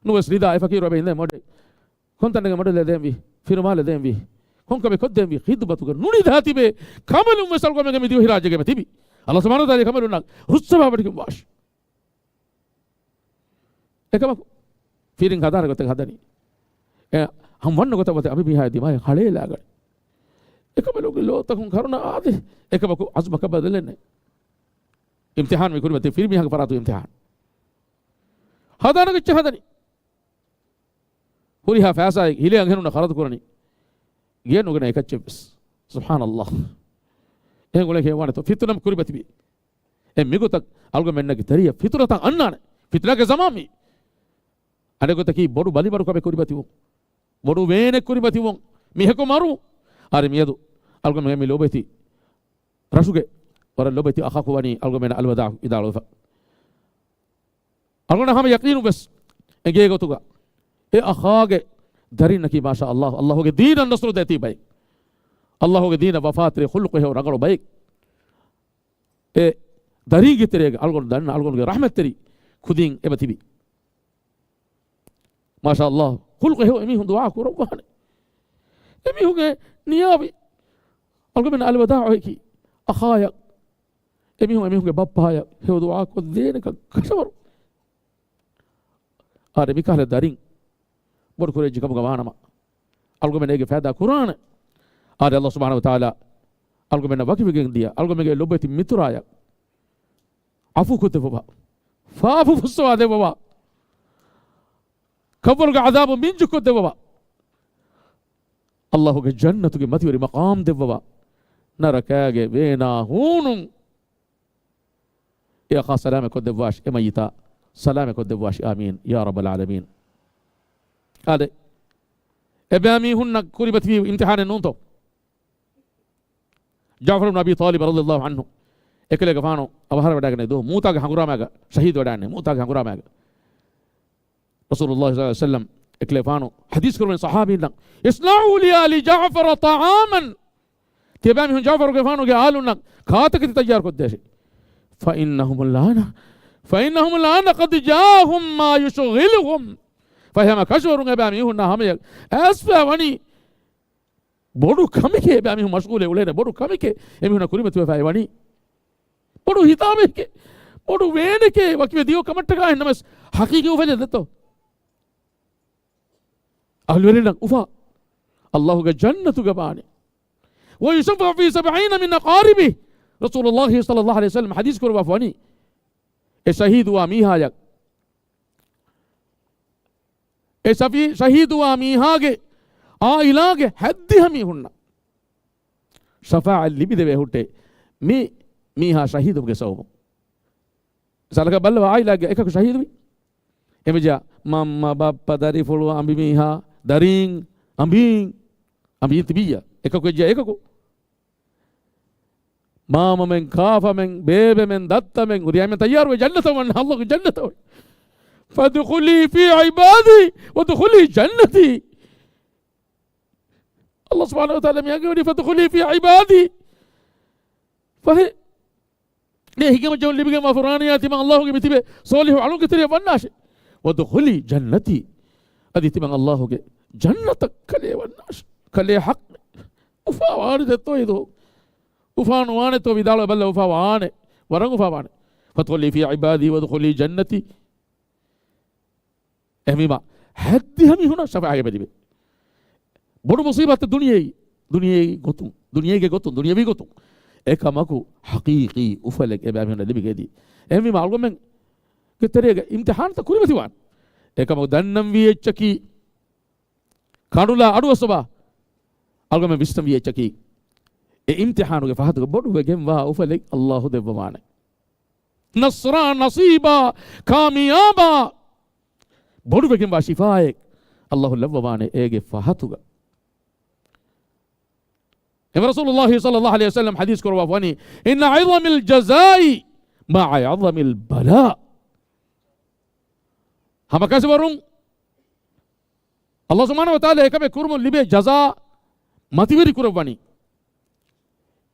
ނުވެސް ރިދާ އެ ފަޤީރު އެބަ އިނދޭ މޮޑެ. ކޮންތަނެއްގެ މޮޑެލް ދޭންވީ؟ ފިރުމާލެ ދޭންވީ؟ ކޮންކަމެއް ކޮށްދޭންވީ؟ ޚިދުމަތުގަ ނުނިދާ ތިބޭ ކަނބަލުން ވެސް އަޅުގަނޑުމެންގެ މި ދިވެހިރާއްޖޭގަ އެބަ ތިބި. ﷲ ސުބްޙާނަހޫ ވަތަޢާލާ ކަނބަލުންނަށް ރުއްސަވާ ވަޑިގެން ވާށި. އެކަމަކު ފިރިން ހަދާނެ ގޮތެއް ހަދަނީ. އެ ހަމަ ވަންނަ ގޮތަށް ވަތަ އަނބިމީހާގެ ދިމާއެއް ހަޅޭލާގަނެ. އެކަމަލުގެ ލޯތަކުން ކަރުނަ އާދެ. އެކަމަކު އަޒުމަކަށް ބަދަލެއް ނެތް. އިމްތިޙާން މި ކުރިމަތި ފިރިމީހާގެ ފަރާތު އިމްތިޙާން. ހަދާނެ ގޮތް ހަދަނީ. ހުރިހާ ފައިސާއެއް ހިލޭއަށް ހެނުނަ ޚަރަދު ކުރަނީ. ގެޔަށް ނުގެނޭ އެކައްޗެއް ވެސް. ސުބްޙާނަﷲ. އެހެން އުޅޭ ހެޔޮވާނެތޯ؟ ފިތުނަ ކުރިމަތިވީ. އެ މިގޮތަށް އަޅުގަނޑުމެންނަކީ ތެރެއަށް ފިތުނަތައް އަންނާނެ. ފިތުނާގެ ޒަމާން މީ. އަނެއް ގޮތަކީ ބޮޑު ބަލިމަޑުކަމެއް ކުރިމަތިވުން. ބޮޑު ވޭނެއް ކުރިމަތިވުން. މީހަކު މަރުވުން. އަދި މިއަދު އަޅުގަނޑުމެން މި ލޯބިވެތި ރަށުގެ ވަރަށް ލޯބިވެތި އަޚަކު ވަނީ އަޅުގަނޑުމެން އަލްވަދާޢު ވިދާޅުވެފަ. އަޅުގަނޑަށް ހަމަ ޔަޤީނު ވެސް އެނގޭ ގޮތުގަ އެ އަޚާގެ ދަރިންނަކީ މާޝާ ﷲ، ﷲގެ ދީނަށް ނަޞްރު ދޭތީ ބައެއް. ﷲގެ ދީނަށް ވަފާތެރި ޚުލްޤު ހެޔޮ ރަނގަޅު ބައެއް. އެ ދަރީގެ ތެރޭގަ އަޅުގަނޑު ދަންނަ އަޅުގަނޑުގެ ރަޙްމަތްތެރި ކުދިން އެބަ ތިބި. މާޝާ ﷲ، ޚުލްޤު ހެޔޮ އެމީހުން ދުޢާ ކުރައްވާނެ. އެމީހުންގެ ނިޔާވި އަޅުގަނޑުމެން އަލްވަދާޢު އެކި އަޚާޔަށް އެމީހުން އެމީހުންގެ ބައްޕައާޔަށް ހެޔޮ ދުޢާ ކޮށްދޭނެކަން ކަށަވަރު. އާދެ، މިކަހަލަ ދަރިން ބޮޑު ކުރެއްޖި ކަމުގަ ވާނަމަ، އަޅުގަނޑުމެން އޭގެ ފައިދާ ކުރާނެ. އާދެ، ﷲ ސުބްޙާނަހޫ ވަތަޢާލާ އަޅުގަނޑުމެންނަށް ވަކިވެގެން ދިޔަ، އަޅުގަނޑުމެންގެ ލޮބުވެތި މިތުރާޔަށް ޢަފޫ ކޮށްދެއްވަވާ، ފާފަ ފުއްސަވާ ދެއްވަވާ، ޤަބުރުގެ ޢަޛާބު މިންޖު ކޮށްދެއްވަވާ، ﷲގެ ޖަންނަތުގެ މަތިވެރި މަޤާމް ދެއްވަވާ، ނަރަކާގެ ވޭނާ ހޫނުން އެ އަޚާ ސަލާމަތް ކޮށްދެއްވާށި، އެ މައްޔިތާ ސަލާމަތް ކޮށްދެއްވާށި. އާމީން ޔާ ރައްބަލް ޢާލަމީން. އާދެ، އެބައިމީހުންނަށް ކުރިމަތިވީ އިމްތިޙާނެއް ނޫންތޯ؟ ޖަޢުފަރު ބިން އަބީ ޠާލިބް ރަޟިޔަﷲ ޢަންހު އެކަލޭގެފާނު އަވަހާރަވެވަޑައިގެން ދުވަހު މޫތާގެ ހަނގުރާމައިގަ ޝަހީދުވެވަޑައިގެން، މޫތާގެ ހަނގުރާމައިގަ ރަސޫލުﷲ ޞައްލަﷲ ޢަލައިހި ވަސައްލަމް އެކަލޭފާނު ޙަދީޘް ކުރުމެ ޞަޙާބީންނަށް، "اصنعوا لآل جعفر طعاما." ތިޔަބައިމީހުން ޖަޢުފަރުގެފާނުގެ އާލުންނަށް ކާތަކެތި ތައްޔާރު ކޮށްދޭށޭ. "فإنهم الآن، فإنهم الآن قد جاءهم ما يشغلهم." ފަހެ ހަމަ ކަށަވަރުން އެބައިމީހުންނާ ހަމަޔަށް އައިސްފަ ވަނީ ބޮޑު ކަމެކޭ. އެބައިމީހުން މަޝްޣޫލެއް އުޅޭނެ ބޮޑު ކަމެކޭ އެމީހުންނަށް ކުރިމަތިވެފައި ވަނީ. ބޮޑު ހިތާމައެކޭ، ބޮޑު ވޭނެކޭ، ވަކިވެ ދިޔަ ކަމަށްޓަކާ އެހެންނަމަސް ޙަޤީޤީ އުފަލެއް ދެއްތޯ؟ އަހުލުވެރިންނަށް އުފާ ﷲގެ ޖަންނަތުގަ ވާނެ. "ويشفع في سبعين من أقاربه." ރަސޫލުﷲ ޞައްލަﷲ ޢަލައިހި ވަސައްލަމް ޙަދީޘް ކުރައްވާފަ ވަނީ، އެ ޝަހީދުވާ މީހާޔަށް، އެ ޝަފީ-، ޝަހީދުވާ މީހާގެ އާއިލާގެ ހައްދިހަ މީހުންނަށް ޝަފާޢަތް ލިބިދެވޭ ހުއްޓޭ، މި މީހާ ޝަހީދުވުމުގެ ސަބަބުން. ސަލަކަށް ބައްލަވާ އާއިލާގެ އެކަކު ޝަހީދުވި. އެމިޖާ މަންމަ، ބައްޕަ، ދަރިފުޅު، އަނބިމީހާ، ދަރީން، އަނބީން، އަނބީން ތިބިއްޔާ. އެކަކު އެއްޗެއް އެކަކު. މާމަމެން، ކާފަމެން، ބޭބެމެން، ދައްތަމެން، ހުރިހާމެން ތައްޔާރުވެ ޖަންނަތަށް ވަން، ﷲގެ ޖަންނަތަށް ވަން. "فادخلي في عبادي وادخلي جنتي." ﷲ ސުބްޙާނަހޫ ވަތަޢާލާ މި އަންގަވަނީ، "فادخلي في عبادي." ފަހެ، އެ ހިކަމަތް ޖެހުން ލިބިގެންވާ ފުރާނަޔާ ތިމަން ﷲގެ މިތިބެ ޞާލިޙު އަޅުންގެ ތެރެއަށް ވަންނާށޭ. "وادخلي جنتي." އަދި ތިމަން ﷲގެ ޖަންނަތަށް ކަލޭ ވަންނާށޭ. ކަލޭ ޙައްޤެއް. އުފާ ވާނެ ދެއްތޯ އިދޯ؟ އުފާ ނުވާނެތޯ؟ ވިދާޅުވެ ބައްލަ، އުފާ ވާނެ. ވަރަށް އުފާ ވާނެ. "فادخلي في عبادي وادخلي جنتي." އެހެންވީމަ، ހައްދިހަ މީހުންނަށް ޝަފާޢަތް އެބަ ލިބޭ. ބޮޑު މުޞީބާތެއް ދުނިޔެއީ، ދުނިޔެއީ ގޮތުން، ދުނިޔޭގެ ގޮތުން، ދުނިޔަވީ ގޮތުން. އެކަމަކު، ޙަޤީޤީ އުފަލެއް އެބައިމީހުންނަށް ލިބިގެންދީ. އެހެންވީމަ، އަޅުގަނޑުމެންގެ ތެރޭގަ އިމްތިޙާނުތައް ކުރިމަތިވާނެ. އެކަމަކު، ދަންނަންވީ އެއްޗަކީ، ކަނޑުލާ އަޑުއައްސަބާ، އަޅުގަނޑުމެން ވިސްނަންވީ އެއްޗަކީ، އެ އިމްތިޙާނުގެ ފަހަތުގަ ބޮޑުވެގެންވާ އުފަލެއް ﷲ ދެއްވަވާނެ. ނަޞްރާ، ނަޞީބާ، ކާމިޔާބާ، ބޮޑުވެގެންވާ ޝިފާއެއް ﷲ ލައްވަވާނެ އޭގެ ފަހަތުގަ. އެ ރަސޫލުﷲ ޞައްލަﷲ ޢަލައިހި ވަސައްލަމް ޙަދީޘް ކުރައްވާފަ ވަނީ، "إن أعظم الجزاء مع أعظم البلاء." ހަމަ ކަށަވަރުން ﷲ ސުބްޙާނަހޫ ވަތަޢާލާ އެކަމެއް ކުރުމުން ލިބޭ ޖަޒާ މަތިވެރި ކުރައްވަނީ،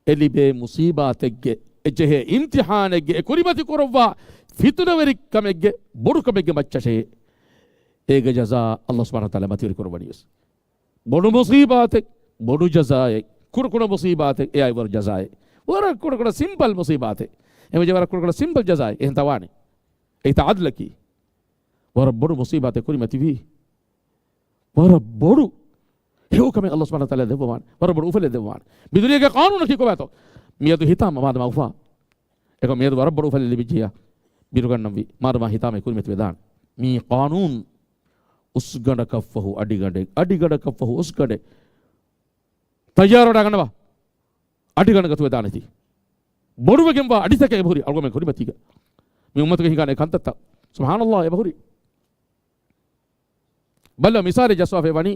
އެ ލިބޭ މުޞީބާތެއްގެ، އެ ޖެހޭ އިމްތިޙާނެއްގެ، އެ ކުރިމަތި ކުރައްވާ ފިތުނަވެރި ކަމެއްގެ، ބޮޑު ކަމެއްގެ މައްޗަށޭ، އޭގެ ޖަޒާ ﷲ ސުބްޙާނަހޫ ވަތަޢާލާ މަތިވެރި ކުރައްވަނީ ވެސް. ބޮޑު މުޞީބާތެއް، ބޮޑު ޖަޒާއެއް، ކުޑަކުޑަ މުޞީބާތެއް، އެއާއި ވަރު ޖަޒާއެއް. ވަރަށް ކުޑަކުޑަ ސިމްޕަލް މުޞީބާތެއް. އެމަޖެ ވަރަށް ކުޑަކުޑަ ސިމްޕަލް ޖަޒާއެއް. އެހެންތާ ވާނެ. އެއީތާ ޢަދްލަކީ. ވަރަށް ބޮޑު މުޞީބާތެއް ކުރިމަތިވީ. ވަރަށް ބޮޑު ހެޔޮކަމެއް ﷲ ސުބްޙާނަހޫ ވަތަޢާލާ ދެއްވަވާނެ. ވަރަށް ބޮޑު އުފަލެއް ދެއްވަވާނެ. މި ދުނިޔޭގެ ޤާނޫނަކީ ކޮބާތޯ؟ މިއަދު ހިތާމަ މާދަމާ އުފާ. އެކަމަ މިއަދު ވަރަށް ބޮޑު އުފަލެއް ލިބިއްޖިއްޔާ، ބިރުގަންނަންވީ. މާދަމާ ހިތާމަ ކުރިމަތިވެދާނެ. މީ ޤާނޫނު. އުސްގަނޑަކަށްފަހު އަޑިގަނޑެއް، އަޑިގަނޑަކަށްފަހު އުސްގަނޑެއް. ތައްޔާރުވެޑާގަންނަވާ. އަޑިގަނޑަށް ގަތުވެދާނެތީ. ބޮޑުވެގެންވާ އަޑިތަކެއް އެބަހުރި އަޅުގަމެން ކުރިމަތީގަ. މި އުއްމަތުގެ ހިނގާނެ ކަންތައްތައް. ސުބްޙާނަﷲ އެބަހުރި. ބައްލަ މިސާލެއް ޖައްސާފައި ވަނީ.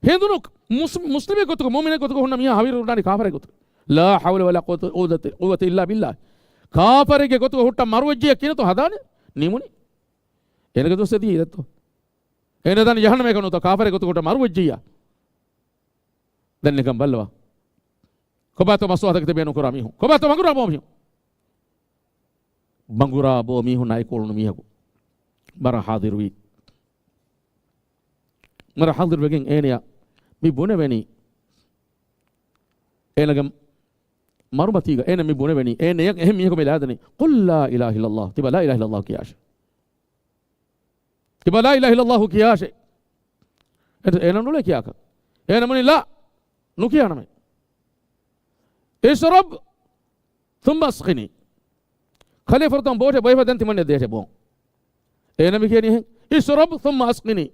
ހެނދުނު މުސް-، މުސްލިމެއް ގޮތުގަ، މުއުމިނެއް ގޮތުގަ ހުންނަ މީހާ ހަވީރު ހުންނާނީ ކާފަރެއް ގޮތުގަ. لا حول ولا قوة، قوة، قوة إلا بالله. ކާފަރެއްގެ ގޮތުގަ ހުއްޓަ މަރުވެއްޖިއްޔާ ކިހިނެއްތޯ ހަދާނެ؟ ނިމުނީ. އޭނަގެ ދުވަސް އެދިޔަ ދެއްތޯ؟ އޭނަ ދާން ޖަހަންނަމަ ކަނުތަ ކާފަރެއް ގޮތުގަ ހުއްޓަ މަރުވެއްޖިއްޔާ. ދެން ނިކަން ބައްލަވާ. ކޮބާތޯ މަސްވާތަކެތި ބޭނުން ކުރާ މީހުން؟ ކޮބާތޯ ބަނގުރާ ބޯ މީހުން؟ ބަނގުރާ ބޯ މީހުންނާ އެކު އުޅުނު މީހަކު މަރަށް ހާޟިރުވީ. މަރަށް ހާޟިރުވެގެން އޭނަޔަށް މި ބުނެވެނީ، އޭނަގެ މަރުމަތީގަ އޭނަ މި ބުނެވެނީ، އޭނަޔަށް އެހެން މީހަކު މި ލައިދަނީ، قل لا إله إلا الله، ތިބާ لا إله إلا الله ކިޔާށޭ. ތިބާ لا إله إلا الله ކިޔާށޭ. އެ-، އޭނަ ނުޅޭ ކިޔާކަށް. އޭނަ ބުނީ لا، ނުކިޔާނަމޭ. اشرب ثم اسقني. ކަލޭ ފުރަތަމަ ބޯޓެ ބޮއެފަ ދެން ތިމަންނެ ދޭށޭ ބޯން. އޭނަ މި ކިޔަނީ އެހެން. اشرب ثم اسقني.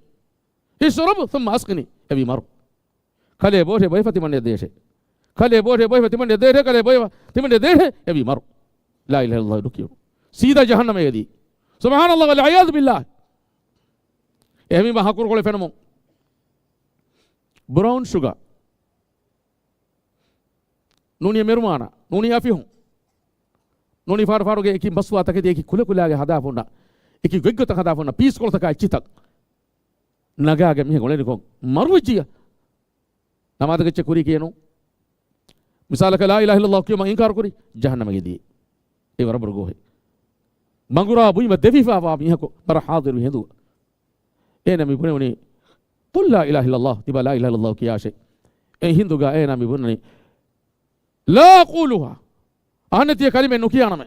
اشرب ثم اسقني. އެވީ މަރު. ކަލޭ ބޯޓެ ބޮއެފަ ތިމަންނެ ދޭށޭ. ކަލޭ ބޯޓެ ބޮއެފަ ތިމަންނެ ދޭށޭ، ކަލޭ ބޮއެފަ ތިމަންނެ ދޭށޭ، އެވީ މަރު. لا إله إلا الله ނުކިޔުނު. ސީދާ ޖަހަންނަމަށް އެދީ. سبحان الله والعياذ بالله. އެހެންވީމަ ހަކުރުކޮޅެއް ފެނުމުން. ބްރައުން ޝުގާ. ނޫނީ މެރުމާނާ، ނޫނީ އަފިހުން، ނޫނީ ފާޑު ފާޑުގެ އެކި މަސްވާ ތަކެތި، އެކި ކުލަކުލާގެ ހަދާފަ ހުންނަ، އެކި ގޮތްގޮތަށް ހަދާފަ ހުންނަ ޕީސްކޮޅުތަކާ އެއްޗިތައް. ނަގާގެ މީހެއް އުޅެނިކޮށް މަރުވެއްޖިއްޔާ. ނަމާދަކަށް އެއްޗެއް ކުރީކީއެއްނު. މިސާލަކަށް ލާ އިލާހަ އިއްލައްލާހު ކިޔުމަށް އިންކާރު ކުރި، ޖަހަންނަމަށް އެދިޔައީ. އެ ވަރަށް ބޮޑު ގޯހެއް. ބަނގުރާ ބުއިމަށް ދެވިފައިވާ މީހަކު ވަރަށް ޙާޟިރުވި ހިނދު. އޭނަ މި ބުނެވުނީ، "قل لا إله إلا الله"، ތިބާ ލާ އިލާހަ އިއްލައްލާހު ކިޔާށޭ. އެ ހިނދުގަ އޭނަ މި ބުނަނީ، "لا أقولها"، އަހަންނެއް ތިޔަ ކަލިމައެއް ނުކިޔާނަމޭ.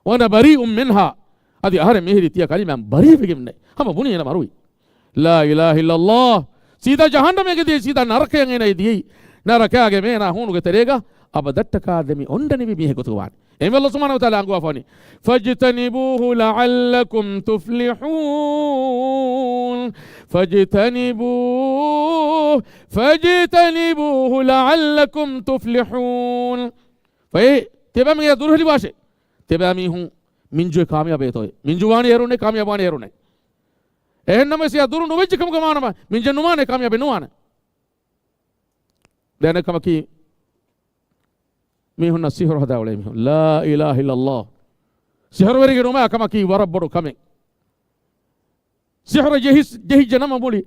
"وأنا بريء منها"، އަދި އަހަރެން މިހިރީ ތިޔަ ކަލިމައިން ބަރީވެގެންނޭ. ހަމަ ބުނި އޭނަ މަރުވި. ލާ އިލާހަ އިއްލައްލާހު. ސީދާ ޖަހަންނަމަށް އެދިޔައީ، ސީދާ ނަރަކަޔަށް އޭނަ އެދިޔައީ. ނަރަކާގެ މޭނާ ހޫނުގެ ތެރޭގަ އަބަދަށްޓަކާ ދެމި އޮންޑަނިވި މީހެއް ގޮތުގަ ވާނެ. އެހެންވެ ﷲ ސުބްޙާނަހޫ ވަތަޢާލާ އަންގަވާފަވަނީ، "فاجتنبوه لعلكم تفلحون. فاجتنبوه، فاجتنبوه لعلكم تفلحون." ފައި ތިޔަބައިމީހުން އެއާ ދުރުހެލިވާށޭ. ތިޔަބައިމީހުން މިންޖުއެއް ކާމިޔާބު އެތޯއޭ. މިންޖު ވާނީ އޭރުންނޭ، ކާމިޔާބު ވާނީ އޭރުންނޭ. އެހެންނަމަވެސް އެއާ ދުރު ނުވެއްޖެ ކަމުގަ ވާނަމަ، މިންޖެއް ނުވާނެ، ކާމިޔާބެއް ނުވާނެ. ދެން އަނެއް ކަމަކީ، މީހުންނަށް ސިހުރު ހަދާ އުޅޭ މީހުން. ލާ އިލާހަ އިއްލައްލާހު. ސިހުރުވެރިންގެ ނުވާ ކަމަކީ ވަރަށް ބޮޑު ކަމެއް. ސިހުރަށް ޖެހިސް، ޖެހިއްޖެ ނަމަ މުޅި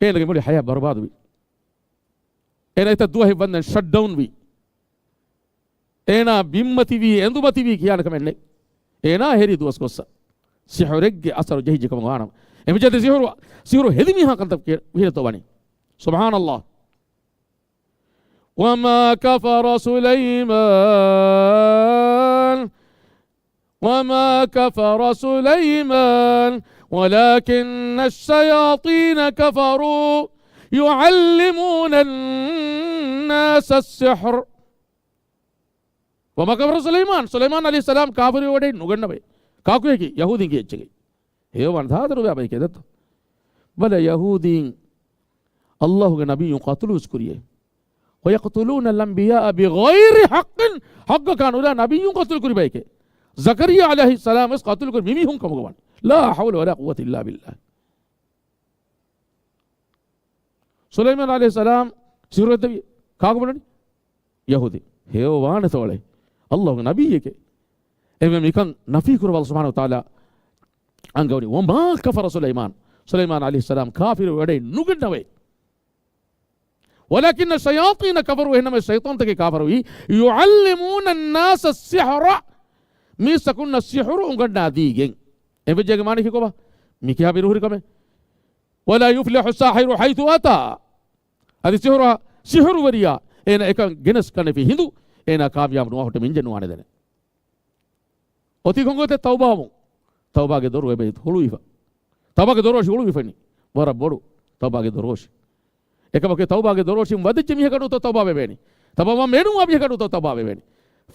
އޭނަގެ މުޅި ހަޔާތް ބަރުބާދުވި. އޭނަ އެތައް ދުވަހެއް ވަންދެން ޝަޓްޑައުން ވި. އޭނާ ބިންމަތިވީ، އެނދުމަތިވީ ކިޔާނެ ކަމެއް ނެތް. އޭނާ ހެރީ ދުވަސް ގޮއްސަ. ސިހުރެއްގެ އަސަރު ޖެހިއްޖެ ކަމަށް ވާނަމަ. އެމިޖަދި ސިހުރު، ސިހުރު ހެދި މީހާ ކަންތައް ކި-، ވިހިރެތޯ ވަނީ. ސުބްޙާނައްލާހް. وما كفر سليمان وما كفر سليمان ولكن الشياطين كفروا يعلمون الناس السحر. وما كفر سليمان، ސުލައިމާން ޢަލައިހިއްސަލާމް ކާފަރުވެވަޑައެއް ނުގަންނަވައި. ކާކުއެކީ؟ ޔަހޫދީންގެ އެއްޗެކޭ. ހެޔޮވާން ތާދަރުވެ ބައެކޭ ދައްތަ. ބަލަ ޔަހޫދީން ﷲ ގެ ނަބިއްޔުން ޤަތުލުވެސް ކުރިޔޭ. ويقتلون الأنبياء بغير حق، ޙައްޤަކާ ނުލާ ނަބިއްޔުން ޤަތުލު ކުރި ބައެކޭ. ޒަކަރިއްޔާ ޢަލައިހިއްސަލާމް ވެސް ޤަތުލު ކުރި މި މީހުން ކަމުގަ ވަނީ. لا حول ولا قوة إلا بالله. ސުލައިމާން ޢަލައިހިއްސަލާމް ސިހުރު ހެއްދެވީ ކާކު ބުނަނީ؟ ޔަހޫދީ. ހެޔޮވާނެތޯ އަޅެ. ﷲ ގެ ނަބިއްޔެކޭ. އެހެންވެ މިކަން ނަފީ ކުރައްވާ ﷲ ސުބްޙާނަހޫ ވަތަޢާލާ އަންގަވަނީ، وما كفر سليمان، ސުލައިމާން ޢަލައިހިއްސަލާމް ކާފަރުވެވަޑައެއް ނުގަންނަވައި. ولكن الشياطين كفروا، އެހެންނަމަވެސް ޝައިޠާންތަކެއް ކާފަރުވީ، يعلمون الناس السحر، މީސްތަކުންނަށް ސިޙުރު އުނގަންނާ ދީގެން. އެ ވެއްޖެއްގެ މާނައަކީ ކޮބާ؟ މި ކިހާ ބިރުހުރި ކަމެއް. ولا يفلح الساحر حيث أتى. އަދި ސިޙުރު، ސިޙުރުވެރިޔާ އޭނަ އެކަން ގެނެސް ކަނެފި ހިނދު އޭނާ ކާމިޔާބު ނުވާ ހުއްޓެ މިންޖެއް ނުވާނެ ދެނެ. އޮތީ ކޮންގޮތެއް؟ ތައުބާވުން. ތައުބާގެ ދޮރު އެބައި ހުޅުވިފަ. ތައުބާގެ ދޮރު އޮށި ހުޅުވިފައިނީ. ވަރަށް ބޮޑު ތައުބާގެ ދޮރު އޮށި. އެކަމަކީ ތައުބާގެ ދޮރު އޮށިން ވަދެއްޖެ މީހަކަށް ނުތޯ ތައުބާ ވެވޭނީ. ތައުބާވާން ބޭނުންވާ މީހަކަށް ނުތޯ ތައުބާ ވެވޭނީ.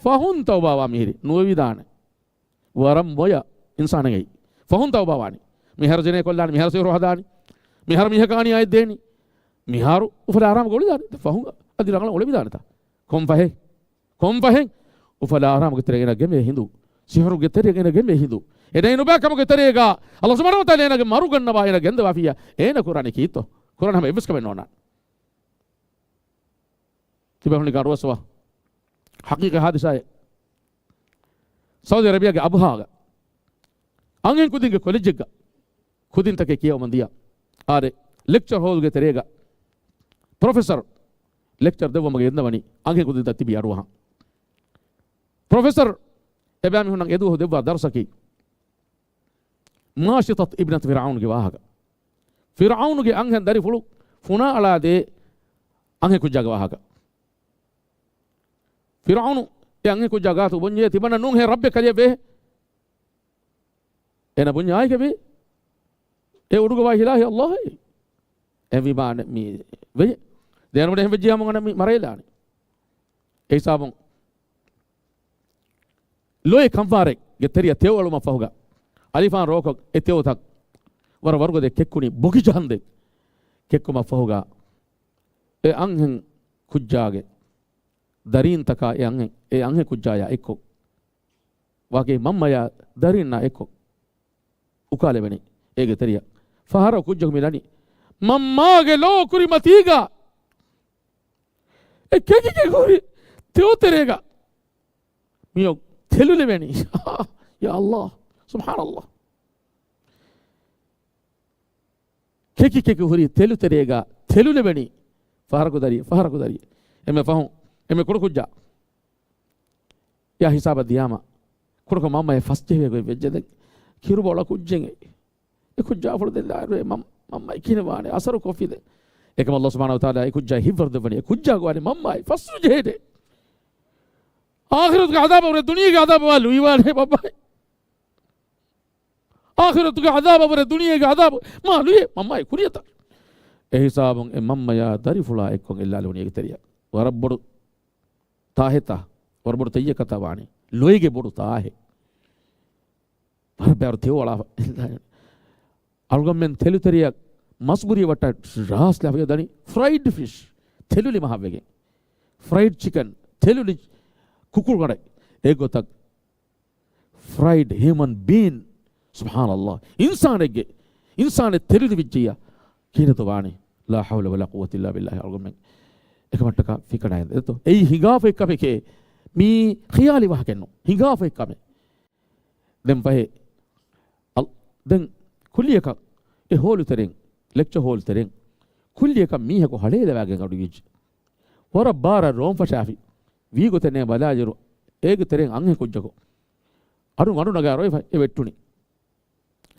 ފަހުން ތައުބާވާ މީހެރި ނުވެވިދާނެ. ވަރަށް މޮޔަ އިންސާނެއް އެއީ. ފަހުން ތައުބާވާނީ. މިހާރު ޒިނޭ ކޮށްލާނީ، މިހާރު ސިޙުރު ހަދާނީ، މިހާރު މީހަކަށް އަނިޔާއެއް ދޭނީ، މިހާރު އުފަލާ އަރާމުގަ އުޅިދާނީ. ފަހުން އަދި ރަނގަޅަށް އުޅެވިދާނެތާ؟ ކޮން ފަހެއް؟ ކޮން ފަހެއް؟ އުފަލާ އަރާމުގެ ތެރޭގަ އޭނަ ގެންދެވޭ ހިނދު. ސިޙުރުގެ ތެރޭގަ އޭނަ ގެންދެވޭ ހިނދު. އެ ނުބައި ކަމުގެ ތެރޭގަ ﷲ ސުބްޙާނަހޫ ވަތަޢާލާ އޭނަގެ މަރު ގަންނަވާ އޭނަ ގެންދަވާފިއްޔާ އޭނަ ކުރާނީ ކީއްތޯ؟ ކުރާން ހަމަ އެއްވެސް ކަމެއް ނޯންނާނެ. ތިބޭފުޅުން އަރުވަސްވާ ޙަޤީޤީ ހާދިސާއެއް. ސައުދީ އަރަބިއާގެ އަބްހާގަ އަންހެން ކުދިންގެ ކޮލެޖެއްގަ ކުދިންތަކެއް ކިޔަވަމުން ދިޔަ އާދެ، ލެކްޗަރ ހޯލްގެ ތެރޭގަ ޕްރޮފެސަރ ލެކްޗަރ ދެއްވަމުގެ ގެންދަވަނީ އަންހެން ކުދިންތައް ތިބި އަޑުއަހަން. ޕްރޮފެސަރ އެބައިމީހުންނަށް އެދުވަހު ދެއްވާ ދަރުސަކީ މާޝިޠަތު އިބްނަތު ފިރްޢައުނުގެ ވާހަކަ. ފިރްޢައުނުގެ އަންހެން ދަރިފުޅު ފުނާ އަޅާދޭ އަންހެން ކުއްޖާގެ ވާހަކަ. ފިރްޢައުނު އެ އަންހެން ކުއްޖާ ގާތު ބުންޏޭ، ތިމަންނަ ނޫންހޭ ރައްބެއް ކަލެއަށް ވޭ. އޭނަ ބުންޏާ އާއެކޭ ވޭ. އެ އުޑުގަ ވާ އިލާހީ ﷲ އޭ. އެހެންވީމާ މި ވެޔޭ. ދެން ބުނެ އެހެން ވެއްޖިއްޔާމު އަނެއް މި މަރައިލާނެ. އެ ހިސާބުން ލޯތް ކަންފާރެއްގެ ތެރެއަށް ތެޔޮ އެޅުމަށް ފަހުގަ، އަލިފާން ރޯކޮށް އެ ތެޔޮތައް ވަރަށް ވަރުގަދަ ކެއްކުނި ބޮކި ޖަހަންދެން ކެއްކުމަށް ފަހުގަ، އެ އަންހެން ކުއްޖާގެ ދަރީންތަކާ އެ އަންހެން، އެ އަންހެން ކުއްޖާޔާ އެއްކޮށް، ވާގި މަންމަޔާ ދަރީންނާ އެއްކޮށް އުކާލެވެނީ އޭގެ ތެރެއަށް. ފަހަރަށް ކުއްޖަކު މި ދަނީ މަންމާގެ ލޯ ކުރިމަތީގަ އެ ކެކިގެ ހުރި ތެޔޮ ތެރޭގަ މިއޮށް ތެލުލެވެނީ. ޔާ ﷲ، ސުބްޙާނަﷲ. ޓެކި ޓެކި ހުރި ތެލުތެރޭގަ ތެލު ލެވެނީ ފަހަރަކު ދަރި، ފަހަރަކު ދަރި. އެންމެ ފަހުން، އެންމެ ކުޑަކުއްޖާ. އެއާ ހިސާބަށް ދިޔާމަ، ކުޑަކޮށް މަންމައެއް ފަސްޖެހޭ ގޮތް ވެއްޖެ ދެން. ކިރުބޮޅަކު އުއްޖެން އެ ކުއްޖާ ފުޅު ދެން ލާރުވެ މަން-، މަންމަ ކިހިނެއް ވާނެ އަސަރު ކޮށްފި ދެން. އެކަމަށް ﷲ ސުބްޙާނަހޫ ވަތަޢާލާ އެ ކުއްޖާ ހިތްވަރު ދެއްވަނީ. އެ ކުއްޖާގެ ވާނެ މަންމައެއް ފަސްނުޖެހޭ ދެން. އާޚިރަތުގެ ޢަޛާބަށްވުރެ ދުނިޔޭގެ ޢަޛާބަށް ވާ ލުއިވާނެ މަންމައެއް. އާޚިރަތުގެ ޢަޛާބަށްވުރެ ދުނިޔޭގެ ޢަޛާބަށް މާ ލުއި މަންމައެއް ކުރިޔަތަ. އެ ހިސާބުން އެ މަންމަޔާ ދަރިފުޅާ އެއްކޮށް އެއްލާލެވުނީ އޭގެ ތެރެއަށް. ވަރަށް ބޮޑު ތާހެއްތަ؟ ވަރަށް ބޮޑު ތެއްޔެއް ކަތާ ވާނީ. ލޮއިގެ ބޮޑު ތާހެއް. ވަރަށް ބޭރު ތެޔޮ އަޅާފަ. އަޅުގަނޑުމެން ތެލުތެރެއަށް މަސްބުރި ވައްޓަށް ރާސް ލާފަ ދަނީ ފްރައިޑް ފިޝް. ތެލު ލިމަހަށްވެގެން. ފްރައިޑް ޗިކަން. ތެލު ލި-، ކުކުޅު ގަނޑެއް. އެގޮތަށް ފްރައިޑް ހިއުމަން ބީން. ސުބްޙާނަﷲ. އިންސާނެއްގެ، އިންސާނެއް ތެލު ލިބިއްޖެއްޔާ ކިހިނެއްތޯ ވާނީ؟ ލާ ޙައުލަ ވަލާ ޤުއްވަތަ އިއްލާ ބިއްލާހި. އަޅުގަނޑުމެން އެކަމަށްޓަކާ ފިކަނާ އެނދެ. އެއީ ހިނގާފައި ކަމެކޭ. މީ ޚިޔާލީ ވާހަކައެއްނު. ހިނގާފައި ކަމެއް. ދެން ފަހެ، އަލް-، ދެން ކުއްލިއަކަށް އެ ހޯލު ތެރެއިން، ލެކްޗަ ހޯލު ތެރެއިން، ކުއްލިއަކަށް މީހަކު ހަޅޭލަވާގެން އަޑުއިވިއްޖެ. ވަރަށް ބާރަށް ރޯން ފަށާފި. ވީގޮތެއް ނޭނގެ ބަލާލިއިރު، އޭގެ ތެރެއިން އަންހެން ކުއްޖަކު އަޑު އަޑު ނަގާ ރޮއިފަ އެ ވެއްޓުނީ.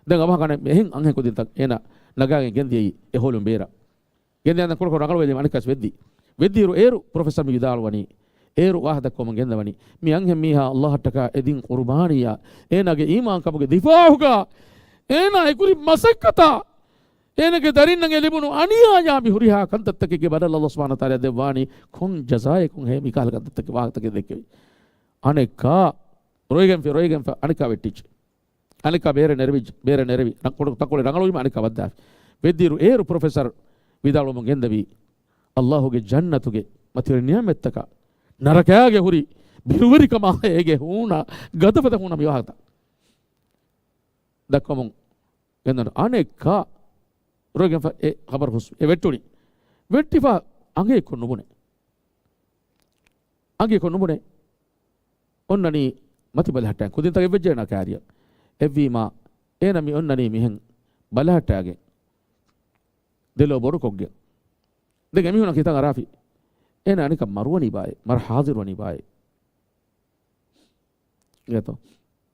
ދެން އަވަހަކަނެ އެހެން އަންހެން ކުދިންތައް އޭނަ ނަގާގެން ގެންދިޔައީ އެ ހޯލުން ބޭރަށް. ގެންދިޔަން ކުޑަކޮށް ރަނގަޅުވެލީމަ އަނެއްކާސް ވެއްދީ. ވެއްދިއިރު އޭރު ޕްރޮފެސަރ މި ވިދާޅުވަނީ، އޭރު ވާހަކަ ދައްކަވަމުން ގެންދަވަނީ، މި އަންހެން މީހާ ﷲ އަށްޓަކާ އެ ދިން ޤުރުބާނީއާ، އޭނާގެ އީމާންކަމުގެ ދިފާޢުގަ، އޭނާ އެކުރި މަސައްކަތާ، އޭނާގެ ދަރިންނަށް އެ ލިބުނު އަނިޔާޔާ މި ހުރިހާ ކަންތައްތަކެއްގެ ބަދަލު ﷲ ސުބްޙާނަހޫ ވަތަޢާލާ ދެއްވާނީ ކޮން ޖަޒާއަކުންހޭ މިކަހަލަ ކަންތައްތަކެއް ވާހަކަތަކެއް ދެއްކެވީ. އަނެއްކާ ރޮއިގެންފި، ރޮއިގެންފަ، އަނެއްކާ ވެއްޓިއްޖެ. އަނެއްކާ ބޭރަށް ނެރެވިއްޖެ، ބޭރަށް ނެރެވި، ރަނގަޅު، ތަންކޮޅެއް ރަނގަޅުވީމަ އަނެއްކާ ވައްދާފި. ވެއްދިއިރު އޭރު ޕްރޮފެސަރ ވިދާޅުވަމުން ގެންދަވީ، ﷲ ގެ ޖަންނަތުގެ މަތިވެރި ނިޢުމަތްތަކާ، ނަރަކާގެ ހުރި ބިރުވެރިކަމާ އޭގެ ހޫނާ ގަދަފަދަ ހޫނާ މި ވާހަކަތައް ދައްކަމުން ގެންދަން. އަނެއްކާ ރޮއިގެންފަ އެ ޚަބަރު ހުސް އެ ވެއްޓުނީ. ވެއްޓިފަ އަނގަޔަކުން ނުބުނެ. އަނގަޔަކުން ނުބުނެ. އޮންނަނީ މަތި ބަލަހައްޓައިގެން ކުދިންތަކެއް ވެއްޖެ ނަރަކާ އެރިޔަށް. އެއްވީމާ، އޭނަ މި އޮންނަނީ މިހެން ބަލަހައްޓައިގެން ދެލޯ ބޮޑުކޮށްގެން. ދެން އެމީހުނަށް ހިތަށް އަރާފި. އޭނަ އަނެއްކާ މަރުވަނީ ބާއޭ، މަރަށް ޙާޟިރުވަނީ ބާއޭ. އިނގޭތޯ؟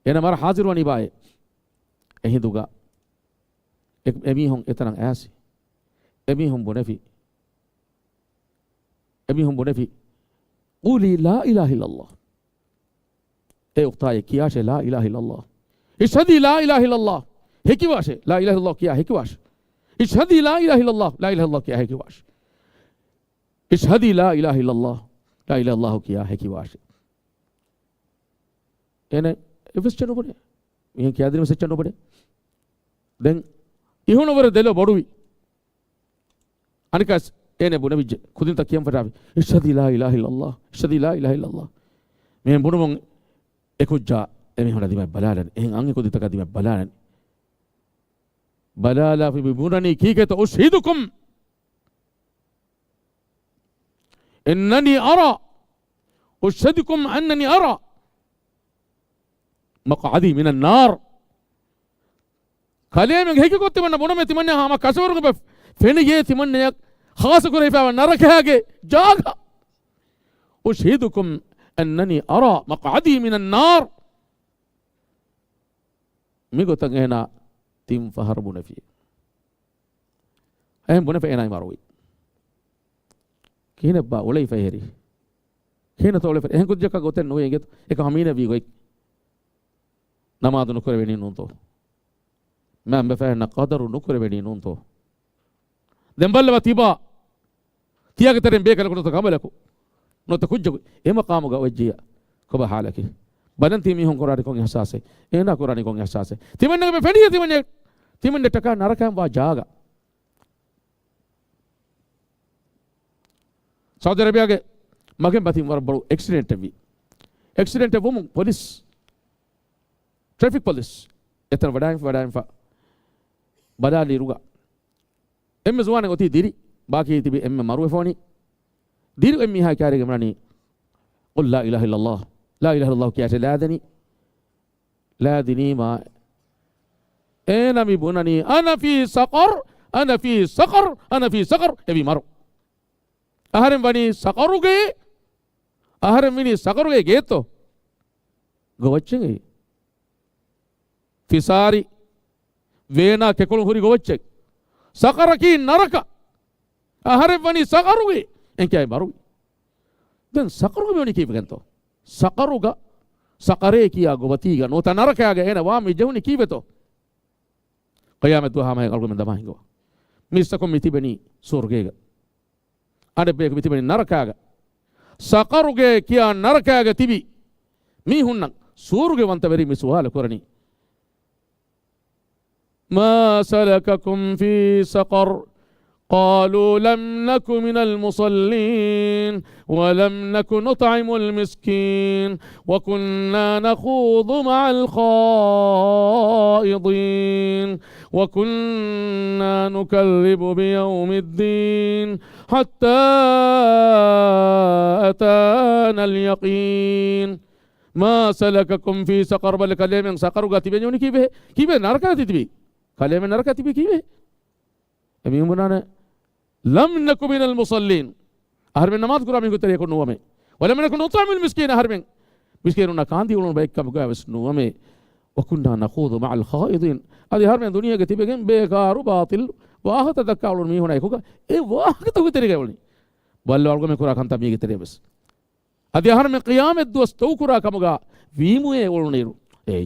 އޭނަ މަރަށް ޙާޟިރުވަނީ ބާއޭ. އެހިނދުގަ އެ-، އެމީހުން އެތަނަށް އައިސް. އެމީހުން ބުނެފި. އެމީހުން ބުނެފި. قولي لا إله إلا الله. އޭ އުޚްތާއޭ، ކިޔާށޭ لا إله إلا الله. اشهدي لا إله إلا الله. ހެކިވާށޭ، لا إله إلا الله ކިޔާ ހެކިވާށޭ. اشهدي لا إله إلا الله، لا إله إلا الله ކިޔާ ހެކިވާށޭ. اشهدي لا إله إلا الله، لا إله إلا الله ކިޔާ ހެކިވާށޭ. އޭނަ އެއްވެސް އެއްޗެއް ނުބުނޭ. މިހެން ކިޔާދިނުމަސް އެއްޗެއް ނުބުނޭ. ދެން އިހުނަށްވުރެ ދެލޯ ބޮޑުވި. އަނެއްކާސް އޭނަ ބުނެވިއްޖެ. ކުދިންތައް ކިޔަން ފަށާފި. اشهدي لا إله إلا الله، اشهدي لا إله إلا الله. މިހެން ބުނުމުން އެކުއްޖާ އެމީހުންނަށް ދިމާ ބަލާލަން. އެހެން އަންހެން ކުދިންތަކާ ދިމާ ބަލާލަން. ބަލާލާފި މި ބުނަނީ ކީކޭތަ؟ أشهدكم أنني أرى، أشهدكم أنني أرى مقعدي من النار. ކަލޭމެން ހެކިކޮށް ތިމަންނަ ބުނަމޭ، ތިމަންނަ ހަމަ ކަށަވަރުގެ ފެނިގޭ ތިމަންނަޔަށް ޚާއްޞަ ކުރެވިފައިވާ ނަރަކައިގެ ޖާގަ. أشهدكم أنني أرى مقعدي من النار. މިގޮތަށް އޭނާ ތިން ފަހަރު ބުނެފި. އެހެން ބުނެފަ އޭނާ މަރުވި. ކިހިނެއްބާ އުޅެފަ އެހެރީ؟ ކިހިނެއްތޯ އުޅެފަ؟ އެހެން ކުއްޖަކަށް ގޮތެއް ނުވޭ އިނގޭތޯ. އެކަމަކު މީނަ ވީ ގޮތް. ނަމާދު ނުކުރެވެނީ ނޫންތޯ؟ މައިންބަފައިންނަށް ޤަދަރު ނުކުރެވެނީ ނޫންތޯ؟ ދެން ބައްލަވާ ތިބާ. ތިޔާގެ ތެރެއިން ބޭކަލަކު ނުވަތަ ކަނބަލަކު ނުވަތަ ކުއްޖަކު އެ މަޤާމުގަ އޮތްޖިޔާ ކޮބާ ޙާލަކީ؟ ބަލަން ތި މީހުން ކުރާނީ ކޮން އިޙްސާސެއް؟ އޭނާ ކުރާނީ ކޮން އިޙްސާސެއް؟ ތިމަންނަގެ މި ފެނިޔޭ ތިމަންނަ، ތިމަންނައަށްޓަކާ ނަރަކައިން ވާ ޖާގަ. ސައުދި އަރަބިޔާގެ މަގެއް މަތިން ވަރަށް ބޮޑު އެކްސިޑެންޓެއް ވި. އެކްސިޑެންޓެއް ވުމުން ޕޮލިސް، ޓްރެފިކް ޕޮލިސް އެތަނަށް ވަޑާއިންފަ، ވަޑާއިންފަ ބަލާލިއިރުގަ އެންމެ ޒުވާނެއް އޮތީ ދިރި، ބާކީ ތިބި އެންމެ މަރުވެފަ ވަނީ. ދިރި އެއްމީހާ ކާރިގެ ބުނަނީ، "قل لا إله إلا الله، لا إله إلا الله" ކިޔާށޭ ލާދެނީ. ލާދިނީމާ އޭނަ މި ބުނަނީ، "أنا في سقر، أنا في سقر، أنا في سقر، އެވީ މަރު. އަހަރެން ވަނީ ސަޤަރުގައޭ، އަހަރެން ވަނީ ސަޤަރުގައޭ ގެއެއްތޯ؟ ގޮވައްޗެއް އެއީ. ފިސާރި ވޭނާ ކެކުޅުން ހުރި ގޮވައްޗެއް. ސަޤަރަކީ ނަރަކަ. އަހަރެން ވަނީ ސަޤަރުގައޭ. އެންކިޔާ މަރުވި. ދެން ސަޤަރުގަ މިވަނީ ކީއްވެގެންތޯ؟ ސަޤަރުގަ، ސަޤަރޭ ކިޔާ ގޮވަތީގަ ނުވަތަ ނަރަކަޔާގަ އޭނަ ވާ މި ޖެހުނީ ކީއްވެތޯ؟ ޤިޔާމަތް ދުވަހާ ހަމަ އަޅުގަނޑުމެން ދަމާ ހިނގުވާ. މީސްތަކުން މި ތިބެނީ ސުވަރުގޭގަ. އަނެއްބަޔަކު މި ތިބެނީ ނަރަކާގަ. ސަޤަރުގޭ ކިޔާ ނަރަކާގަ ތިބި މީހުންނަށް ސުވަރުގެވަންތަވެރިން މި ސުވާލު ކުރަނީ، ما سلككم في سقر؟ قالوا لم نك من المصلين ولم نك نطعم المسكين وكنا نخوض مع الخائضين وكنا نكذب بيوم الدين حتى أتانا اليقين ما سلككم في سقر؟ ބަލަ، ކަލޭމެން ސަޤަރުގަ ތިބެނީ ކީއްވެ؟ ކީއްވެ ނަރަކަ ތިބީ؟ ކަލޭމެން ނަރަކަ ތިބީ ކީއްވެ؟ އެމީހުން ބުނާނެ، لم نك من المصلين. އަހަރެމެން ނަމާދު ކުރާ މީހުން ތެރެއަކު ނުވަމޭ. ولم نك نطعم المسكين، އަހަރެމެން މިސްކީނުންނަށް ކާންދީ އުޅުނު ބައެއްކަމުގަވެސް ނުވަމޭ. وكنا نخوض مع الخائضين. އަދި އަހަރެމެން ދުނިޔޭގަ ތިބެގެން ބޭކާރު ބާޠިލް ވާހަކަ ދައްކާ އުޅުނު މީހުންނާ އެކުގަ އެ ވާހަކަތަކުގެ ތެރޭގަ އުޅެނީ. ބައްލަ އަޅުގަމެން ކުރާ ކަންތައް މީގެ ތެރޭ ވެސް. އަދި އަހަރެމެން ޤިޔާމަތް ދުވަސް ތައު ކުރާ ކަމުގަ ވީމުއޭ އުޅުނުއިރު، އޭ،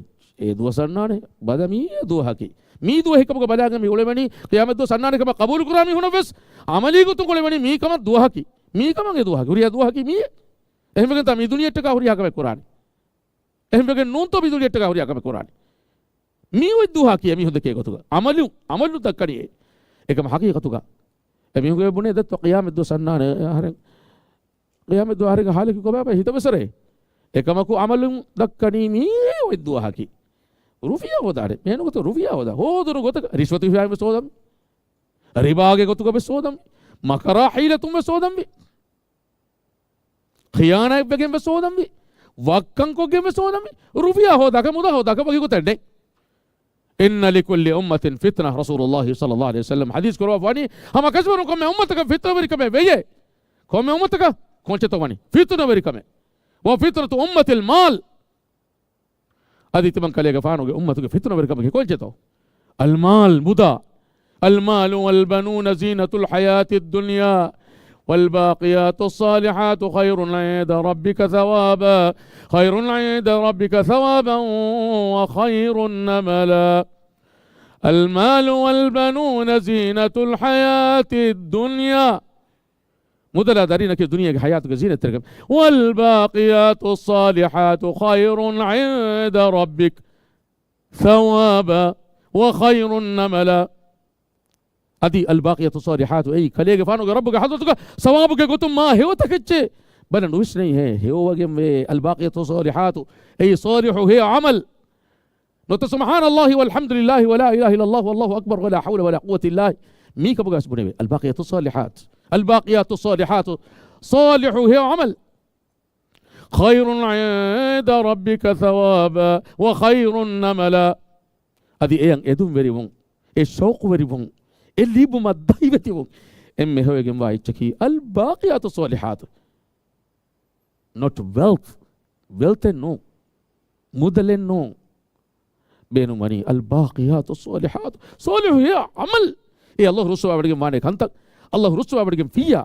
އޭ ދުވަސް އަންނާނެ، ބަލަ މީ އެ ދުވަހަކީ. މީ ދުވަހެއް ކަމުގަ ބަލާގެން މި އުޅެވެނީ، ޤިޔާމަތް ދުވަސް އަންނާނެ ކަމަށް ޤަބޫލު ކުރާ މީހުނަށް ވެސް ޢަމަލީ ގޮތުން އުޅެވެނީ މީ ކަމަށް ދުވަހަކީ. މީ ކަމަށް އެ ދުވަހަކީ. ހުރިހާ ދުވަހަކީ މީ. އެހެންވެގެންތާ މި ދުނިޔެއްޓަކާ ހުރިހާ ކަމެއް ކުރާނީ. އެހެންވެގެން ނޫންތޯ މި ދުނިޔެއްޓަކާ ހުރިހާ ކަމެއް ކުރާނީ. މީ އޮތް ދުވަހަކީ އެމީހުން ދެކޭ ގޮތުގަ. ޢަމަލު، ޢަމަލު ދައްކަނީ އެ. އެކަމަ ޙަޤީޤަތުގަ. އެމީހުންގެ ބުނޭ ދެއްތޯ ޤިޔާމަތް ދުވަސް އަންނާނެ އަހަރެން. ޤިޔާމަތް ދުވަހުގެ ޙާލަކީ ކޮބާބަ ހިތަށް ވެސް އެރޭ. އެކަމަކު ޢަމަލުން ދައްކަނީ މީ އޮތް ދުވަހަކީ. ރުފިޔާ ހޯދާނެ. މޭނު ގޮތަށް ރުފިޔާ ހޯދާ. ހޯދުނު ގޮތަކަށް ރިޝްވަތު ހިފާ ވެސް ހޯދަން. ރިބާގެ ގޮތުގަ ވެސް ހޯދަން. މަކަރާ ޙީލަތުން ވެސް ހޯދަން. ޚިޔާނާތްވެގެން ވެސް ހޯދަންވީ. ވައްކަން ކޮށްގެން ވެސް ހޯދަންވީ. ރުފިޔާ ހޯދާކަށް މުދާ ހޯދާކަށް ވަކި ގޮތެއް ނެތް. إن لكل أمة فتنة، رسول الله صلى الله عليه وسلم ޙަދީޘް ކުރައްވާ ވަނީ، ހަމަ ކަށަވަރުން ކޮންމެ އުއްމަތަކަށް ފިތުނަވެރިކަމެއް ވެޔޭ. ކޮންމެ އުއްމަތަކަށް ކޮންޗެއްތޯ ވަނީ؟ ފިތުނަވެރިކަމެއް. وفتنة أمتي المال. އަދި ތިމަން ކަލޭގެފާނުގެ އުއްމަތުގެ ފިތުނަވެރިކަމަކީ ކޮންޗެއްތޯ؟ المال، މުދާ. المال والبنون زينة الحياة الدنيا والباقيات الصالحات خير عند ربك ثوابا، خير عند ربك ثوابا وخير أملا. المال والبنون زينة الحياة الدنيا. މުދަލާ ދަރީންނަކީ ދުނިޔޭގެ ޙަޔާތުގެ ޒީނަތްތެރިކަމެއް. والباقيات الصالحات خير عند ربك ثوابا وخير أملا. އަދި الباقيات الصالحات އެއީ ކަލޭގެފާނުގެ ރައްބުގެ ޙަޟްރަތުގަ ސަވާބުގެ ގޮތުން މާ ހެޔޮ ތަކެއްޗޭ. ބަލަ ނުވިސްނެއި ހޭ، ހެޔޮވެގެންވޭ الباقيات الصالحات. އެއީ ޞާލިޙު ހެޔޮ ޢަމަލް. ނުވަތަ سبحان الله والحمد لله ولا إله إلا الله والله أكبر ولا حول ولا قوة إلا، މީ ކަމުގަ ވެސް ބުނެވޭ. الباقيات الصالحات، الباقيات الصالحات، ޞާލިޙު ހެޔޮ ޢަމަލް. خير عند ربك ثوابا وخير أملا. އަދި އެޔަށް އެދުންވެރިވުން، އެ ޝައުޤުވެރިވުން، އެ ލިބުމަށް ދަހިވެތިވުން، އެންމެ ހެޔޮވެގެންވާ އެއްޗަކީ الباقيات الصالحات. Not wealth. ވެލްތެއް ނޫން. މުދަލެއް ނޫން. ބޭނުން ވަނީ الباقيات الصالحات، ޞާލިޙު ހެޔޮ ޢަމަލް. އެ ﷲ ރުއްސަވާވަޑިގެން ވާނެ ކަންތައް، ﷲ ރުއްސަވާވަޑިގެން ފިއްޔާ،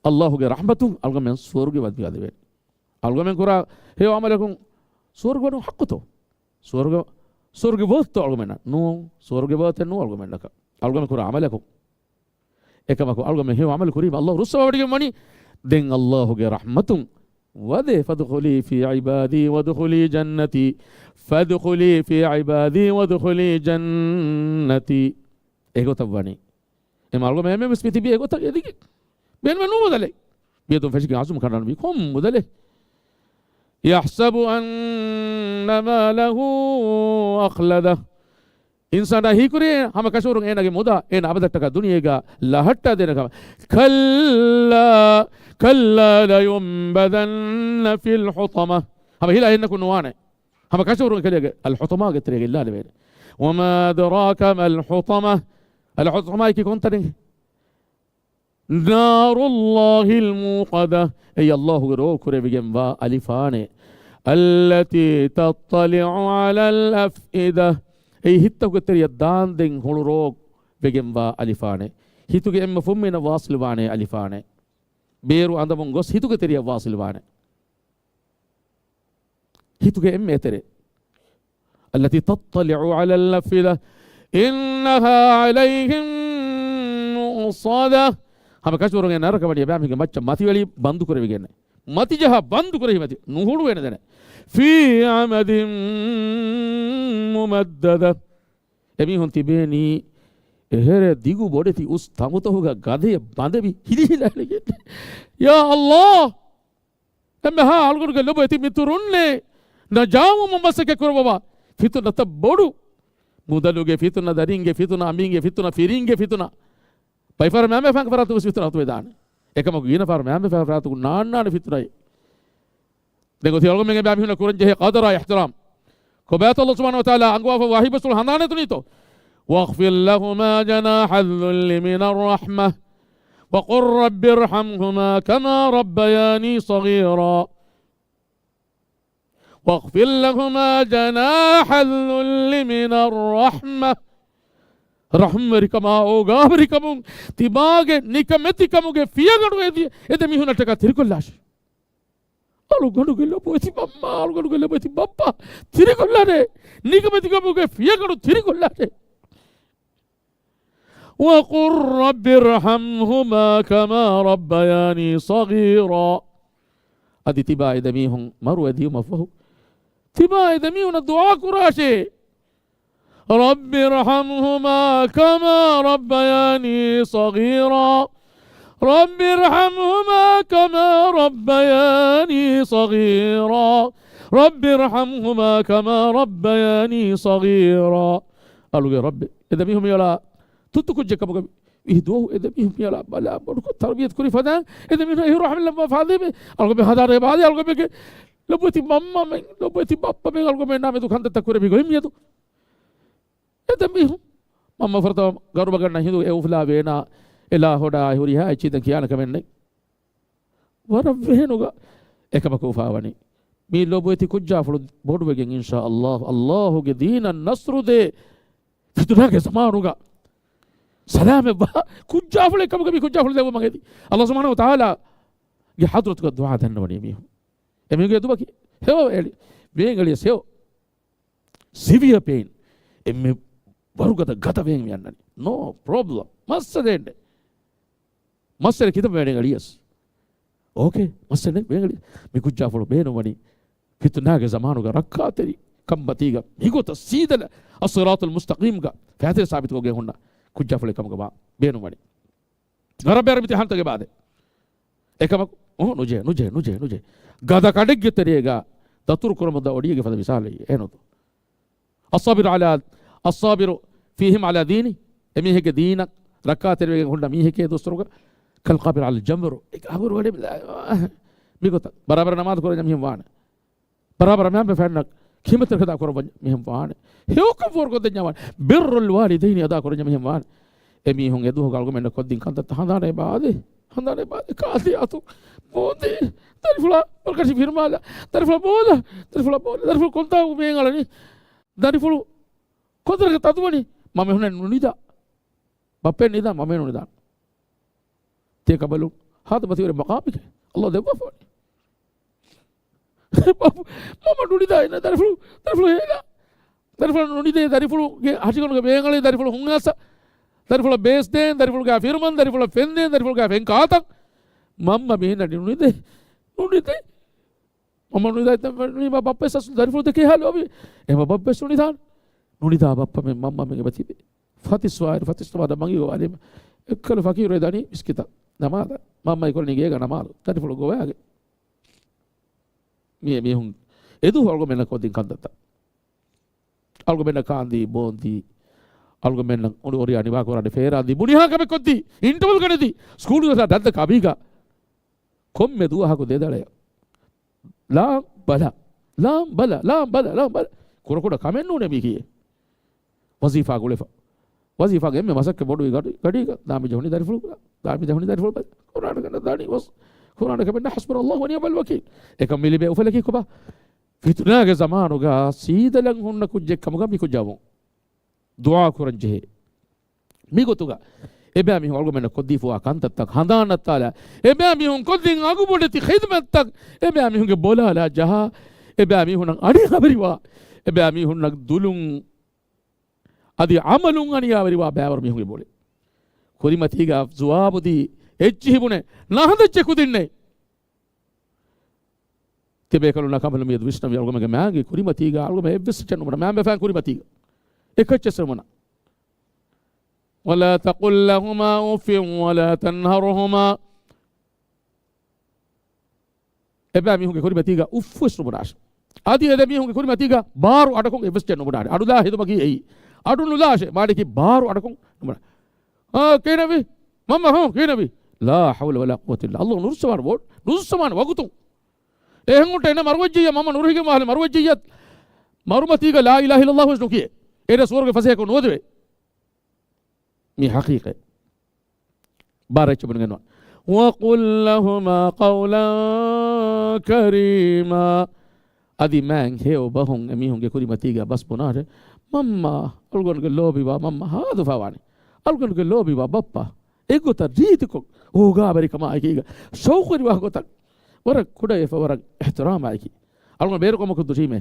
ﷲގެ ރަޙްމަތުން އަޅުގަނޑުމެން ސުވަރުގެ ވަދެވޭނެ. އަޅުގަނޑުމެން ކުރާ ހެޔޮ ޢަމަލަކުން ސުވަރުގެ ވަޑުން ޙައްޤުތޯ؟ ސުވަރުގެ، ސުވަރުގެ ވަރުތޯ އަޅުގަނޑުމެންނަށް؟ ނޫން، ސުވަރުގެ ވަރުތެއް ނޫން އަޅުގަނޑުމެންނަކަށް. އަޅުގަނޑުމެން ކުރާ ޢަމަލަކުން. އެކަމަކު އަޅުގަނޑުމެން ހެޔޮ ޢަމަލު ކުރީމަ ﷲ ރުއްސަވާވަޑިގެން ވަނީ، ދެން ﷲގެ ރަޙްމަތުން ވަދޭ، فادخلي في عبادي وادخلي جنتي، فادخلي في عبادي وادخلي جنتي. އެގޮތަށް ވަނީ. އެމަ އަޅުގަނޑުމެން އެންމެންވެސް މިތިބީ އެގޮތަށް އެދިގެން. ބޭނުމެއް ނޫން މުދަލެއް. ބިޔަދުން ފެށިގެން އަޒުމް ކަނޑަންވީ ކޮން މުދަލެއް؟ يحسب أن ماله أخلده. އިންސާނާ ހީކުރީ ހަމަ ކަށަވަރުން އޭނާގެ މުދާ އޭނާ އަބަދަށްޓަކާ ދުނިޔޭގަ ލަހައްޓާދޭނެ ކަމަށް. كلا، كلا لينبذن في الحطمة. ހަމަ ހިލާ އެއްނަކު ނުވާނެ. ހަމަ ކަށަވަރުން ކަލޭގެ الحطمة ގެ ތެރޭގަ އެއްލާލެވޭނެ. وما أدراك ما الحطمة. އަލްޙުޠަމާއަކީ ކޮންތަނެއް؟ نار الله الموقدة. އެއީ ﷲ ގެ ރޯ ކުރެވިގެންވާ އަލިފާނެއް. التي تطلع على الأفئدة. އެއީ ހިތްތަކުގެ ތެރެއަށް ދާންދެން ހުޅު ރޯ ވެގެންވާ އަލިފާނެއް. ހިތުގެ އެންމެ ފުންމީނަށް ވާސިލުވާނޭ އަލިފާނެއް. ބޭރު އަނދަމުން ގޮސް ހިތުގެ ތެރެއަށް ވާސިލުވާނެ. ހިތުގެ އެންމެ އެތެރެ. التي تطلع على الأفئدة إنها عليهم مؤصدة. ހަމަ ކަށަވަރުގެ ނަރަކަވަނީ އެބައިމީހުންގެ މައްޗަށް މަތިވެޅި ބަންދު ކުރެވިގެން. މަތިޖަހާ ބަންދު ކުރެހި މަތި ނުހުޅުވޭނެ ދެނެ. في عمد ممددة. އެމީހުން ތިބޭނީ އެހެރެ ދިގު ބޮޑެތި އުސް ތަނބުތަކުގަ ގަދަޔަށް ބަނދެވި ހިލިހިލާލެގެން. ޔާ ﷲ! އެންމެހާ އަޅުގަނޑުގެ ލޮބުވެތި މިތުރުންނޭ ނަޖާވުމަށް މަސައްކަތް ކުރައްވަވާ. ފިތުނަތައް ބޮޑު. މުދަލުގެ ފިތުނަ، ދަރިންގެ ފިތުނަ، އަނބިންގެ ފިތުނަ، ފިރިންގެ ފިތުނަ. ބައިފަހަރު މައިންބަފައިންގެ ފަރާތުގަ ވެސް ފިތުނަ އަތުވެދާނެ. އެކަމަކު ގިނަ ފަހަރު މައިންބަފައިންގެ ފަރާތުގަ ނާންނާނެ ފިތުނައެއް. ދެން އޮތީ އަޅުގަނޑުމެން އެބައިމީހުންނަށް ކުރަންޖެހޭ ޤަދަރާ އިޙްތިރާމް. ކޮބާތޯ ﷲ ސުބްޙާނަހޫ ވަތަޢާލާ އަންގަވާފަ ވަޙީ ބަސްފުޅު ހަނދާނެތުނީތޯ؟ واخفض لهما جناح الذل من الرحمة وقل رب ارحمهما كما ربياني صغيرا. واخفض لهما جناح الذل من الرحمة. ރަޙްމަވެރިކަމާ އޯގާވެރިކަމުން ތިބާގެ ނިކަމެތިކަމުގެ ފިޔަގަނޑު އެދި-، އެދެމީހުންނަށްޓަކާ ތިރިކޮށްލާށި. އަޅުގަނޑުގެ ލޮބުވެތި މަންމާ، އަޅުގަނޑުގެ ލޮބުވެތި ބައްޕާ ތިރިކޮށްލާނޭ. ނިކަމެތިކަމުގެ ފިޔަގަނޑު ތިރިކޮށްލާނޭ. وقل رب ارحمهما كما ربياني صغيرا. އަދި ތިބާ އެދެމީހުން މަރުވެ ދިޔުމަށްފަހު، ތިބާ އެދެމީހުންނަށް ދުޢާ ކުރާށޭ. رب ارحمهما كما ربياني صغيرا. رب ارحمهما كما ربياني صغيرا. رب ارحمهما كما ربياني صغيرا. އަޅުގެ ރައްބެ، އެދެމީހުން މިއަޅާ ތުއްތު ކުއްޖެއް ކަމުގަ ވިހި ދުވަހު އެދެމީހުން މިއަޅާ ބަލާ ބޮޑުކޮށް ތަރުބިޔަތު ކުރި ފަދައިން އެދެމީހުން އެހިރު ރަޙްމަތް ލައްވާ ފާދޭވެ. އަޅުގަމެން ހަނދާނެ ބާދޭ، އަޅުގަމެންގެ ލޮބުވެތި މަންމަމެން، ލޮބުވެތި ބައްޕަމެން އަޅުގަމެންނާ މެދު ކަންތައްތައް ކުރެވި ގޮތް މިއަދު. އެދެމީހުން މަންމަ ފުރަތަމަ ގަރުބަގަންނަ ހިނދު އެ އުފުލާ ވޭނާ އެލާ ހޮޑާ ހުރިހާ އެއްޗިތައް ކިޔާނެ ކަމެއް ނެތް. ވަރަށް ވެހެނުގަ އެކަމަކު އުފާވަނީ. މި ލޮބުވެތި ކުއްޖާފުޅު ބޮޑުވެގެން އިންޝާ ﷲ، ﷲ ގެ ދީނަށް ނަޞްރު ދޭ ފިތުނާގެ ޒަމާނުގަ ސަލާމަތްވާ ކުއްޖާފުޅެއް ކަމުގަ މި ކުއްޖާފުޅު ލެއްވުމަށް އެދި. ﷲ ސުބްޙާނަހޫ ވަތަޢާލާ ގެ ޙަޟްރަތުގަ ދުޢާ ދަންނަވަނީ މީހުން. އެމީހުންގެ ދުވަކި ހެޔޮ އެޅި، ވޭން އެޅިޔަސް ހެޔޮ. ސިވިއަ ޕެއިން. އެންމެ ވަރުގަދަ ގަދަ ވޭން މި އަންނަނީ. ނޯ ޕްރޮބްލަމް. މައްސަލައެއް ނެތް. މައްސަލަ ކިތަންމެ ވޭން އެޅިޔަސް. އޯކޭ. މައްސަލަ ނެތް ވޭން އެޅި. މި ކުއްޖާފުޅު ބޭނުންވަނީ ފިތުނާގެ ޒަމާނުގަ ރައްކާތެރި ކަންބަތީގަ މިގޮތަށް ސީދަލަށް އައްޞިރާޠުލް މުސްތަޤީމްގަ ފައިތިލަ ސާބިތުކޮށްގެން ހުންނަ ކުއްޖާފުޅެއް ކަމުގަ ވާ ބޭނުންވަނީ. ރައްބެ އަރަ މިތި ހަންތަގެ ބާދެ. އެކަމަކު، އުހު، ނުޖެހޭ، ނުޖެހޭ، ނުޖެހޭ، ނުޖެހޭ. ގަދަ ކަނޑެއްގެ ތެރޭގަ ދަތުރު ކުރަމުން ދާ އޮޑިއެއްގެ ފަދަ މިސާލެއް އެހެންނުތޯ؟ الصابر على، الصابر فيهم على دينه، އެމީހެއްގެ ދީނަށް ރައްކާތެރިވެގެން ހުންނަ މީހެކޭ ދުވަސްވަރުގަ، كالقابض على الجمر، އެ އަނގުރު ވަޑެއް، މިގޮތަށް ބަރާބަރަށް ނަމާދު ކުރަންޏާ މީހުން ވާނެ. ބަރާބަރަށް މައިންބަފައިންނަށް ޚިދުމަތްތެރިކަން އަދާ ކުރައްވަންޏާ މީހުން ވާނެ. ހެޔޮކަން ފޯރުކޮށްދެންޏާ ވާނެ. بر الوالدين އަދާ ކުރަންޏާ މީހުން ވާނެ. އެމީހުން އެދުވަހުގަ އަޅުގަމެންނަށް ކޮށްދިން ކަންތައްތައް ހަނދާނެ ބާދޭ. ހަނދާނެ ބާދޭ. ކާލި އަތު ބޯނދި. ދަރިފުޅާ ބަރަކަށި ފިރުމާލާ. ދަރިފުޅާ ބޯލާ. ދަރިފުޅާ ބޯލާ. ދަރިފުޅު ކޮންތާކު ބޭން އަޅަނީ. ދަރިފުޅު ކޮންތަނަކަށް ތަދުވަނީ؟ މަ މެހުނެއް ނުނިދާ. ބައްޕައެއް ނިދާ، މަމެއް ނުނިދާނެ. ތިޔަ ކަބަލު ހާދަ މަތިވެރި މަޤާމެކޭ ﷲ ދެއްވާފަވަނީ. މަމަ ނުނިދާ އިންނަ ދަރިފުޅު، ދަރިފުޅު ހޭލާ. ދަރިފުޅު ނުނިދޭ، ދަރިފުޅުގެ ހަށިގަނޑުގެ ބޭން އަޅޭ، ދަރިފުޅު ހުން އައްސަ، ދަރިފުޅަށް ބޭސް ދޭން، ދަރިފުޅުގާ ފިރުމަން، ދަރިފުޅަށް ފެން ދޭން، ދަރިފުޅުގާ ފެން ކާތަން. މަންމަ މީނަ ނުނިދޭ، ނުނިދޭ. މަންމަ ނުނިދާ އެތަން ނުނިމާ ބައްޕަ އެސް ދަރިފުޅު ދެކޭ ހާލު އޮވި. އެހެންމަ ބައްޕަ އެސް ނުނިދާނެ. ނުނިދާ ބައްޕަ މެން މަންމަ މެން އެބަ ތިބި. ފަތިސްވާއިރު ފަތިސް ނަމާދަށް މަގީގަ ވާލީމަ. އެއްކަލަ ފަޤީރު އެ ދަނީ މިސްކިތަށް ނަމާދަށް. މަންމަ އެކޮޅު ނިގޭގަ ނަމާދު. ދަރިފުޅު ގޮވާގެ. މި އެމީހުން އެދުވަހު އަޅުގަމެންނަށް ކޮށްދިން ކަންތައްތައް. އަޅުގަމެންނަށް ކާންދީ، ބޯންދީ. އަޅުގަމެންނަށް އޮޑި އޮޑިއާ ނިވާކުރާނެ ފޭރާ ދީ. ބުނިހާ ކަމެއް ކޮށްދީ. އިންޓަވަލް ގަނެދީ. ސްކޫލުގަ ދަންދަ ކަމީގަ. ކޮންމެ ދުވަހަކު ދެދަޅަޔަށް. ލާން ބަލަ. ލާން ބަލަ. ލާން ބަލަ. ލާން ބަލަ. ކުޑަކުޑަ ކަމެއް ނޫނޭ މީކީ. ވަޒީފާ ގުޅެފަ. ވަޒީފާގެ އެންމެ މަސައްކަތް ބޮޑުވި ގަޑި، ގަޑީގަ ދާމި ޖެހުނީ ދަރިފުޅު، ދާމި ޖެހުނީ ދަރިފުޅު ބައް. ކުރާނަ ކަން ދާނީ ވަސް، ކުރާނަ ކަމެއް ނަ ޙަސްބުނަ ﷲ ވަނިޢަމަލް ވަކީލް. އެކަން މި ލިބޭ އުފަލަކީ ކޮބާ؟ ފިތުނާގެ ޒަމާނުގަ ސީދަލަން ހުންނަ ކުއްޖެއް ކަމުގަ މި ކުއްޖާވުން ދުޢާ ކުރަން ޖެހޭ. މިގޮތުގަ އެބައިމީހުން އަޅުގަމެންނަށް ކޮށްދީފަވާ ކަންތައްތައް ހަނދާން ނައްތާލާ، އެބައިމީހުން ކޮށްދިން އަގުބޮޑެތި ޚިދުމަތްތައް އެބައިމީހުންގެ ބޮލާލާ ޖަހާ، އެބައިމީހުންނަށް އަނިޔާވެރިވާ، އެބައިމީހުންނަށް ދުލުން އަދި އަމަލުން އަނިޔާވެރިވާ ބައިވަރު މީހުންގެ ބޮލެ. ކުރިމަތީގަ ޖަވާބުދީ އެއްޗިހި ބުނެ، ނަހަނދައްޗެއް ކުދިންނޭ. ތިބޭކަލުންނާ ކަނބަލު މިއަދު ވިސްނަވި އަޅުގަމެންގެ މާގެ ކުރިމަތީގަ އަޅުގަމެން އެއްވެސް އެއްޗެއް ނުބުނާ، މާމެފާން ކުރިމަތީގަ އެކައްޗެއް ނުބުނާ. ولا تقل لهما أف ولا تنهرهما. އެބައިމީހުންގެ ކުރިމަތީގަ އުފްފުވެސް ނުބުނާށެ. އަދި އެދެމީހުންގެ ކުރިމަތީގަ ބާރު އަޑަކުން އެއްވެސް އެއްޗެއް ނުބުނާށެ. އަޑުލާ ހެދުމަކީ އެއީ. އަޑު ނުލާށެ، މާނައަކީ ބާރު އަޑަކުން ނުބުނާ. އާ، ކިހިނެއްވީ؟ މަންމަ، ހޫ، ކިހިނެއްވީ؟ ލާ ޙައުލަ ވަލާ ޤުވަތަ އިއްލާ. ﷲ ނުރުއްސަވާނެ ވޯ-، ނުރުއްސަވާނެ ވަގުތު. އެހެން އޮންނަ އޭނަ މަރުވެއްޖެއްޔާ، މަންމަ ނުރުހިގެންވާ ހާލު މަރުވެއްޖެއްޔާ، މަރުމަތީގަ ލާ އިލާހަ އިއްލައްލާހު ވެސް ނުކިޔޭ. އޭނަ ސުވަރުގެ ފަސޭހަކޮށް ނުވަދެވޭ. މީ ޙަޤީޤަތް. ބާރަށް އެއްޗެއް ބުނެގެންވާ. وقل لهما قولا كريما. އަދި މާތް ހެޔޮ ބަހުން އެމީހުންގެ ކުރިމަތީގަ ބަސް ބުނާށެ. މަންމާ، އަޅުގަނޑުގެ ލޯބިވާ މަންމަ، ހާދަފާވާނެ. އަޅުގަނޑުގެ ލޯބިވާ ބައްޕާ، އެގޮތަށް ރީތިކޮށް އޯގާވެރިކަމާއެކީގަ، ޝައުޤުވެރިވާ ގޮތަށް ވަރަށް ކުޑަވެފަ، ވަރަށް އިޙްތިރާމާއެކީ. އަޅުގަނޑު ބޭރު ޤައުމަކުން ދުށީމޭ.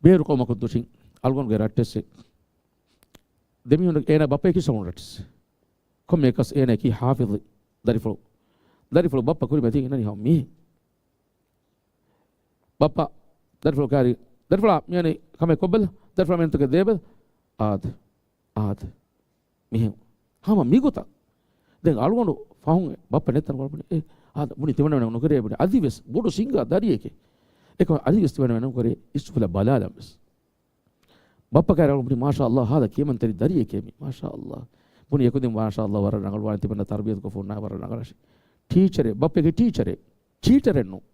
ބޭރު ޤައުމަކުން ދުށިން އަޅުގަނޑުގެ ރައްޓެއްސެއް. ދެމީހުން އޭނާ ބައްޕަޔަކީ ޝައުޤު ރައްޓެއްސެއް. ކޮންމެއަކަސް އޭނައަކީ ޙާފިޡު ދަރިފުޅު. ދަރިފުޅު ބައްޕަ ކުރިމަތީ އިންނަނީ ހަމަ މީހެއް. ބައްޕަ ދަރިފުޅު ކާރި، ދަރިފުޅާ މިޔަނި ކަމެއް ކޮށްބަލަ، ދަރިފުޅާ މިންތުގެ ދޭބަލަ. އާދެ، އާދެ. މިހެން ހަމަ މިގޮތަށް. ދެން އަޅުގަނޑު ފަހުން ބައްޕަ ނެތަން ބުނި، އޭ، އާދެ، ބުނި ތިމަންނަ ނުކެރޭ ބުނި. އަދިވެސް ބޮޑު ސިނގާ ދަރިއެކޭ. އެކަމަ އަދިވެސް ތިމަންނަ ނުކެރޭ، އިސްކުލަށް ބަލާލަން ވެސް. ބައްޕަ ކާރި އަޅުގަނޑު ބުނި، މާޝާﷲ، ހާދަ ކިޔަމަންތެރި ދަރިއެކޭ މީ. މާޝާﷲ. ބުނި އެކުދިން، މާޝާﷲ، ވަރަށް ރަނގަޅުވާނެ، ތިމަންނަ ތަރުބިޔަތު ކޮށްފަ ހުންނާ ވަރަށް ރަނގަޅަށް. ޓީޗަރެއް، ބައްޕަގެ ޓީޗަރެއް. ޗީޓަރެއް ނޫން.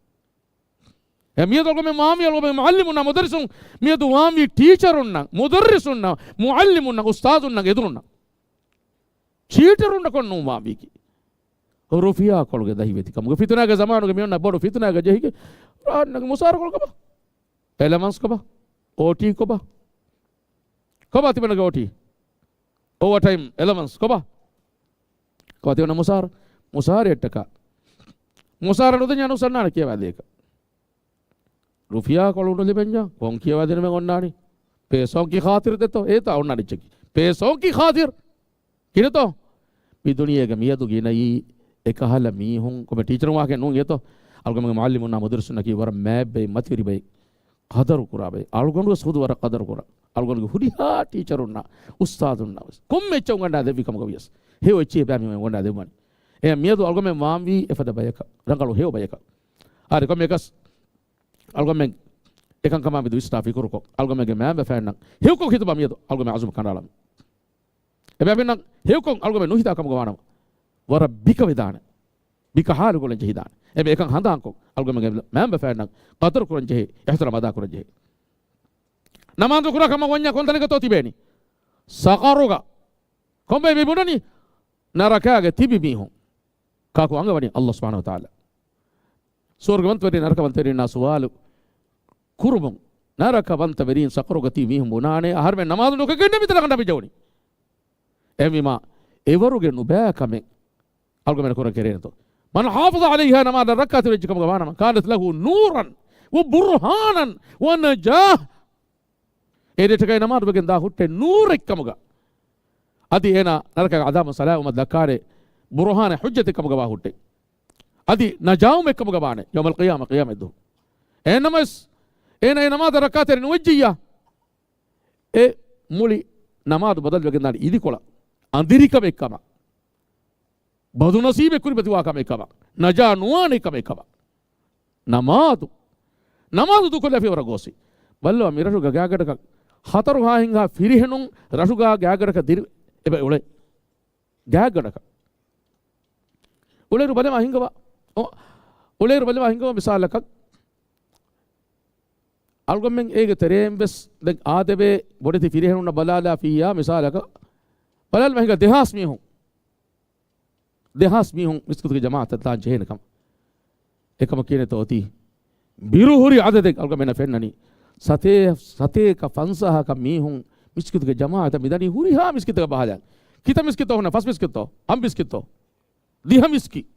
އެ މިއަދު އަޅުގަމެން ވާންވީ، އަޅުގަމެން މުޢައްލިމުންނާ މުދައްރިސުން، މިއަދު ވާންވީ ޓީޗަރުންނަށް، މުދައްރިސުންނަށް، މުޢައްލިމުންނަށް، އުސްތާޛުންނަށް، އެދުރުންނަށް. ޗީޓަރުންނަކޮށް ނޫން ވާންވީކީ. ރުފިޔާކޮޅުގެ ދަހިވެތިކަމުގެ ފިތުނާގެ ޒަމާނުގެ މިއޮންނަ ބޮޑު ފިތުނާގަ ޖެހިގެން ރާންނަގެ މުސާރަކޮޅު ކަމަށް. އެލަވަންސް ކޮބާ؟ އޯޓީ ކޮބާ؟ ކޮބާ ތިބެންނަގެ އޯޓީ؟ އޯވަރ ޓައިމް، އެލަވަންސް ކޮބާ؟ ކޮބާ ތިބެންނަ މުސާރަ؟ މުސާރައަށްޓަކާ. މުސާރަ ނުދެންޏާ ނުސަންނާނެ ކިޔަވާ ދޭކަށް. ރުފިޔާ ކޮޅު ނުލިބެންޏާ، ކޮން ކިޔަވާދޭނަމެއް އޮންނާނީ؟ ޕޭސޯން ކި ޚާތިރު ދެތޯ؟ އޭތާ އޮންނާނެ އެއްޗަކީ. ޕޭސޯން ކި ޚާތިރު. ކިހިނެއްތޯ؟ މި ދުނިޔޭގަ މިއަދު ގިނައީ އެކަހަލަ މީހުން، ކޮމެ ޓީޗަރުން ވާހަކައެއް ނޫން އޭތޯ؟ އަޅުގަމެންގެ މުޢައްލިމުންނާ މުދައްރިސުންނަކީ ވަރަށް މާތް ބައެއް، މަތިވެރި ބައެއް، ޤަދަރު ކުރާ ބައެއް. އަޅުގަނޑު ވެސް ޚުދު ވަރަށް ޤަދަރު ކުރާ. އަޅުގަނޑުގެ ހުރިހާ ޓީޗަރުންނާ، އުސްތާޛުންނާ ވެސް ކޮންމެ އެއްޗެއް އުނގަންނާ ދެއްވި ކަމުގަ ވިޔަސް، ހެޔޮ އެއްޗެއް އެބައިމީހުން އުނގަންނާ ދެއްވަނީ. އެ މިއަދު އަޅުގަމެން ވާންވީ އެފަދަ ބަޔަކަށް، ރަނގަޅު ހެޔޮ ބަޔަކަށް. އާދެ، ކޮންމެއަކަސް އަޅުގަމެން އެކަންކަމާ މެދު ވިސްނާ ފިކުރުކޮށް، އަޅުގަމެންގެ މައިންބަފައިންނަށް ހެޔޮކޮށް ޚިތުބާ މިއަދު އަޅުގަމެން ޢަޒުމް ކަނޑައަޅަމު. އެބައިމީހުންނަށް ހެޔޮކޮށް އަޅުގަމެން ނުހިތާ ކަމުގަ ވާނަމަ، ވަރަށް ބިކަ ވެދާނެ. ބިކަ ޙާލުކޮށްލަން ޖެހިދާނެ. އެމެ އެކަން ހަނދާންކޮށް، އަޅުގަމެންގެ މައިންބަފައިންނަށް ޤަދަރު ކުރަން ޖެހޭ، އިޙްތިރާމް އަދާ ކުރަން ޖެހޭ. ނަމާދު ނުކުރާ ކަމަށް ވަންޏާ ކޮން ތަނެއްގަތޯ ތިބޭނީ؟ ސަޤަރުގަ. ކޮންބައި މި ބުނަނީ؟ ނަރަކާގެ ތިބި މީހުން. ކާކު އަންގަވަނީ؟ ﷲ ސުބްޙާނަހޫ ވަތަޢާލާ. ސުވަރުގަވަންތަވެރިން ނަރަކަވަންތަވެރިންނާ ސުވާލު ކުރުމުން، ނަރަކަވަންތަވެރިން ސަޤަރުގަ ތިބި މީހުން ބުނާނެ، އަހަރުމެން ނަމާދު ނުކޮށްގެން މިތަނަކަށް ނަމިޖެހުނީ. އެހެންވީމާ، އެވަރުގެ ނުބައި ކަމެއް އަޅުގަމެން ކުރަން ކެރޭނެތޯ؟ މަން ޙާފަޡަ ޢަލައިހާ، ނަމާދަށް ރައްކާތެރިވެއްޖެ ކަމުގަ ވާނަމަ، ކާނަތް ލަހޫ ނޫރަން ވަ ބުރުހާނަން ވަ ނަޖާޙަ. އޭނައަށްޓަކައި ނަމާދު ވެގެން ދާ ހުއްޓެއް ނޫރެއް ކަމުގަ. އަދި އޭނާ ނަރަކައިގެ ޢަޛާބުން ސަލާމަތް ދައްކާނެ ބުރުހާނެއް، ޙުއްޖަތެއް ކަމުގަ ވާ ހުއްޓެއް. އަދި ނަޖާވުމެއް ކަމުގަ ވާނެ ޔައުމަލް ޤިޔާމަ، ޤިޔާމަތް ދުވަހު. އެހެންނަމަވެސް، އޭނާ އެ ނަމާދަށް ރައްކާތެރި ނުވެއްޖިއްޔާ، އެ މުޅި ނަމާދު ބަދަލުވެގެންދާނެ އިދިކޮޅަށް. އަނދިރިކަމެއް ކަމަށް. ބަދުނަސީބެއް ކުރިމަތިވާ ކަމެއް ކަމަށް. ނަޖާ ނުވާނެ ކަމެއް ކަމަށް. ނަމާދު، ނަމާދު ދޫކޮށްލާފި ވަރަށް ގޯސްވި. ބައްލަވާ، މި ރަށުގަ ގާތްގަނޑަކަށް ހަތަރު ހާހެއްހާ ފިރިހެނުން ރަށުގަ ގާތްގަނޑަކަށް ދިރި އެބަ އުޅޭ. ގާތްގަނޑަކަށް. އުޅޭއިރު ބަލަމާ ހިނގަވާ. އޮ، އުޅޭއިރު ބަލަމާ ހިނގަވާ މިސާލަކަށް. އަޅުގަނޑުމެން އޭގެ ތެރޭން ވެސް ދެން އާދެވޭ ބޮޑެތި ފިރިހެނުންނަށް ބަލާލާފިއްޔާ މިސާލަކަށް، ބަލާލަމާ ހިނގާ ދެހާސް މީހުން، ދެހާސް މީހުން މިސްކިތުގެ ޖަމާޢަތަށް ދާން ޖެހޭނެ ކަމަށް. އެކަމަކީ ނެތޯ އޮތީ ބިރުހުރި އަދަދެއް އަޅުގަނޑުމެންނަށް ފެންނަނީ. ސަތޭ-، ސަތޭކަ ފަންސާހަކަށް މީހުން މިސްކިތުގެ ޖަމާޢަތަށް މިދަނީ ހުރިހާ މިސްކިތަކަށް ބަހާލަން. ކިތައް މިސްކިތްތޯ ހުންނަ؟ ފަސް މިސްކިތްތޯ؟ ހަ މިސްކިތްތޯ؟ ދިހަ މިސްކިތް.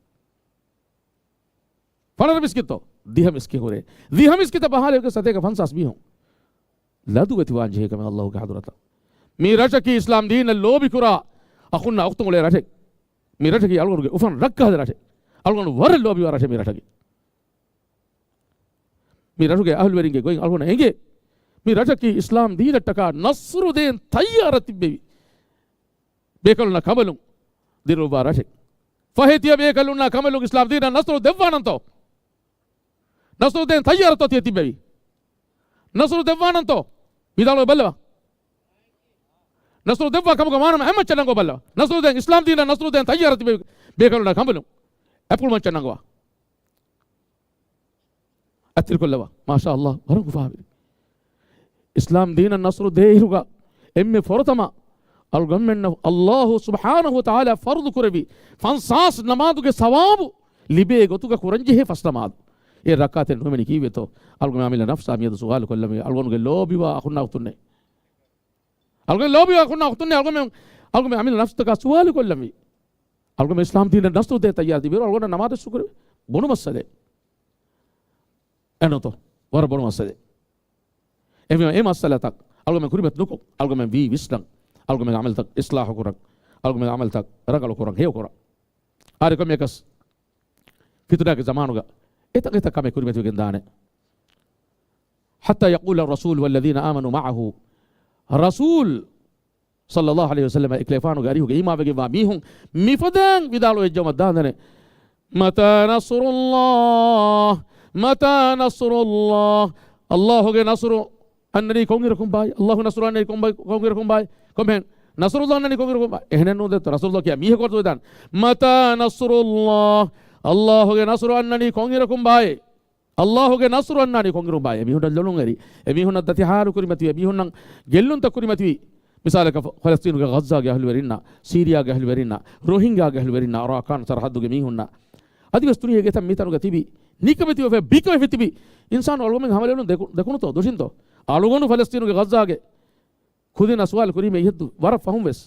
ފަނަރަ މިސްކިތްތޯ؟ ދިހަ މިސްކިތް ހުރޭ. ދިހަ މިސްކިތަށް ބަހާލެވިގެން ސަތޭކަ ފަންސާސް މީހުން ލަދުވެތިވާން ޖެހޭ ކަމެއް އައްލާހުގެ ޙަޟްރަތަށް. މި ރަށަކީ އިސްލާމް ދީނަށް ލޯބިކުރާ އަޚުންނާ އުޚްތުން އުޅޭ ރަށެއް. މި ރަށަކީ އަޅުގަނޑުގެ އުފަން ރައްކާތެރި ރަށެއް. އަޅުގަނޑު ވަރަށް ލޯބިވާ ރަށެއް މި ރަށަކީ. މި ރަށުގެ އަހުލުވެރިންގެ ގޮތް އަޅުގަނޑަށް އެނގޭ. މި ރަށަކީ އިސްލާމް ދީނަށްޓަކާ ނަޞްރު ދޭން ތައްޔާރަށް ތިއްބެވި ބޭކަލުންނާ ކަނބަލުން ދިރިއުޅުއްވާ ރަށެއް. ފަހެ ތިޔަ ބޭކަލުންނާ ކަނބަލުން އިސްލާމް ދީނަށް ނަޞްރު ދެއްވާނަންތޯ؟ ނަޞްރު ދޭން ތައްޔާރަށްތޯ ތިޔަ ތިއްބެވީ؟ ނަޞްރު ދެއްވާނަންތޯ؟ ވިދާޅުވެ ބައްލަވާ. ނަޞްރު ދެއްވާ ކަމުގަ ވާނަމަ އެއް މައްޗަށް ނަންގަވާ ބައްލަވާ. ނަޞްރު ދޭން، އިސްލާމް ދީނަށް ނަޞްރު ދޭން ތައްޔާރަށް ތިބޭ ބޭކަލުންނާ ކަނބަލުން އެ ފުޅު މައްޗަށް ނަންގަވާ. އަތިރިކޮށްލަވާ. މާޝާ ﷲ، ވަރަށް އުފާވެރި. އިސްލާމް ދީނަށް ނަޞްރު ދޭއިރުގަ އެންމެ ފުރަތަމަ އަޅުގަނޑުމެންނަށް ﷲ ސުބްޙާނަހޫ ވަތަޢާލާ ފަރުޟު ކުރެއްވި ފަންސާސް ނަމާދުގެ ސަވާބު ލިބޭ ގޮތުގަ ކުރަންޖެހޭ ފަސް ނަމާދު. އެ ރައްކާތެރި ނުވެނީ ކީއްވެތޯ؟ އަޅުގަނޑު އަމިއްލަ ނަފްސާ މިއަދު ސުވާލު ކޮށްލަމީ، އަޅުގަނޑުގެ ލޯބިވާ އަޚުންނާ އުޚްތުންނޭ. އަޅުގަނޑު ލޯބިވާ އަޚުންނާ އުޚްތުންނޭ، އަޅުގަނޑު، އަޅުގަނޑު އަމިއްލަ ނަފްސުތަކާ ސުވާލު ކޮށްލަމީ. އަޅުގަނޑު އިސްލާމް ދީނަށް ނަޞްރު ދޭ ތައްޔާރު ތިބިއިރު އަޅުގަނޑަށް ނަމާދު ޝުކުރު ބޮޑު މައްސަލައެއް. އެންނަތޯ؟ ވަރަށް ބޮޑު މައްސަލައެއް. އެހެންވީމަ އެ މައްސަލަތައް އަޅުގަނޑުމެން ކުރިމަތި ނުކޮށް، އަޅުގަނޑުމެން ވީ ވިސްނަން، އަޅުގަނޑުމެން އަމަލްތައް އިޞްލާޙު ކުރަން، އަޅުގަނޑުމެން އަމަލްތައް ރަނގަޅު ކުރަން، ހެޔޮ ކުރަން. އާދެ، ކޮންމެއަކަސް ފިތުނާގެ ޒަމާނުގަ އެތައް އެތައް ކަމެއް ކުރިމަތިވެގެން ދާނެ. حتى يقول الرسول والذين آمنوا معه. ރަސޫލް ޞައްލައްލާހު ޢަލައިހި ވަސައްލަމަ އެކަލޭފާނުގެ އަރިހުގަ އީމާންވެގެންވާ މީހުން މިފަދައިން ވިދާޅުވެއްޖައުމަށް ދާނދަނެ، متى نصر الله؟ متى نصر الله؟ ﷲ ގެ ނަޞްރު އަންނަނީ ކޮންއިރަކުން ބާއި؟ ﷲ ގެ ނަޞްރު އަންނަނީ ކޮންބާ-، ކޮންއިރަކުން ބާއި؟ ކޮންމެހެން؟ ނަޞްރުﷲ އަންނަނީ ކޮންއިރަކުން ބާއި؟ އެހެނެއް ނޫން ދެއްތޯ؟ ރަސޫލުﷲ ކިޔާ މީހަކު ވަރަށް ދުވެދާނެ. متى نصر الله؟ ﷲ ގެ ނަޞްރު އަންނަނީ ކޮންއިރަކުން ބާއި؟ ﷲ ގެ ނަޞްރު އަންނާނީ ކޮންއިރުން ބާއި؟ އެމީހުންނަށް ލޮނުން އެރި، އެމީހުންނަށް ދަތިހާރު ކުރިމަތިވި، އެމީހުންނަށް ގެއްލުންތައް ކުރިމަތިވި. މިސާލަކަށް ފަ-، ފަލަސްޠީނުގެ ޣައްޒާގެ އަހުލުވެރިންނަށް، ސީރިޔާގެ އަހުލުވެރިންނަށް، ރޮހިންގާގެ އަހުލުވެރިންނަށް، އަރާކާން ސަރަހައްދުގެ މީހުންނަށް، އަދިވެސް ދުނިޔޭގެ އެތައް މިތަނުގަ ތިބި ނިކަމެތިވެފަ ބިކަމެފަ ތިބި އިންސާނު އަޅުގަމެން ހަމަލެއްނު ދެކު-، ދެކުނުތޯ؟ ދޮށިންތޯ؟ އަޅުގަނޑު ފަލަސްޠީނުގެ ޣައްޒާގެ ކުދިންނަށް ސުވާލު ކުރީމޭ އިހައްދު ވަރަށް ފަހުން ވެސް.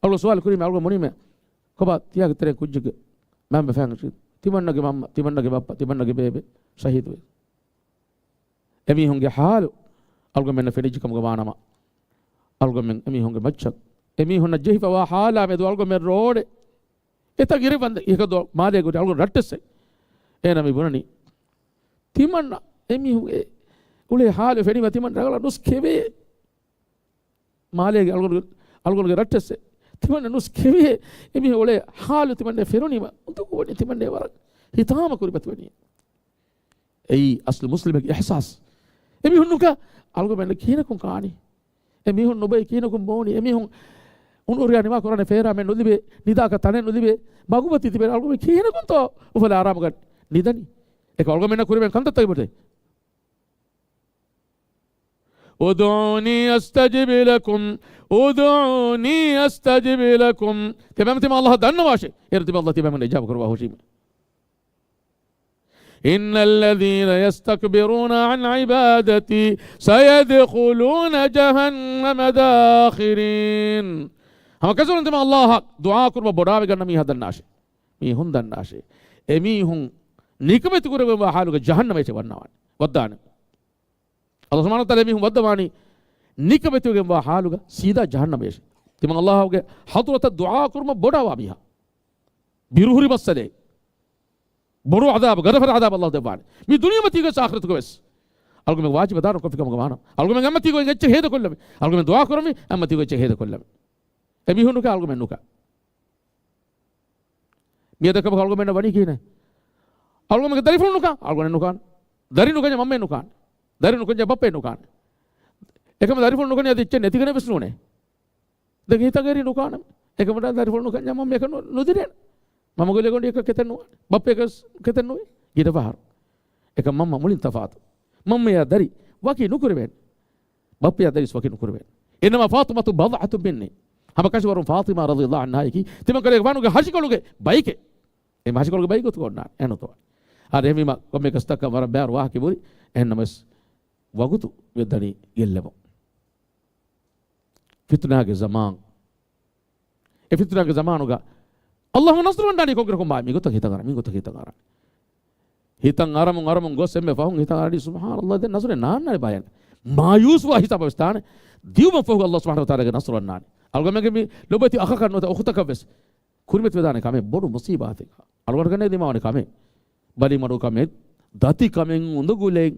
އަޅުގަނޑު ސުވާލު ކުރީމޭ، އަޅުގަނޑު ބުނީމޭ، ކޮބާ ތިޔާގެ ތެރޭ ކުއްޖެއްގެ މައިންބަފައިން ތިމަންނަގެ މަންމަ، ތިމަންނަގެ ބައްޕަ، ތިމަންނަގެ ބޭބެ ޝަހީދުވެ. އެމީހުންގެ ޙާލު އަޅުގަނޑުމެންނަށް ފެނިއްޖެ ކަމުގަ ވާނަމަ، އަޅުގަނޑުމެން އެމީހުންގެ މައްޗަށް، އެމީހުންނަށް ޖެހިފަވާ ޙާލާ މެދު އަޅުގަނޑުމެން ރޯޑެއް އެތައް އިރެއްވަންދެން އިހަކަދޯ މާލޭ ގޮތެއް އަޅުގަނޑު ރައްޓެއްސެއް. އޭނަ މި ބުނަނީ، ތިމަންނަ އެމީހުން އެ އުޅޭ ޙާލު ފެނީމަ ތިމަން ރަނގަޅަށް ނުސް ކެވޭ. މާލޭގެ އަޅުގަނޑު، އަޅުގަނޑުގެ ރައްޓެއްސެއް ތިމަންނަ ނުސް ކެވޭ. އެމީހުން އުޅޭ ޙާލު ތިމަންނަ ފެނުނީމަ އުނދަގޫވަނީ ތިމަންނަ ވަރަށް ހިތާމަ ކުރިމަތިވަނީ. އެއީ އަސްލު މުސްލިމެއްގެ އިޙްސާސް. އެމީހުން ނުކާ އަޅުގަނޑުމެން ކިހިނަކުން ކާނީ؟ އެމީހުން ނުބައި ކިހިނަކުން ބޯނީ؟ އެމީހުން އުނދަގޫވެރިޔާ ނިވާ ކުރާނެ ފޭރާމެއް ނުލިބޭ، ނިދާކަށް ތަނެއް ނުލިބޭ، މަގުމަތީ ތިބޭ އަޅުގަނޑުމެން ކިހިނަކުންތޯ އުފަލާ އަރާމުގަ ނިދަނީ؟ އެކަމް އަޅުގަނޑުމެންނަށް ކުރެވޭނެ ކަންތައްތަކެއް ބޮޑޭ. ادعوني أستجب لكم، ادعوني أستجب لكم. ތިމަން ތިމަން ﷲ ދަންނަވާށޭ. އޭރު ތިމަން ﷲ ތިމަން އިޖާބަ ކުރައްވާ ހުށީމެ. إن الذين يستكبرون عن عبادتي سيدخلون جهنم داخرين. ހަމަ ކަސުރުން ތިމަން ﷲ އަށް ދުޢާ ކުރުމަށް ބޮޑާވެގަންނަ މީހާ ދަންނާށޭ. މީހުން ދަންނާށޭ. އެމީހުން ނިކަމެތި ކުރެވެންވާ ޙާލުގަ ޖަހަންނަމަށް ވަންނަވާނެ. ވައްދާނެ. ﷲ ސުބްޙާނަހޫ ވަތަޢާލާ މީހުން ވައްދަވާނީ ނިކަމެތިވެގެންވާ ޙާލުގަ ސީދާ ޖަހަންނަމަށް. ތިމަން ﷲ އަށް ޙަޟްރަތަށް ދުޢާ ކުރުމަށް ބޮޑާވާ މީހާ. ބިރުހުރި މައްސަލައެއް. ބޮޑު ޢަޛާބު، ގަދަފަދަ ޢަޛާބު ﷲ ދެއްވާނެ. މި ދުނިޔެމަތީގަވެސް އާޚިރަތުގަވެސް. އަޅުގަމެން ވާޖިބު އަދާކުރަން ކޮށްފި ކަމުގަ ވާނަމަ، އަޅުގަމެން އެއްމަތީގައި އެއްޗެއް ހޭދަކޮށްލަމެ. އަޅުގަމެން ދުޢާ ކުރަމީ އެއްމަތީގައި އެއްޗެއް ހޭދަކޮށްލަމެ. އެމީހުން ނުކާ އަޅުގަމެން ނުކާ. މިއަދަށް ކަމަކަށް އަޅުގަމެންނަށް ވަނީ ކިހިނެއް؟ އަޅުގަމެންގެ ދަރިފުޅުން ނުކާ، އަޅުގަނޑެއް ނުކާނެ. ދަރި ނުކަންޏާ މަންމައެއް ނުކާނެ. ދަރި ނުކަންޏާ ބައްޕައެއް ނުކާނެ. އެކަމަ ދަރިފުޅު ނުކަންޏާ އަދި އެއްޗެއް ނެތިގަނެ ވެސް ނޫނޭ. ދެން ހިތަށް އެރި ނުކާނަމޭ. އެކަމަކު ދަރިފުޅު ނުކަންޏާ މަންމަ އެކަން ނު-، ނުދިރޭނެ. މަންމަގެ އުލެ ގޮނޑި އެކަށް ކެތެއް ނުވާނެ. ބައްޕަ އެކަށް ކެތެއް ނުވޭ. ގިނަ ފަހަރު. އެކަމް މަންމަ މުޅިން ތަފާތު. މަންމަޔާ ދަރި ވަކި ނުކުރެވޭނެ. ބައްޕަޔާ ދަރި ވަކި ނުކުރެވޭނެ. إنما فاطمة بضعة مني. ހަމަކަށަވަރުން ފާޠިމާ ރަޟިޔަﷲ ޢަންހާއަކީ ތިމަންކަލޭގެފާނުގެ ހަށިކޮޅުގެ ބައެކޭ. އެ ހަށިކޮޅުގެ ބައި ގޮތުގަ އޮންނާނެ. އެހެންނުތޯ؟ އާދެ، އެހެންވީމަ ކޮންމެ ގޮތަކަށް ވަރަށް ބައިވަރު ވާހަކަ ބުރި. އެހެންނަމަވެސް ވަގުތު މިއަދު ދަނީ ގެއްލެވުން. ފިތުނާގެ ޒަމާން. އެ ފިތުނާގެ ޒަމާނުގަ ﷲ ނަޞްރު ވަންނާނީ ކޮންކަމަށް؟ މި ގޮތަށް ހިތަށް އަރާ، މި ގޮތަށް ހިތަށް އަރާ. ހިތަށް އަރަމުން އަރަމުން ގޮސް އެންމެ ފަހުން ހިތަށް އަރާނީ، ސުބްޙާނަﷲ، ދެން ނަޞްރެއް ނާންނާނެ ބާޔަން. މާޔޫސްވާ ހިސާބަށް ވެސް ތާނެ. ދިއުމަށް ފަހު ﷲ ސުބްޙާނަހޫ ވަތަޢާލާގެ ނަޞްރު ވަންނާނެ. އަޅުގަނޑުމެންގެ މި ލޮބުވެތި އަޚަކަށް ނުވަތަ އުޚުތަކަށް ވެސް ކުރިމަތިވެދާނެ ކަމެއް ބޮޑު މުޞީބާތެއް. އަޅުގަނޑުގެ ދިމާވާނެ ކަމެއް. ބަލިމަޑުކަމެއް، ދަތިކަމެއް، އުނދަގުލެއް،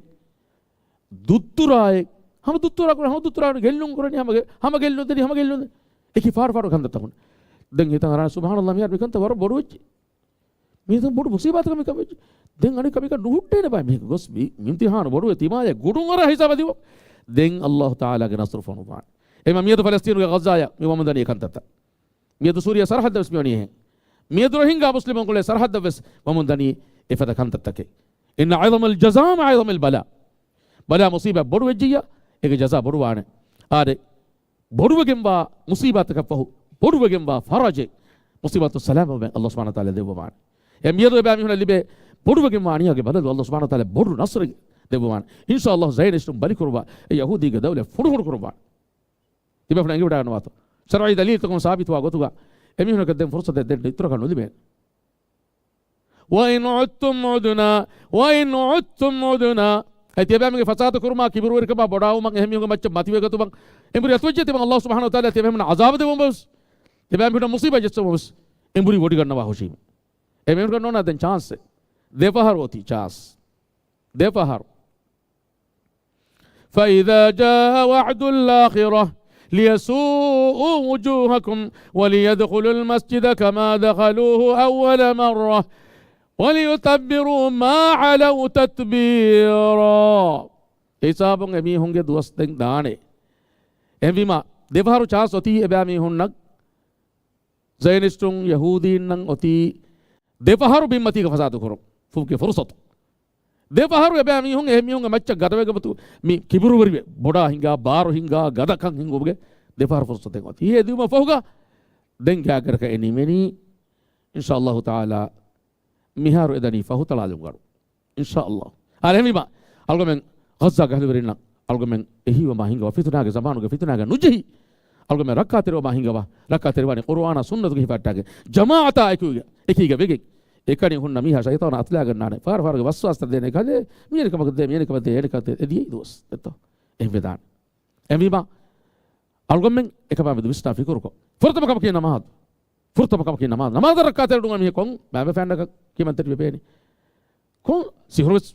ދުއްތުރާއެއް. ހަމަ ދުއްތުރާ ކުރަނީ، ހަމަ ދުއްތުރާ ގެއްލުން ކުރަނީ، ހަމަ ގެ-، ހަމަ ގެއްލުން ދެނީ، ހަމަ ގެއްލުން ދެނީ. އެކި ފާޑު ފާޑު ކަންތައްތަކުން. ދެން ހިތަށް އަރާ، ސުބްޙާނަﷲ، މިހާރު މި ކަންތައް ވަރަށް ބޮޑު ވެއްޖެ. މީތަން ބޮޑު މުޞީބާތަކަށް މިކަން ވެއްޖެ. ދެން އަނެއްކާ މިކަން ނުހުއްޓޭނެ ބާ. މީހަކު ގޮސް މި އިމްތިޙާނު ބޮޑުވެ ތިމާޔަށް ގުޑުން އަރާ ހިސާބަށް ދިއުމަށް. ދެން ﷲ ތަޢާލާގެ ނަޞްރު ފޮނުވާނެ. އެމަ މިއަދު ފަލަސްޠީނުގެ ޣައްޒާޔަށް މި ވަމުން ދަނީ ކަންތައްތައް. މިއަދު ސޫރިޔާ ސަރަޙައްދަށް ވެސް މިވަނީ އެހެން. މިއަދު ރޮހިންގާ މުސްލިމުން ކުޅޭ ސަރަޙައްދަށް ވެސް ވަމުން ދަނީ އެފަދަ ކަންތައްތަކެއް. إن أعظم الجزاء مع أعظم البلاء. ބަލާ މުޞީބާތް ބޮޑު ވެއްޖިއްޔާ، އޭގެ ޖަޒާ ބޮޑުވާނެ. އާދެ، ބޮޑުވެގެންވާ މުޞީބާތަކަށް ފަހު، ބޮޑުވެގެންވާ ފަރަޖެއް، މުޞީބާތު ސަލާމަތްވުމެއް ﷲ ސުބްޙާނަހޫ ވަތަޢާލާ ދެއްވަވާނެ. އެ މިއަދު އެބައިމީހުންނަށް ލިބޭ ބޮޑުވެގެންވާ އަނިޔާގެ ބަދަލު ﷲ ސުބްޙާނަހޫ ވަތަޢާލާ ބޮޑު ނަޞްރެއް ދެއްވަވާނެ. އިންޝާﷲ ޒަޔަނިސްޓުން ބަލިކުރުވާ އެ ޔަހޫދީގެ ދައުލަތް ފުނޑުފުނޑު ކުރުވާނެ. ތިބޭފުޅުން އެނގިވަޑައިގަންނަވާތޯ؟ ޝަރުޢީ ދަލީލްތަކުން ސާބިތުވާ ގޮތުގަ އެމީހުންނަކަށް ދެން ފުރުޞަތެއް ދެން އިތުރަކަށް ނުލިބޭނެ. وإن عدتم عدنا، وإن عدتم عدنا. އަދި ތިޔަބައިމީހުންގެ ފަސާދަ ކުރުމާ، ކިބުރުވެރިކަމާ، ބޮޑާވުމަށް އެހެން މީހުންގެ މައްޗަށް މަތިވެގަތުމަށް އެނބުރި އަތުވެއްޖެ ތިމަން ﷲ ސުބްޙާނަހޫ ވަތަޢާލާ ތިޔަބައިމީހުންނަށް ޢަޒާބު ދެއްވުމަށް ވެސް، ތިޔަބައިމީހުންނަށް މުޞީބާތް ޖެއްސުމަށް ވެސް އެނބުރި ވޮޑިގަންނަވާ ހުށީމަ. އެމީހުންގެ ނޯންނާ ދެން ޗާންސެއް. ދެފަހަރު އޮތީ ޗާންސް. ދެފަހަރު. فإذا جاء وعد الآخرة ليسوءوا وجوهكم وليدخلوا المسجد كما دخلوه أول مرة وليتبروا ما علوا تتبيرا. ހިސާބުން އެމީހުންގެ ދުވަސް ދެން ދާނެ. އެހެންވީމާ، ދެފަހަރު ޗާންސް އޮތީ އެބައިމީހުންނަށް ޒަޔަނިސްޓުން، ޔަހޫދީންނަށް އޮތީ ދެފަހަރު ބިންމަތީގަ ފަސާދަ ކުރުން ފު-، ގެ ފުރުޞަތު. ދެފަހަރު އެބައިމީހުން އެހެން މީހުންގެ މައްޗަށް ގަދަވެގަތު މި ކިބުރުވެރިވެ، ބޮޑާ ހިނގާ، ބާރު ހިނގާ، ގަދަކަން ހިނގުމުގެ ދެފަހަރު ފުރުޞަތެއް އޮތީ. އެ ދިއުމަށް ފަހުގަ ދެން ގާތްގަނޑަކަށް އެ ނިމެނީ. އިންޝާﷲ ތަޢާލާ މިހާރު އެދަނީ ފަހުތަޅާލުން ގަޑު. އިންޝާﷲ. އާދެ، އެހެންވީމާ، އަޅުގަމެން ޣައްޒާގެ އަހުލުވެރިންނަށް އަޅުގަމެން އެހީވަމާ ހިނގަވާ، ފިތުނާގެ ޒަމާނުގަ ފިތުނާގަ ނުޖެހި، އަޅުގަމެން ރައްކާތެރިވަމާ ހިނގަވާ، ރައްކާތެރިވާނީ ޤުރުއާނާ ސުންނަތުގެ ހިފަހައްޓާގެން، ޖަމާޢަތާ އެކީގަ، އެކީގަ ވެގެން. އެކަނި ހުންނަ މީހާ ޝައިޠާނާ އަތުލާގަންނާނެ. ފާރު ފާރުގެ ވަސްވާސްތައް ދޭނެ ކަލޭ، މިއެނިކަމަކަށް ދޭ، މިއެނިކަމަކަށް ދޭ، އެނިކަމަކަށް ދޭ، އެދިޔައީ ދުވަސް. ދެއްތޯ؟ އެހެންވެދާނެ. އެހެންވީމާ، އަޅުގަމެން އެކަމާ މެދު ވިސްނާ ފިކުރުކޮށް. ފުރަތަމަ ކަމަކީ ނަމާދު. ފުރަތަމަ ކަމަކީ ނަމާދު. ނަމާދަށް ރައްކާތެރިވުމަށް މީހަކު ކޮން ބައިވެފައިންނަކަށް ކިމަންތެރިވެ ބޭނި؟ ކޮން ސިހުރުވެސް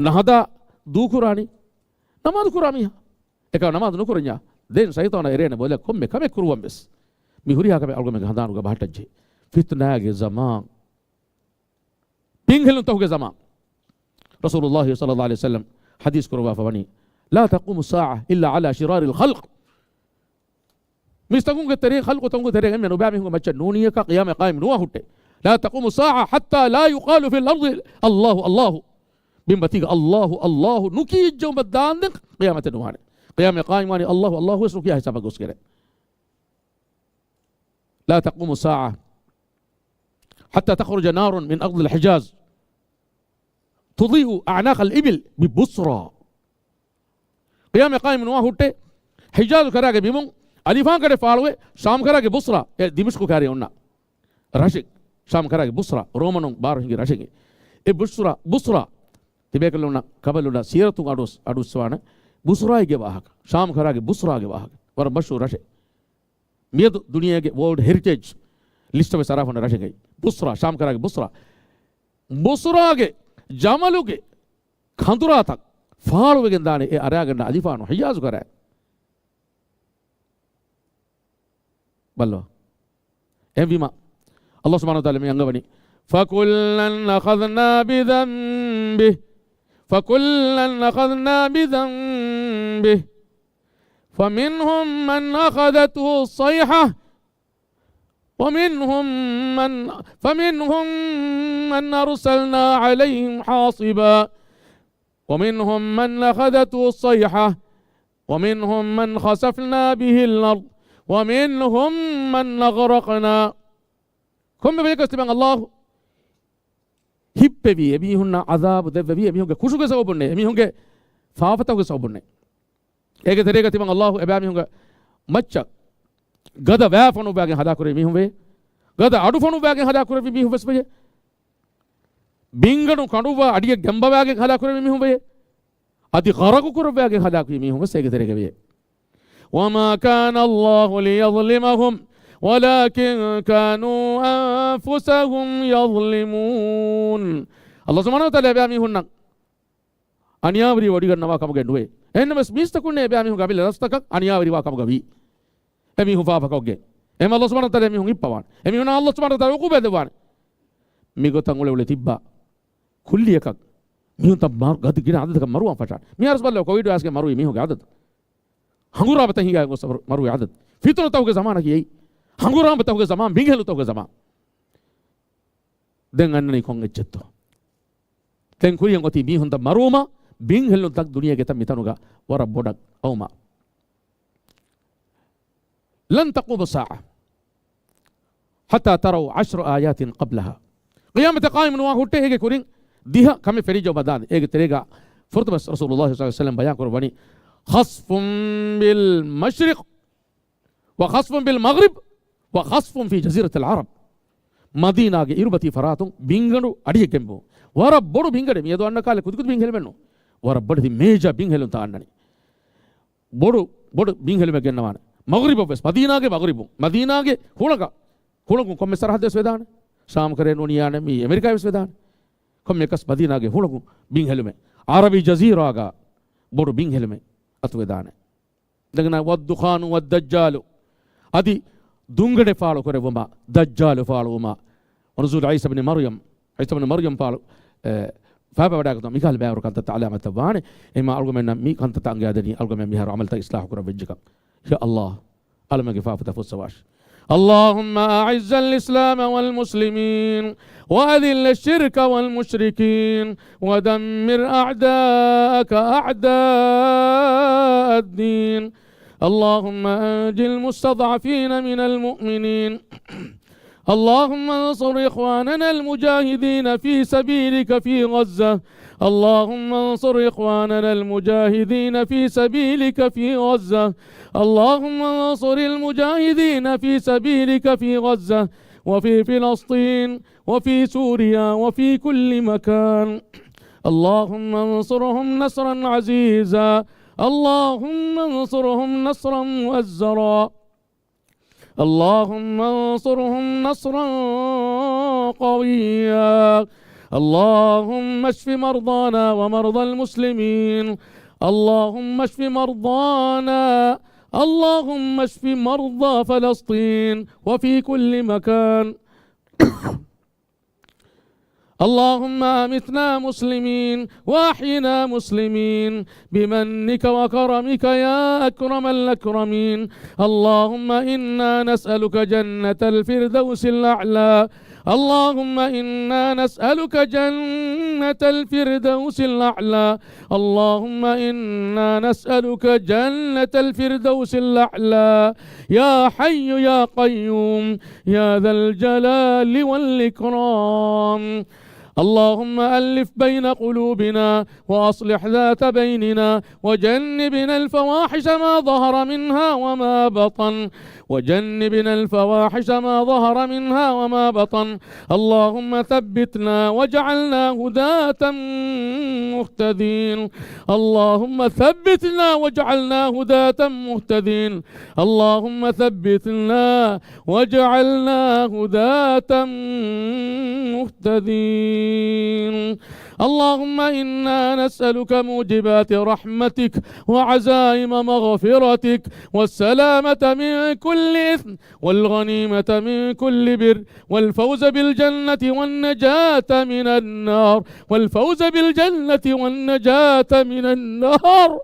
ނަހަދާ ދޫކުރާނީ؟ ނަމާދު ކުރާ މީހާ. އެކަމަ ނަމާދު ނުކުރަންޏާ، ދެން ޝައިޠާނާ އެރޭނެ ބޮލަށް ކޮންމެ ކަމެއް ކުރުވަން ވެސް. މި ހުރިހާ ކަމެއް އަޅުގަމެންގެ ހަނދާނުގަ ބަހައްޓައްޖެ. ފިތުނާގެ ޒަމާން. ބިންހެލުންތަކުގެ ޒަމާން. ރަސޫލުﷲ ޞައްލަﷲ ޢަލައިހި ވަސައްލަމް ޙަދީޘް ކުރައްވާފަ ވަނީ، لا تقوم الساعة إلا على شرار الخلق. މީސްތަކުންގެ ތެރެއިން، ޚަލްޤުތަކުންގެ ތެރެއިން އެންމެ ނުބައި މީހުންގެ މައްޗަށް ނޫނީއަކަށް ޤިޔާމަތް ޤާއިމް ނުވާ ހުއްޓޭ. لا تقوم الساعة حتى لا يقال في الأرض الله الله. ބިން މަތީގަ ﷲ الله ނުކިޔައްޖައުމަށް ދާންދެން ޤިޔާމަތެއް ނުވާނެ. ޤިޔާމަތް ޤާއިމްވާނީ ﷲ الله ވެސް ނުކިޔާ ހިސާބަށް ގޮސްގެން. لا تقوم الساعة حتى تخرج نار من أرض الحجاز تضيء أعناق الإبل ببصرى. ޤިޔާމަތް ޤާއިމް ނުވާ ހުއްޓޭ، ޙިޖާޒު ކަރާގެ ބިމުން އަލިފާން ކަޑެއް ފާޅުވެ، ޝާމް ކަރާގެ ބުޞްރާ، އެ ދިމިޝްޤު ކާރި އޮންނަ ރަށެއް. ޝާމް ކަރާގެ ބުޞްރާ، ރޯމަނުން ބާރު ހިނގި ރަށެއް. އެ ބުޞްރާ، ބުޞްރާ، ތިބޭކަލުންނަށް ކަބަލުންނަށް ސީރަތުން އަޑު، އަޑު އިއްސަވާނެ. ބުޞްރާއިގެ ވާހަކަ، ޝާމް ކަރާގެ ބުޞްރާގެ ވާހަކަ. ވަރަށް މަޝްހޫރު ރަށެއް. މިއަދު ދުނިޔޭގެ ވޯލްޑް ހެރިޓޭޖް ލިސްޓަށް ވެސް އަރާފަ އޮންނަ ރަށެއް. ބުޞްރާ، ޝާމް ކަރާގެ ބުޞްރާ. ބުޞްރާގެ ޖަމަލުގެ ކަނދުރާތައް ފާޅުވެގެން ދާނެ އެ އަރާގަންނަ އަލިފާނު ޙިޖާޒު ކަރާ. ބައްލަވާ. އެހެންވީމާ، ﷲ ސުބްޙާނަހޫ ވަތަޢާލާ މި އަންގަވަނީ، فكلا أخذنا بذنبه، فكلا أخذنا بذنبه، فمنهم من أخذته الصيحة، ومنهم من، فمنهم من أرسلنا عليهم حاصبا، ومنهم من أخذته الصيحة، ومنهم من خسفنا به الأرض، ومنهم من أغرقنا. ކޮންމެ ބަޔަކަސް ތިމަން ﷲ ހިއްޕެވީ، އެމީހުންނަށް ޢަޛާބު ދެއްވެވީ، އެމީހުންގެ ކުށުގެ ސަބަބުންނޭ، އެމީހުންގެ ފާފަތަކުގެ ސަބަބުންނޭ. އޭގެ ތެރޭގަ ތިމަން ﷲ އެބައިމީހުންގެ މައްޗަށް ގަދަ ވައި ފޮނުއްވާގެން ހަލާކުރެއްވި މީހުން ވޭ. ގަދަ އަޑު ފޮނުއްވާގެން ހަލާކުރެއްވި މީހުން ވެސް ވޭ. ބިންގަނޑު ކަނޑުއްވާ އަޑިއަށް ގެނބަވާގެން ހަލާކުރެއްވި މީހުން ވޭ. އަދި ޣަރަޤު ކުރައްވާގެން ހަލާކުވި މީހުން ވެސް އޭގެ ތެރޭގަ ވޭ. وما كان الله ليظلمهم ولكن كانوا أنفسهم يظلمون. ﷲ ސުބްޙާނަހޫ ވަތަޢާލާ އެބައިމީހުންނަށް އަނިޔާވެރި ވޮޑިގަންނަވާ ކަމުގަ ނުވޭ. އެހެންނަމަވެސް މީސްތަކުންނޭ އެބައިމީހުންގެ އަމިއްލަ ނަފްސުތަކަށް އަނިޔާވެރިވާ ކަމުގަ ވީ. އެމީހުން ފާފަކޮށްގެން. އެހެން ﷲ ސުބްޙާނަހޫ ވަތަޢާލާ އެމީހުން އިއްޕަވާނެ. އެމީހުންނަށް ﷲ ސުބްޙާނަހޫ ވަތަޢާލާ ޢުޤޫބާތް ދެއްވާނެ. މިގޮތަށް އުޅެ އުޅެ ތިއްބާ ކުއްލިއަކަށް މީހުންތައް މާ-، ގަދަ ގިނަ އަދަދަކަށް މަރުވާން ފަށާނެ. މިހާރު ބަލަ، ކޮވިޑް ވައިރަސްގެ މަރުވި މީހުންގެ އަދަދު. ހަނގުރާމަތައް ހިނގާ ގޮސް މަރު-، މަރުވި އަދަދު. ފިތުނަތަކުގެ ޒަމާނަކީ އެއީ. ހަނގުރާމަތަކުގެ ޒަމާން، ބިންހެލުންތަކުގެ ޒަމާން. ދެން އަންނަނީ ކޮން އެއްޗެއްތޯ؟ ދެން ކުރިއަށް އޮތީ މީހުންތައް މަރުވުމާ، ބިންހެލުންތައް ދުނިޔޭގެ ތަން މިތަނުގަ ވަރަށް ބޮޑަށް އައުމާ. لن تقوم الساعة حتى تروا عشر آيات قبلها. ޤިޔާމަތެއް ޤާއިމު ނުވާ ހުއްޓޭ އޭގެ ކުރިން ދިހަ ކަމެއް ފެނިޖައުމަށް ދާނެ. އޭގެ ތެރޭގަ ފުރަތަމަ ރަސޫލުﷲ ޞައްލަﷲ ޢަލައިހި ވަސައްލަމަ ބަޔާން ކުރައްވަނީ، خسف بالمشرق وخسف بالمغرب وخسف في جزيرة العرب. މަދީނާގެ އިރުބަތީ ފަރާތުން ބިންގަނޑު އަޑިއެއް ގެންބުން. ވަރަށް ބޮޑު ބިންގަނޑެއް. މިއަދު އަންނަ ކާލެ ކުދިކުދި ބިންހެލުމެއްނު. ވަރަށް ބޮޑެތި މޭޖާ ބިންހެލުންތައް އަންނަނީ. ބޮޑު، ބޮޑު ބިންހެލުމެއް ގެންނަވާނެ. މަޣްރިބަށް ވެސް، މަދީނާގެ މަޣްރިބުން، މަދީނާގެ ހުޅަނގަށް، ހުޅަނގުން ކޮންމެ ސަރަހައްދެއް ވެސް ވެދާނެ. ޝާމް ކަރޭ ނޫނިޔާނެ، މި އެމެރިކާ ވެސް ވެދާނެ. ކޮންމެއަކަސް މަދީނާގެ ހުޅަނގު ބިންހެލުމެއް. ޢަރަބި ޖަޒީރާގަ ބޮޑު ބިންހެލުމެއް އަތުވެދާނެ. ދެން والدخان والدجال. އަދި ދުންގަނޑެއް ފާޅު ކުރެއްވުމާ، ދައްޖާލު ފާޅުވުމާ، ونزول عيسى ابن مريم، ޢީސާ ބިން މަރްޔަމް، އެ، ފައިބާވަޑައިގަތުމަށް މިކަހަލަ ބައިވަރު ކަންތައްތައް ޢަލާމަތްތައް ވާނެ. އެމާ އަޅުގަމެންނަށް މި ކަންތައްތައް އަނގައިދެނީ އަޅުގަމެން މިހާރު ޢަމަލުތައް އިޞްލާޙު ކުރައްވައްޖެކަން. ޔާ ﷲ، އަޅުމެންގެ ފާފަތައް ފުއްސަވާށި. اللهم أعز الإسلام والمسلمين وأذل الشرك والمشركين ودمر أعداءك أعداء الدين. اللهم أنج المستضعفين من المؤمنين. اللهم انصر إخواننا المجاهدين في سبيلك في غزة. اللهم انصر إخواننا المجاهدين في سبيلك في غزة. اللهم انصر المجاهدين في سبيلك في غزة وفي فلسطين وفي سوريا وفي كل مكان. اللهم انصرهم نصرا عزيزا. اللهم انصرهم نصرا مؤزرا. اللهم انصرهم نصرا قويا. اللهم اشف مرضانا ومرضى المسلمين. اللهم اشف مرضانا. اللهم اشف مرضى فلسطين وفي كل مكان. اللهم أمتنا مسلمين وأحينا مسلمين بمنك وكرمك يا أكرم الأكرمين. اللهم إنا نسألك جنة الفردوس الأعلى. اللهم إنا نسألك جنة الفردوس الأعلى. اللهم إنا نسألك جنة الفردوس الأعلى. يا حي يا قيوم يا ذا الجلال والإكرام. اللهم ألف بين قلوبنا وأصلح ذات بيننا وجنبنا الفواحش ما ظهر منها وما بطن. وجنبنا الفواحش ما ظهر منها وما بطن. اللهم ثبتنا واجعلنا هداة مهتدين. اللهم ثبتنا واجعلنا هداة مهتدين. اللهم ثبتنا واجعلنا هداة مهتدين. اللهم إنا نسألك موجبات رحمتك وعزائم مغفرتك والسلامة من كل إثم والغنيمة من كل بر والفوز بالجنة والنجاة من النار والفوز بالجنة والنجاة من النار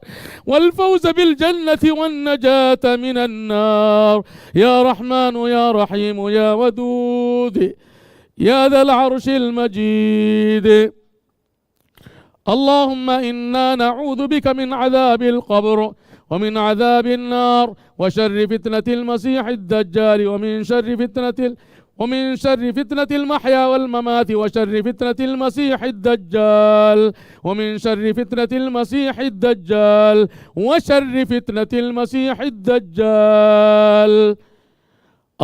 والفوز بالجنة والنجاة من النار. يا رحمن يا رحيم يا ودود يا ذا العرش المجيد. اللهم إنا نعوذ بك من عذاب القبر ومن عذاب النار، وشر فتنة المسيح الدجال، ومن شر فتنة ال-، ومن شر فتنة المحيا والممات، وشر فتنة المسيح الدجال، ومن شر فتنة المسيح الدجال، وشر فتنة المسيح الدجال.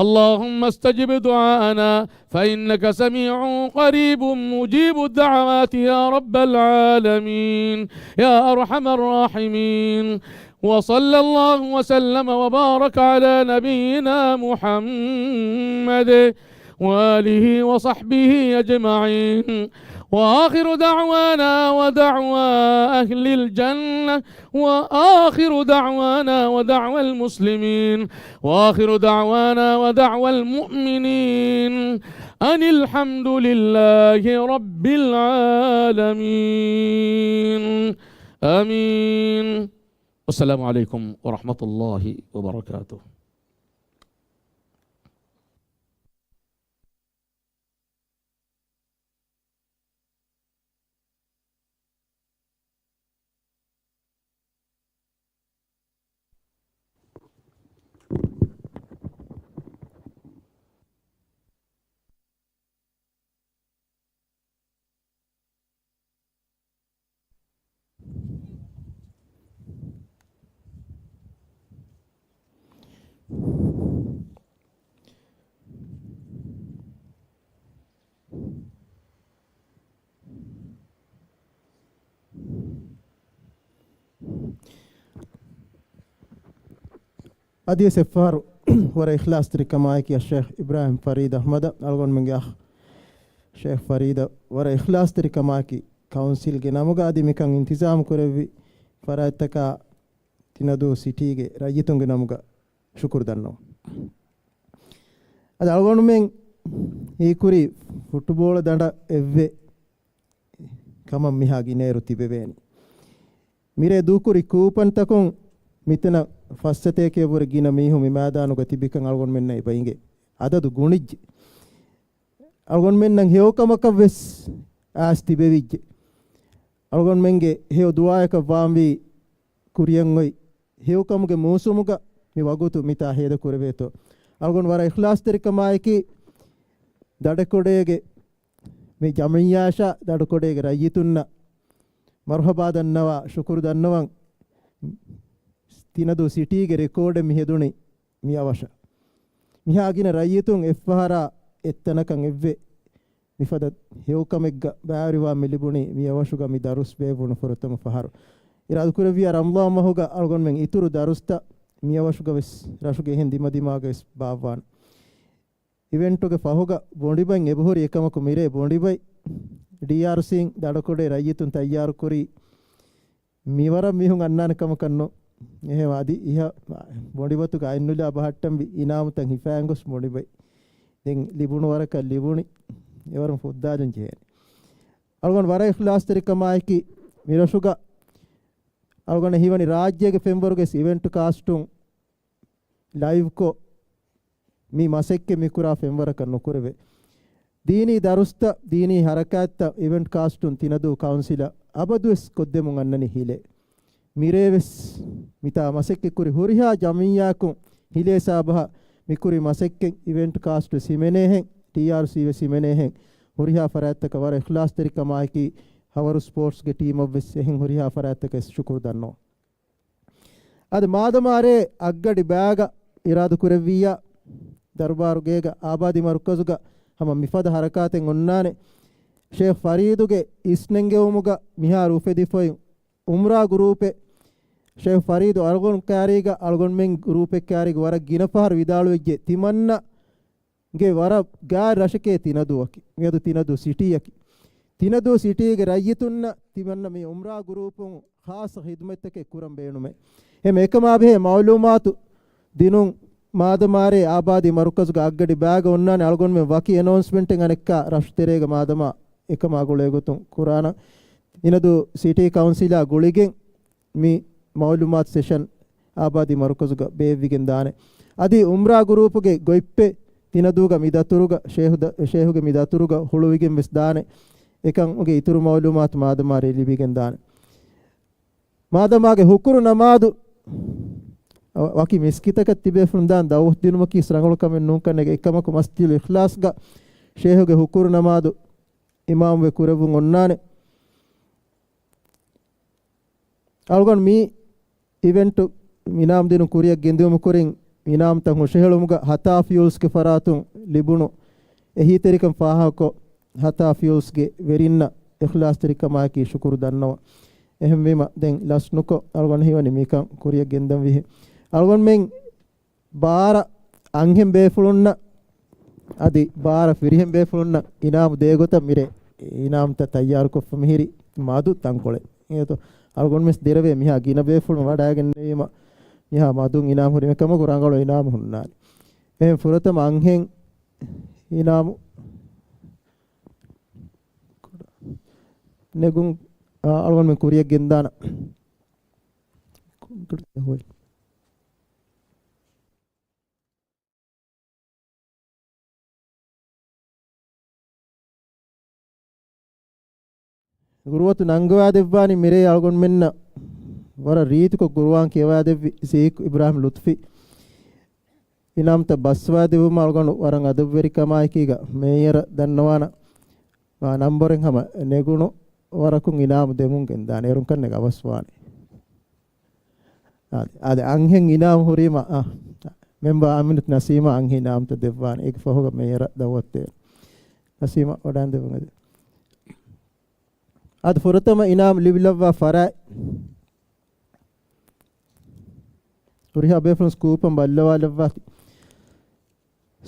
اللهم استجب دعاءنا فإنك سميع قريب مجيب الدعوات يا رب العالمين يا أرحم الراحمين. وصلى الله وسلم وبارك على نبينا محمد وآله وصحبه أجمعين. وآخر دعوانا ودعوى أهل الجنة، وآخر دعوانا ودعوى المسلمين، وآخر دعوانا ودعوى المؤمنين أن الحمد لله رب العالمين. آمين. والسلام عليكم ورحمة الله وبركاته. އަދިވެސް އެއްފަހަރު ވަރަށް އިޚްލާޞްތެރިކަމާއެކީ އައްޝޭޚް އިބްރާހިމް ފަރީދު އަޙްމަދަށް، އަޅުގަނޑުމެންގެ އަޚް ޝޭޚް ފަރީދަށް ވަރަށް އިޚްލާޞްތެރިކަމާއެކީ ކައުންސިލްގެ ނަމުގަ އަދި މިކަން އިންތިޒާމު ކުރެއްވި ފަރާތްތަކާ ތިނަދޫ ސިޓީގެ ރައްޔިތުންގެ ނަމުގަ ޝުކުރު ދަންނަވަން. އަދި އަޅުގަނޑުމެން ހީކުރި ފުޓުބޯޅަ ދަނޑަށް އެއްވެ ކަމަށް މިހާ ގިނައިރު ތިބެވޭނީ. މިރޭ ދޫކުރި ކޫޕަންތަކުން މިތަނަށް ފައްސަތޭކައަށްވުރެ ގިނަ މީހުން މި މައިދާނުގަ ތިބިކަން އަޅުގަނޑުމެންނަށް އެބަ އިނގޭ. އަދަދު ގުނިއްޖެ. އަޅުގަނޑުމެންނަށް ހެޔޮކަމަކަށް ވެސް އައިސް ތިބެވިއްޖެ. އަޅުގަނޑުމެންގެ ހެޔޮ ދުޢާއަކަށް ވާންވީ ކުރިއަށް އޮތް ހެޔޮކަމުގެ މޫސުމުގަ މި ވަގުތު މިތާ ހޭދަ ކުރެވޭތޯ. އަޅުގަނޑު ވަރަށް އިޚްލާޞްތެރިކަމާއެކީ ދަޑަކޮޑޭގެ މި ޖަމިއްޔާއަށާ ދަޑަކޮޑޭގެ ރައްޔިތުންނަށް މަރުޙަބާ ދަންނަވާ، ޝުކުރު ދަންނަވަން. ތިނަދޫ ސިޓީގެ ރެކޯޑެއް މި ހެދުނީ މި އަވަށަށް. މިހާ ގިނަ ރައްޔިތުން އެއްފަހަރާ އެއްތަނަކަށް އެއްވެ މިފަދަ ހެޔޮކަމެއްގަ ބައިވެރިވާ މި ލިބުނީ މި އަވަށުގަ މި ދަރުސް ބޭއްވުނު ފުރަތަމަ ފަހަރު. އިރާދަކުރެއްވިއްޔާ ރަމަޟާން މަހުގަ އަޅުގަނޑުމެން އިތުރު ދަރުސްތައް މި އަވަށުގަ ވެސް ރަށުގެ އެހެން ދިމަދިމާގަ ވެސް ބާއްވާނެ. އިވެންޓުގެ ފަހުގަ ބޮނޑިބައިން އެބަހުރި އެކަމަކު މިރޭ ބޮނޑިބައި ޑީއާރްސީން ދަޑަކޮޑޭ ރައްޔިތުން ތައްޔާރުކުރީ މިވަރަށް މީހުން އަންނާނެ ކަމަކަށް ނޫން. އެހެންވެ އަދި އިހަށް ބޮނޑިބަތުގެ އަތްނުލާ ބަހައްޓަންވީ އިނާމުތައް ހިފައިގޮސް ބޮނޑިބައި. ދެން ލިބުނު ވަރަކަށް ލިބުނީ އެވަރުން ފުއްދާލަން ޖެހޭނެ. އަޅުގަނޑު ވަރަށް އިޚްލާޞްތެރިކަމާއެކީ މިރަށުގަ އަޅުގަނޑަށް ހީވަނީ ރާއްޖޭގެ ފެންވަރުގެ ވެސް އިވެންޓް ކާސްޓުން ލައިވްކޮށް، މި މަސައްކަތް މިކުރާ ފެންވަރަކަށް ނުކުރެވޭ. ދީނީ ދަރުސްތައް، ދީނީ ހަރަކާތްތައް އިވެންޓް ކާސްޓުން ތިނަދޫ ކައުންސިލަށް އަބަދުވެސް ކޮށްދެމުން އަންނަނީ ހިލޭ. މިރޭވެސް މިތާ މަސައްކަތް ކުރި ހުރިހާ ޖަމިއްޔާއަކުން ހިލޭ ސާބަހަށް މިކުރި މަސައްކަތް އިވެންޓް ކާސްޓުވެސް ހިމެނޭހެން، ޓީއާރްސީ ވެސް ހިމެނޭހެން، ހުރިހާ ފަރާތްތަކަށް ވަރަށް އިޚްލާޞްތެރިކަމާއެކީ ހަވަރު ސްޕޯޓްސްގެ ޓީމަށްވެސް އެހެން ހުރިހާ ފަރާތްތަކަށް ޝުކުރު ދަންނަވަން. އަދި މާދަމާ ރޭ އަށްގަޑި ބައިގަ އިރާދަ ކުރެއްވިއްޔާ، ދަރުބާރުގޭގަ އާބާދީ މަރުކަޒުގަ ހަމަ މިފަދަ ހަރަކާތެއް އޮންނާނެ. ޝޭޚް ފަރީދުގެ އިސްނެންގެވުމުގަ މިހާރު އުފެދިފައި އުމްރާ ގުރޫޕެއް، ޝޭޚް ފަރީދު އަޅުގަނޑު ކާރީގަ، އަޅުގަނޑުމެން ގުރޫޕެއް ކާރީގަ ވަރަށް ގިނަ ފަހަރު ވިދާޅުވެއްޖެ، ތިމަންނަ ގެ ވަރަށް ގާތް ރަށެކޭ ތިނަދޫއަކީ. މިއަދު ތިނަދޫ ސިޓީއަކީ. ތިނަދޫ ސިޓީގެ ރައްޔިތުންނަށް ތިމަންނަ މި އުމްރާ ގުރޫޕުން ޚާއްޞަ ޚިދުމަތްތަކެއް ކުރަން ބޭނުމޭ. އެހެން އެކަމާ ބެހޭ މައުލޫމާތު ދިނުން މާދަމާރޭ އާބާދީ މަރުކަޒުގެ އަށްގަޑި ބައިގަ އޮންނާނެ. އަޅުގަނޑުމެން ވަކި އެނައުންސްމެންޓެއް އަނެއްކާ ރަށު ތެރޭގަ މާދަމާ އެކަމާ ގުޅޭގޮތުން ކުރާނަން. ތިނަދޫ ސިޓީ ކައުންސިލާ ގުޅިގެން މި މައުލޫމާތު ސެޝަން އާބާދީ މަރުކަޒުގަ ބޭއްވިގެން ދާނެ. އަދި އުމްރާ ގުރޫޕުގެ ގޮތްޕެއް ތިނަދޫގަ މި ދަތުރުގަ ޝޭހު ދަ-، ޝޭހުގެ މި ދަތުރުގަ ހުޅުވިގެން ވެސް ދާނެ. އެކަމުގެ އިތުރު މައުލޫމާތު މާދަމާ ރޭ ލިބިގެން ދާނެ. މާދަމާގެ ހުކުރު ނަމާދު ވަކި މިސްކިތަކަށް ތިބޭފުޅުން ދާން ދަޢުވަތު ދިނުމަކީ ރަނގަޅު ކަމެއް ނޫން ކަންނޭނގެ. އެކަމަކު މަސްޖިދުލް އިޚްލާޞްގަ ޝޭހުގެ ހުކުރު ނަމާދު އިމާމުވެ ކުރެއްވުން އޮންނާނެ. އަޅުގަނޑު މި އިވެންޓު އިނާމް ދިނުން ކުރިއަށް ގެންދިއުމު ކުރިން، އިނާމްތައް ހުށަހެޅުމުގަ ހަތާ ފިއުލްސްގެ ފަރާތުން ލިބުނު އެހީތެރިކަން ފާހަގަކޮށް، ހަތާ ފިއުލްސްގެ ވެރިންނަށް އިޚްލާޞްތެރިކަމާއެކީ ޝުކުރު ދަންނަވަން. އެހެންވީމަ، ދެން ލަސް ނުކޮށް، އަޅުގަނޑު ހީވަނީ މިކަން ކުރިއަށް ގެންދަން ވީހެން. އަޅުގަނޑުމެން ބާރަ އަންހެން ބޭފުޅުންނަށް އަދި ބާރަ ފިރިހެން ބޭފުޅުންނަށް އިނާމު ދޭ ގޮތަށް މިރޭ އިނާމްތައް ތައްޔާރުކޮށްފަ މިހިރީ މަދު ތަންކޮޅެއް. އެހެންތޯ؟ އަޅުގަނޑުމެން ދެރަވޭ މިހާ ގިނަ ބޭފުޅުން ވަޑައިގެންނެވީމަ، މިހާ މަދުން އިނާމު ހުރި މިކަމަކު ރަނގަޅު އިނާމު ހުންނާނެ. އެހެން ފުރަތަމަ އަންހެން އިނާމު ނެގުން، އާ، އަޅުގަނޑުމެން ކުރިއަށް ގެންދާނަން. ގުރުއަތު ނަންގަވާދެއްވާނީ މިރޭ އަޅުގަނޑުމެންނަށް ވަރަށް ރީތިކޮށް ގުރުއާން ކިޔަވާދެއްވި ޝީޚް އިބްރާހިމް ލުތުފީ. އިނާމްތައް ބައްސަވާދެއްވުމަށް އަޅުގަނޑު ވަރަށް އަދަބުވެރިކަމާއެކީގަ މޭޔަރަށް ދަންނަވާނަން. އާ، ނަންބަރެއް ހަމަ ނެގުނު ވަރަކުން އިނާމު ދެމުން ގެންދާނެ. އޭރުން ކަންނޭނގެ އަވަސްވާނެ. އާދެ، އާދެ، އަންހެން އިނާމު ހުރީމަ، އާ، މެމްބަރ އާމިނަތު ނަސީމާ އަންހެން އިނާމްތައް ދެއްވާނެ. އޭގެ ފަހުގަ މޭޔަރަށް ދައުވަތު ދޭން. ނަސީމާ ވަޑައިން ދެއްވުން އެދެ. އަދި ފުރަތަމަ އިނާމް ލިބިލައްވާ ފަރާތް. ހުރިހާ ބޭފުޅުން ކޫޕަން ބައްލަވާލައްވާތި.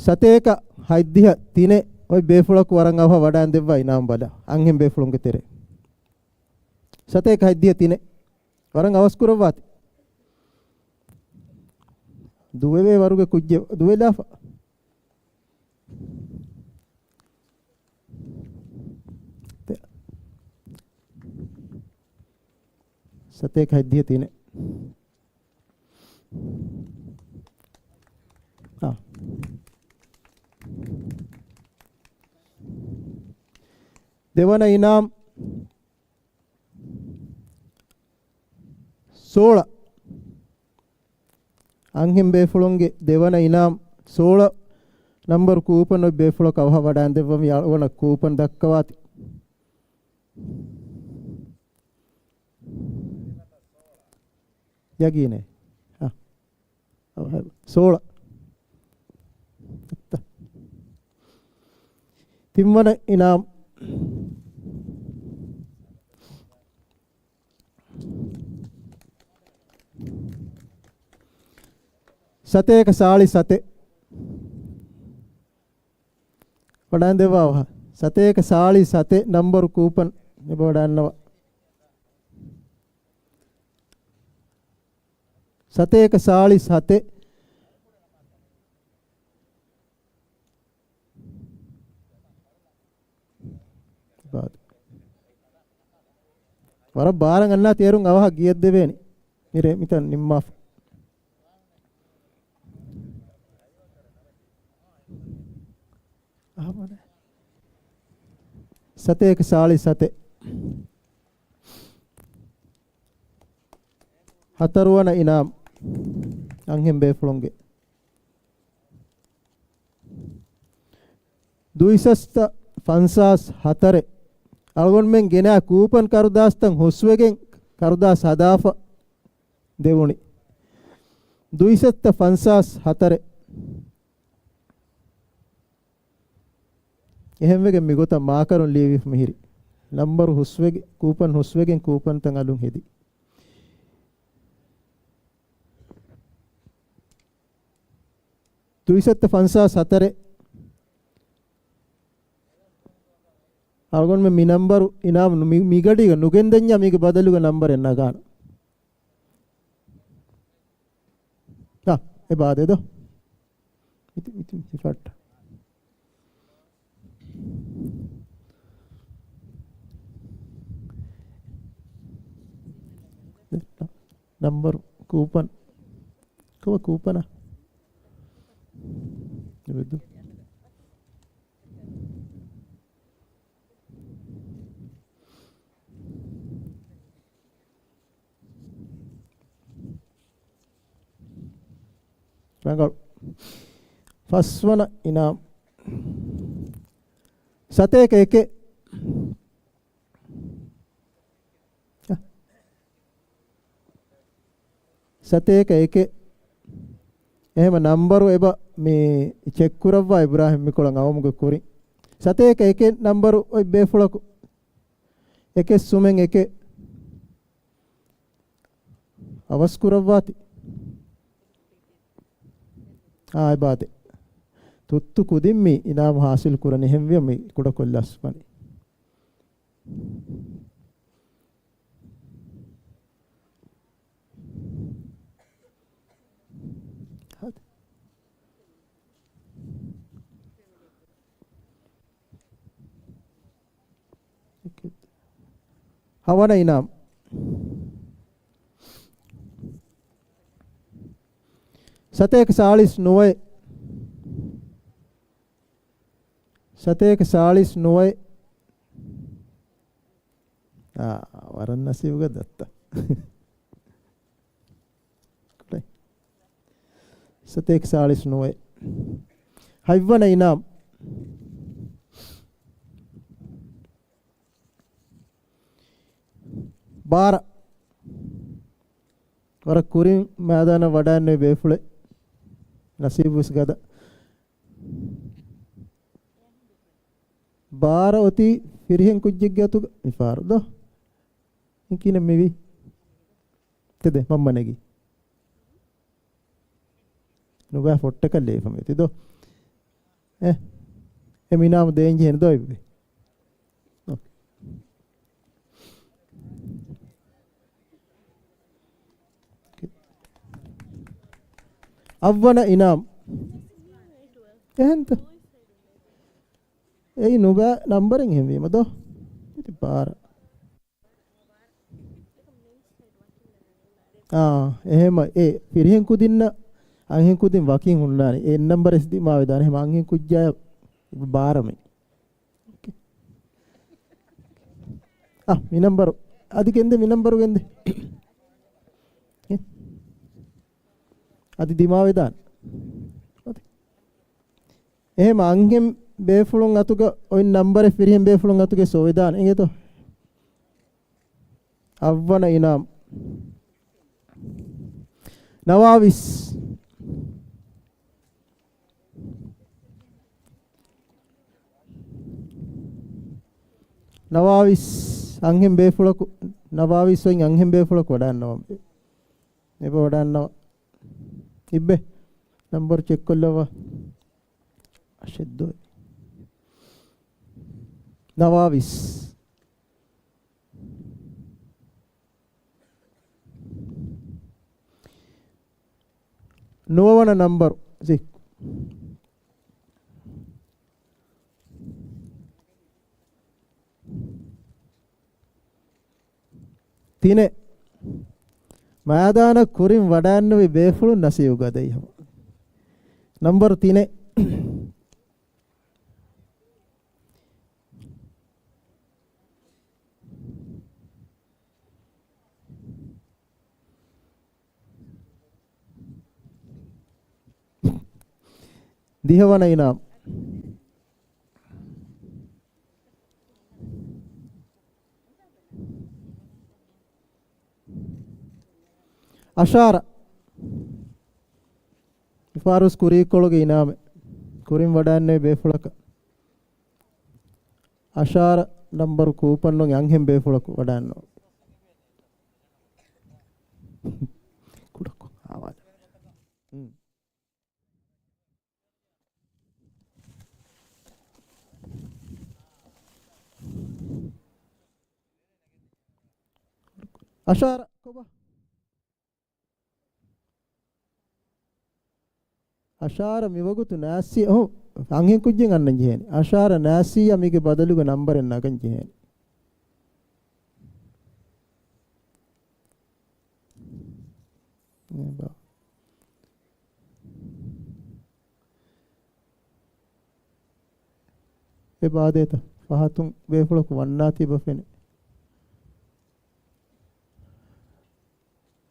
ސަތޭކަ ހަތްދިހަ ތިނެއް އޮތް ބޭފުޅަކު ވަރަށް އަވަހަށް ވަޑައިން ދެއްވާ އިނާމް ބަލަ. އަންހެން ބޭފުޅުންގެ ތެރޭ. ސަތޭކަ ހަތްދިހަ ތިނެއް. ވަރަށް އަވަސް ކުރައްވާތި. ދުވެވޭ ވަރުގެ ކުއްޖެއް ދުވެލާފަ. ސަތޭކަ ހަތްދިހަ ތިނެއް. އާ. ދެވަނަ އިނާމް ސޯޅަ. އަންހެން ބޭފުޅުންގެ ދެވަނަ އިނާމް ސޯޅަ ނަންބަރު ކޫޕަން އޮތް ބޭފުޅަކަށް އަވަހަށް ވަޑައިން ދެއްވަމި އަޅުގަނޑަށް ކޫޕަން ދައްކަވާތި. ޔަގީނޭ. އާ. ސޯޅަ. ތިންވަނަ އިނާމް. ސަތޭކަ ސާޅީސް ސަތެއް. ވަޑައިން ދެއްވާ އަވަހަށް. ސަތޭކަ ސާޅީސް ސަތެއް ނަންބަރު ކޫޕަން އެބަ ވަޑައިންނަވާ. ސަތޭކަ ސާޅީސް ހަތެއް. ވަރަށް ބާރަށް އަންނާ ތޭރުން އަވަހަށް ގެއަށް ދެވޭނެ. މިރޭ މިތަން ނިންމާފަ. ސަތޭކަ ސާޅީސް ސަތެއް. ހަތަރުވަނަ އިނާމް އަންހެން ބޭފުޅުންގެ. ދުއިސައްތަ ފަންސާސް ހަތަރެއް. އަޅުގަނޑުމެން ގެނައި ކޫޕަން ކަރުދާސްތައް ހުސްވެގެން ކަރުދާސް ހަދާފަ ދެވުނީ. ދުއިސައްތަ ފަންސާސް ހަތަރެއް. އެހެންވެގެން މިގޮތަށް މާކަރުން ލިޔެވިފަ މިހިރީ. ނަންބަރު ހުސްވެގެ، ކޫޕަން ހުސްވެގެން ކޫޕަންތައް އަލުން ހެދި. ދުއިސައްތަ ފަންސާސް ހަތަރެއް. އަޅުގަނޑުމެން މި ނަންބަރު އިނާމު ނު-، މި-، މިގަޑީގަ ނުގެންދަންޏާ މީގެ ބަދަލުގަ ނަންބަރެއް ނަގާނަން. އާ، އެބަ އާދޭ ދޯ. މިތި-، މިތި-، މިތި ފައްޓަ. ނަންބަރު ކޫޕަން. ކޮބާ ކޫޕަނާ؟ އެބަދު. ރަނގަޅު. ފަސްވަނަ އިނާމް. ސަތޭކަ އެކެއް. ސަތޭކަ އެކެއް. އެހެމަ ނަންބަރު އެބަ މި ޗެކް ކުރައްވާ އިބްރާހިމް މިކޮޅަށް އައުމުގެ ކުރިން. ސަތޭކަ އެކެއް ނަންބަރު އޮތް ބޭފުޅަކު. އެކެއް ސުމެއް އެކެއް. އަވަސް ކުރައްވާތި. އާ، އެބާދެ. ތުއްތު ކުދިން މި އިނާމު ހާސިލް ކުރަނީ ހެންވިޔަ މި ކުޑަކޮށް ލަސްވަނީ. ހަވަނަ އިނާމް. ސަތޭކަ ސާޅީސް ނުވައެއް. ސަތޭކަ ސާޅީސް ނުވައެއް. އާ، ވަރަށް ނަސީބުގަ ދައްތަ. ސަތޭކަ ސާޅީސް ނުވައެއް. ހަތްވަނަ އިނާމް. ބާރަ. ވަރަށް ކުރިން މައިދާނަށް ވަޑައިންނެވި ބޭފުޅެއް. ނަސީބުވެސް ގަދަ. ބާރަ އޮތީ ފިރިހެން ކުއްޖެއްގެ އަތުގަ މިފާރު ދޯ؟ އެ ކިހިނެއް މިވީ؟ ތެދެ، މަންމަ ނެގި. ނުބައި ފޮއްޓަކަށް ލޭފަ މިއޮތީ ދޯ؟ އެ، އެ މިނާމު ދޭން ޖެހޭނެ ދޯ އިއްބެ؟ އޯކޭ. އަށްވަނަ އިނާމް. އެހެންތަ؟ އެއީ ނުބައި ނަންބަރެއް އެހެންވީމަ ދޯ؟ އިތި ބާރަ. އާ، އެހެމަ އެ ފިރިހެން ކުދިންނަށް އަންހެން ކުދިން ވަކިން ހުންނާނެ. އެ އެއް ނަންބަރެއް ދިމާވެދާނެ. އެހެމަ އަންހެން ކުއްޖާޔަށް ބާރަމެ. އޯކޭ. އާ، މި ނަންބަރު. އަދި ގެންދެ، މި ނަންބަރު ގެންދެ. އެ؟ އަދި ދިމާވެދާނެ. އަދި. އެހެމަ އަންހެން ބޭފުޅުން އަތުގަ އޮތް ނަންބަރެއް ފިރިހެން ބޭފުޅުން އަތުގެ ސޮވެދާނެ. އިނގޭތޯ؟ އަށްވަނަ އިނާމް. ނަވާވީސް. ނަވާވީސް އަންހެން ބޭފުޅަކު، ނަވާވީސް އޮތް އަންހެން ބޭފުޅަކު ވަޑައިންނަވަން ބޭ. އެބަ ވަޑައިންނަވަ. އިއްބެ. ނަންބަރު ޗެކް ކޮށްލައްވާ. އަށެއް ދޯ. ނަވާވީސް. ނުވަވަނަ ނަންބަރު. ސި. ތިނެއް. މައިދާނަށް ކުރިން ވަޑައިންނެވި ބޭފުޅުން ނަސީބު ގަދައި ހަމަ. ނަންބަރު ތިނެއް. ދިހަވަނަ އިނާމް. އަށާރަ. މިފާރުސް ކުރީކޮޅުގެ އިނާމެއް. ކުރިން ވަޑައިންނެވި ބޭފުޅަކަށް. އަށާރަ ނަންބަރު ކޫޕަން އޮތް އަންހެން ބޭފުޅަކު ވަޑައިންނަވަ. ކުޑަކޮށް ހާވާލެ. ހުން. އަށާރަ ކޮބާ؟ އަށާރަ މިވަގުތު ނާސީ، އަހު، އަންހެން ކުއްޖެއް އަންނަން ޖެހޭނެ. އަށާރަ ނާސީއަށް މީގެ ބަދަލުގަ ނަންބަރެއް ނަގަން ޖެހޭނެ. އެބާ. އެބާދޭތަ؟ ފަހަތުން ބޭފުޅަކު ވަންނާތީ ބަފެނެ.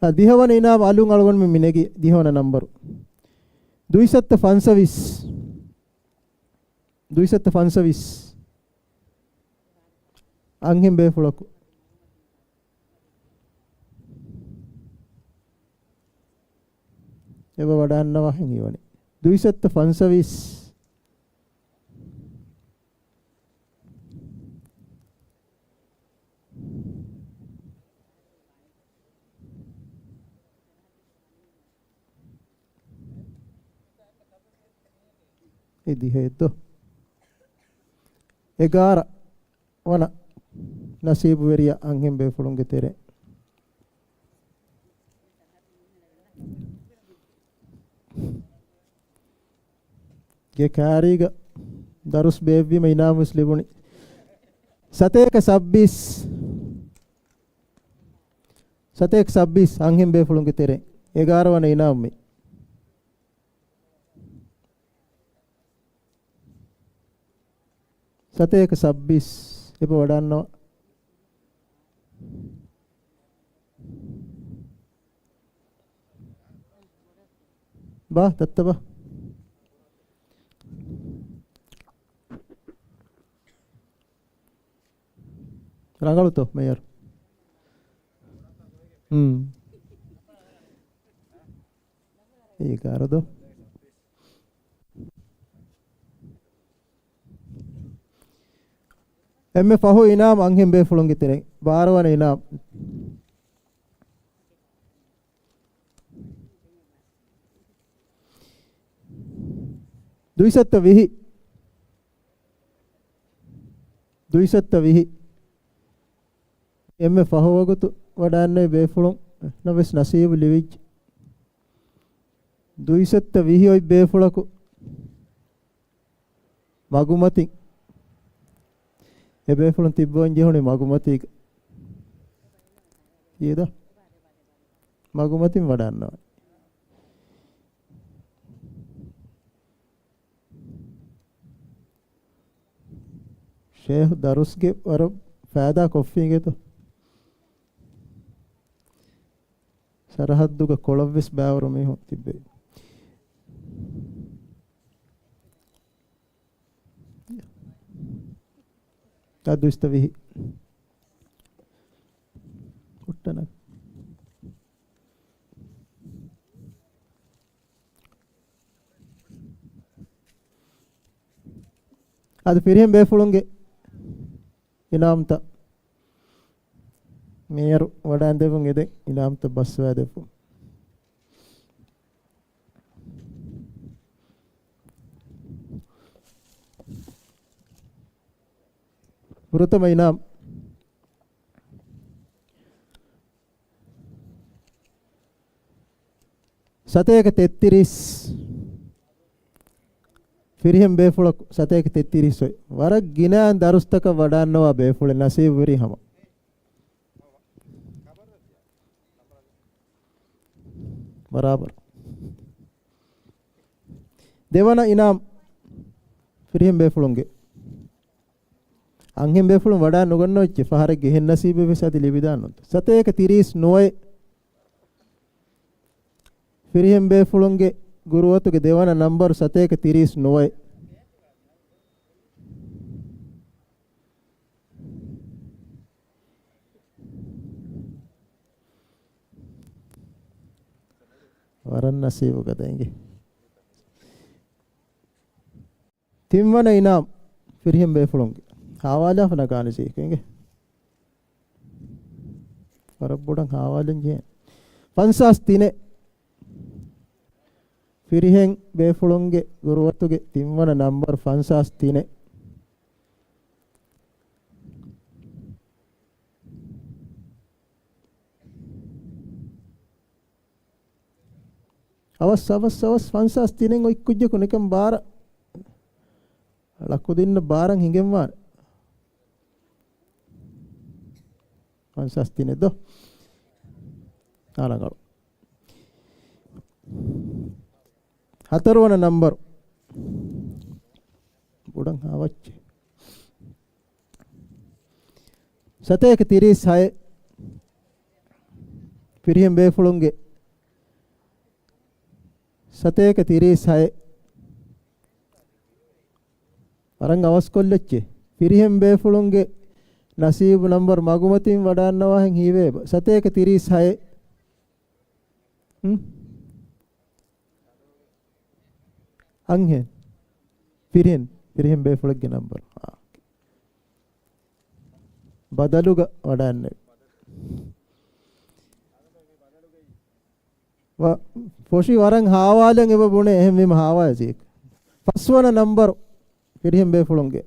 އަ، ދިހަވަނަ އިނާމް އަލުން އަޅުގަނޑުމެން މި ނެގި ދިހަވަނަ ނަންބަރު. ދުއިސައްތަ ފަންސަވީސް. ދުއިސައްތަ ފަންސަވީސް. އަންހެން ބޭފުޅަކު އެބަ ވަޑައިގަންނަވާ ހެން ހީވަނީ. ދުއިސައްތަ ފަންސަވީސް. އެ ދިހައެއް ދޯ؟ އެގާރަ ވަނަ ނަސީބުވެރިޔާ އަންހެން ބޭފުޅުންގެ ތެރެއިން. ގެ ކާރީގަ ދަރުސް ބޭއްވީމަ އިނާމުވެސް ލިބުނީ. ސަތޭކަ ސައްބީސް. ސަތޭކަ ސައްބީސް އަންހެން ބޭފުޅުންގެ ތެރެއިން. އެގާރަ ވަނަ އިނާމު މި. ސަތޭކަ ސައްބީސް އެބަ ވަޑައިގަންނަވާ. ބާ، ދައްތަ ބާ. ރަނގަޅުތޯ މޭޔަރު؟ ހުން. އެގާރަ ދޯ؟ އެންމެ ފަހު އިނާމް އަންހެން ބޭފުޅުންގެ ތެރެއިން. ބާރަ ވަނަ އިނާމް. ދުއިސައްތަ ވިހި. ދުއިސައްތަ ވިހި. އެންމެ ފަހު ވަގުތު ވަޑައިގަންނަވި ބޭފުޅުންނަށް ވެސް ނަސީބު ލިބިއްޖެ. ދުއިސައްތަ ވިހި އޮތް ބޭފުޅަކު މަގުމަތިން. އެ ބޭފުޅުން ތިއްބަވަން ޖެހުނީ މަގުމަތީގަ. ކިއެއްތަ؟ މަގުމަތިން ވަޑައިގަންނަވަނީ. ޝޭހް ދަރުސްގެ ވަރަށް ފައިދާ ކޮށްފިނގޭތޯ. ސަރަހައްދުގަ ކޮޅަށްވެސް ބައިވަރު މީހުން ތިއްބެވި. އަދު އިސްތަ ވިހި. ހުއްޓަނަ. އަދި ފިރިހެން ބޭފުޅުންގެ އިނާމްތައް މޭޔަރު ވަޑައިގެންދެވުން އެދެން އިނާމްތައް ބަސްވާދެއްވުން. ފުރަތަމަ އިނާމް ސަތޭކަ ތެއްތިރީސް. ފިރިހެން ބޭފުޅަކު ސަތޭކަ ތެއްތިރީސް އޮތް. ވަރަށް ގިނައިން ދަރުސްތަކަށް ވަޑައިގަންނަވާ ބޭފުޅެއް ނަސީބުވެރި ހަމަ. ބަރާބަރު. ދެވަނަ އިނާމް ފިރިހެން ބޭފުޅުންގެ. އަންހެން ބޭފުޅުން ވަޑައި ނުގަންނަ އެއްޗެއް ފަހަރެއްގެ އެހެން ނަސީބެއް ވެސް އަދި ލިބިދާނެ. ސަތޭކަ ތިރީސް ނުވައެއް. ފިރިހެން ބޭފުޅުންގެ ގުރުއަތުގެ ދެވަނަ ނަންބަރު ސަތޭކަ ތިރީސް ނުވައެއް. ވަރަށް ނަސީބު ގަދަ އިނގޭ. ތިންވަނަ އިނާމް ފިރިހެން ބޭފުޅުންގެ. ހާވާލާފަ ނަގާނެ ސީކު އިނގޭ. ވަރަށް ބޮޑަށް ހާވާލެން ޖެހޭ. ފަންސާސް ތިނެއް. ފިރިހެން ބޭފުޅުންގެ ގުރުއަތުގެ ތިންވަނަ ނަންބަރު ފަންސާސް ތިނެއް. އަވަސް، އަވަސް، އަވަސް، ފަންސާސް ތިނެއް އޮތް ކުއްޖަކު ނިކަން ބާރަ، ޅަކު ދިންނަ ބާރަށް ހިނގެންވާނެ. ފަންސާސް ތިނެއް ދޯ؟ އާ، ރަނގަޅު. ހަތަރުވަނަ ނަންބަރު. ބޮޑަށް ހާވައްޗޭ. ސަތޭކަ ތިރީސް ހައެއް. ފިރިހެން ބޭފުޅުންގެ ސަތޭކަ ތިރީސް ހައެއް. ވަރަށް އަވަސްކޮށްލައްޗޭ. ފިރިހެން ބޭފުޅުންގެ ނަސީބު ނަންބަރު މަގުމަތިން ވަޑާންނަވާހެން ހީވޭ އެބަ. ސަތޭކަ ތިރީސް ހައެއް. ހުން؟ އަންހެން. ފިރިހެން. ފިރިހެން ބޭފުޅެއްގެ ނަންބަރު. އާ. ބަދަލުގަ ވަޑާންނެވި. ފޮށި ވަރަށް ހާވާލެއް އެބަ ބުނޭ، އެހެންވީމަ ހާވާލެއް. ފަސްވަނަ ނަންބަރު ފިރިހެން ބޭފުޅުންގެ.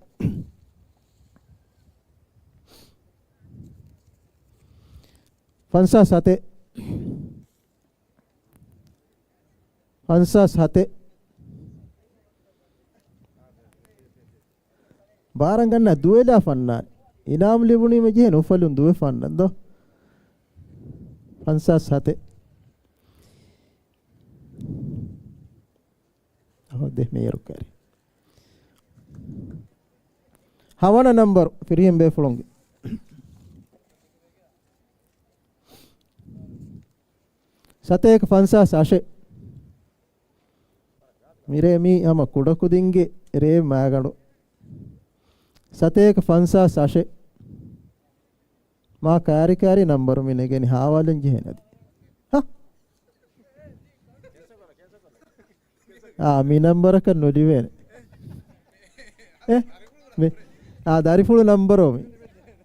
ފަންސާސް ހަތެއް. ފަންސާސް ހަތެއް. ބާރަށް ގަންނަ ދުވެލާ ފަންނާނެ. އިނާމް ލިބުނީމަ ޖެހޭނެ އުފަލުން ދުވެ ފަންނަން ދޯ. ފަންސާސް ހަތެއް. އަހަ، ދެ މޭޔަރު ކަރި. ހަވަނަ ނަންބަރު ފިރިހެން ބޭފުޅުންގެ. ސަތޭކަ ފަންސާސް އަށެއް. މިރޭ މީ ހަމަ ކުޑަކުދިންގެ ރޭ މާގަނޑު. ސަތޭކަ ފަންސާސް އަށެއް. މާ ކާރި ކާރި ނަންބަރު މި ނެގެނި ހާވާލަން ޖެހޭނެ އަދި. ހަ؟ އާ، މި ނަންބަރަކަށް ނުލިބޭނެ. އެ؟ މި، އާ، ދަރިފުޅު ނަންބަރޯ މި.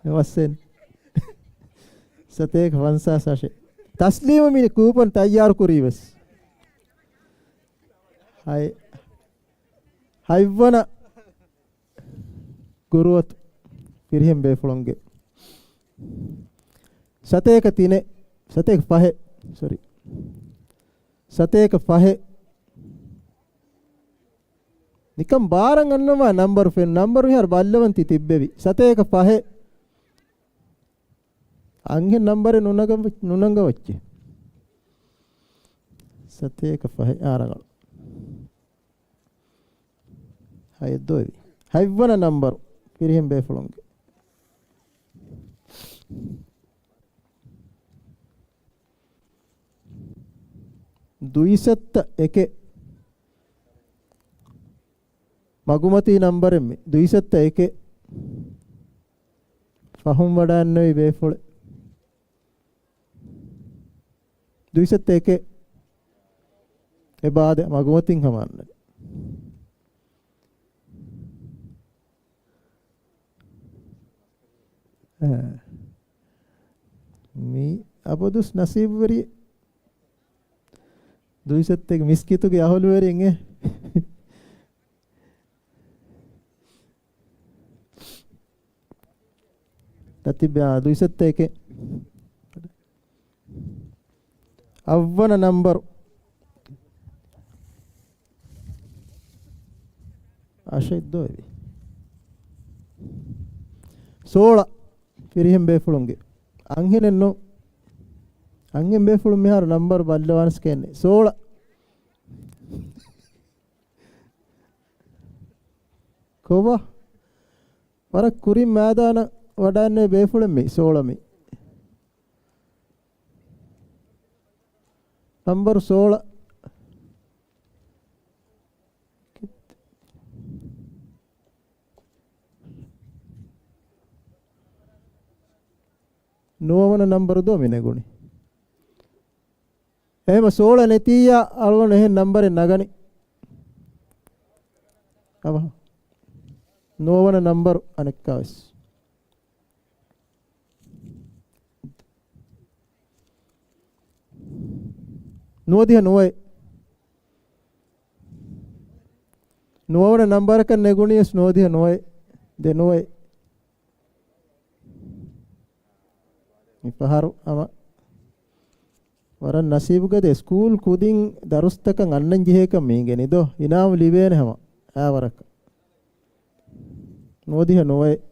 މައްސެން. ސަތޭކަ ފަންސާސް އަށެއް. ތަސްލީމު މި ކޫޕަން ތައްޔާރު ކުރީ ވެސް. ހައި. ހަތްވަނަ ގުރުއަތު ފިރިހެން ބޭފުޅުންގެ. ސަތޭކަ ތިނެއް، ސަތޭކަ ފަހެއް، ސޮރީ. ސަތޭކަ ފަހެއް. ނިކަން ބާރަށް އަންނަމާ ނަންބަރު ފެން، ނަންބަރު މިހާރު ބައްލަވަން ތި ތިއްބެވި. ސަތޭކަ ފަހެއް. އަންހެން ނަންބަރެއް ނުނަގަ-، ނުނަންގަވައްޗޭ. ސަތޭކަ ފަހެއް އާ ރަނގަޅު. ހައެއް ދޯ އެވި. ހަތްވަނަ ނަންބަރު ފިރިހެން ބޭފުޅުންގެ. ދުއިސައްތަ އެކެއް. މަގުމަތީ ނަންބަރެއް މި. ދުއިސައްތަ އެކެއް. ފަހުން ވަޑާންނެވި ބޭފުޅެއް. ދުއިސައްތަ އެކެއް. އެބާދެ މަގުމަތިން ހަމަ އަންނަނީ. އަ، މީ އަބަދުސް ނަސީބުވެރި. ދުއިސައްތަ އެކެއް މިސްކިތުގެ އަހުލުވެރިން އެ. ތަތިބާ ދުއިސައްތަ އެކެއް. އަށްވަނަ ނަންބަރު. އަށެއް ދޯ އެވި. ސޯޅަ. ފިރިހެން ބޭފުޅުންގެ. އަންހެނެއް ނޫން. އަންހެން ބޭފުޅުން މިހާރު ނަންބަރު ބައްލަވާނަސް ކެންނެ. ސޯޅަ. ކޮބާ؟ ވަރަށް ކުރިން މައިދާނަށް ވަޑާންނެވި ބޭފުޅެއް މީ، ސޯޅަ މީ. ނަންބަރު ސޯޅަ. ނުވަވަނަ ނަންބަރު ދޯ މި ނެގުނީ. އެހެމަ ސޯޅަ ނެތިއްޔާ އަޅުގަނޑު އެހެން ނަންބަރެއް ނަގަނީ. އަވަހަ. ނުވަވަނަ ނަންބަރު އަނެއްކާވެސް. ނުވަދިހަ ނުވައެއް. ނުވަވަނަ ނަންބަރަކަށް ނެގުނީވެސް ނުވަދިހަ ނުވައެއް. ދެ ނުވައެއް. މިފަހަރު ހަމަ ވަރަށް ނަސީބުގަދޭ ސްކޫލް ކުދިން ދަރުސްތަކަށް އަންނަން ޖެހޭކަން މީގެ ނިދޯ އިނާމު ލިބޭނެ ހަމަ އާވަރަކަށް. ނުވަދިހަ ނުވައެއް.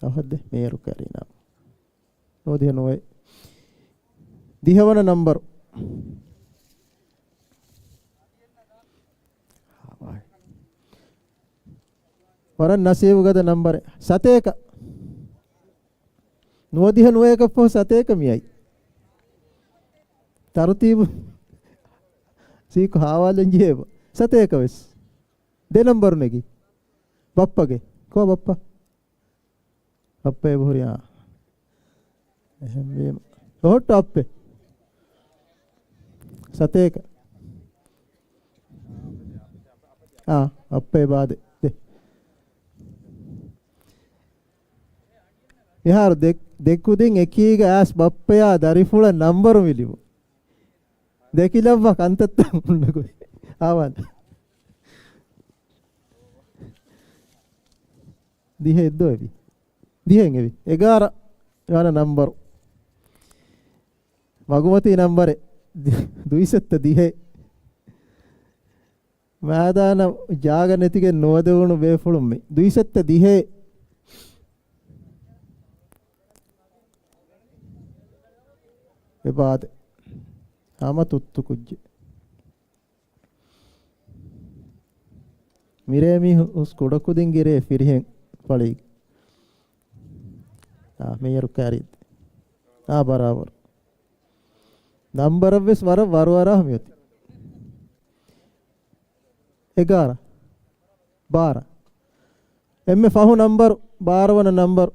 އަހައްދެ މޭރު ކަރީނާ. ނުވަދިހަ ނުވައެއް. ދިހަވަނަ ނަންބަރު. ވަރަށް ނަސީބުގަދަ ނަންބަރެއް. ސަތޭކަ. ނުވަދިހަ ނުވައެކަށް ފަހު ސަތޭކަ މިއައީ. ތަރުތީބު ސީކު ހާވާލެން ޖެހޭ. ސަތޭކަ ވެސް. ދެ ނަންބަރު ނެގި. ބައްޕަގެ. ކޮ ބައްޕަ؟ ބައްޕަ އެބަހުރި، އާ. އެހެންވީމަ. އޮހޮއްޓު އައްޕެ. ސަތޭކަ. އާ، އައްޕެ ބާދެ. ދެ. މިހާރު ދެ، ދެ ކުދިން އެކީގަ އައިސް ބައްޕަޔާ ދަރިފުޅަށް ނަންބަރު މި ލިބުން. ދެކިލައްވާ ކަންތައްތައް ހުންނަ ގޮތް. އާވާން. ދިހަ އެއްދޯ އެވި. ދިހައިން އެވި. އެގާރަ ވަނަ ނަންބަރު. މަގުމަތީ ނަންބަރެއް. ދު، ދުއިސައްތަ ދިހައެއް. މައިދާނަށް ޖާގަ ނެތިގެން ނުވަދެވުނު ބޭފުޅުން މި. ދުއިސައްތަ ދިހައެއް. އެބާދެ. ހަމަ ތުއްތު ކުއްޖެއް. މިރޭ މީ ހުސް ކުޑަކުދިންގެ ރޭ ފިރިހެން ފަޅީގެ. އާ، މިޔަރު ކާރީ. އާ، ބަރާބަރު. ނަންބަރަށްވެސް ވަރަށް ވަރުވަރާ މިއޮތީ. އެގާރަ. ބާރަ. އެންމެ ފަހު ނަންބަރު، ބާރަ ވަނަ ނަންބަރު.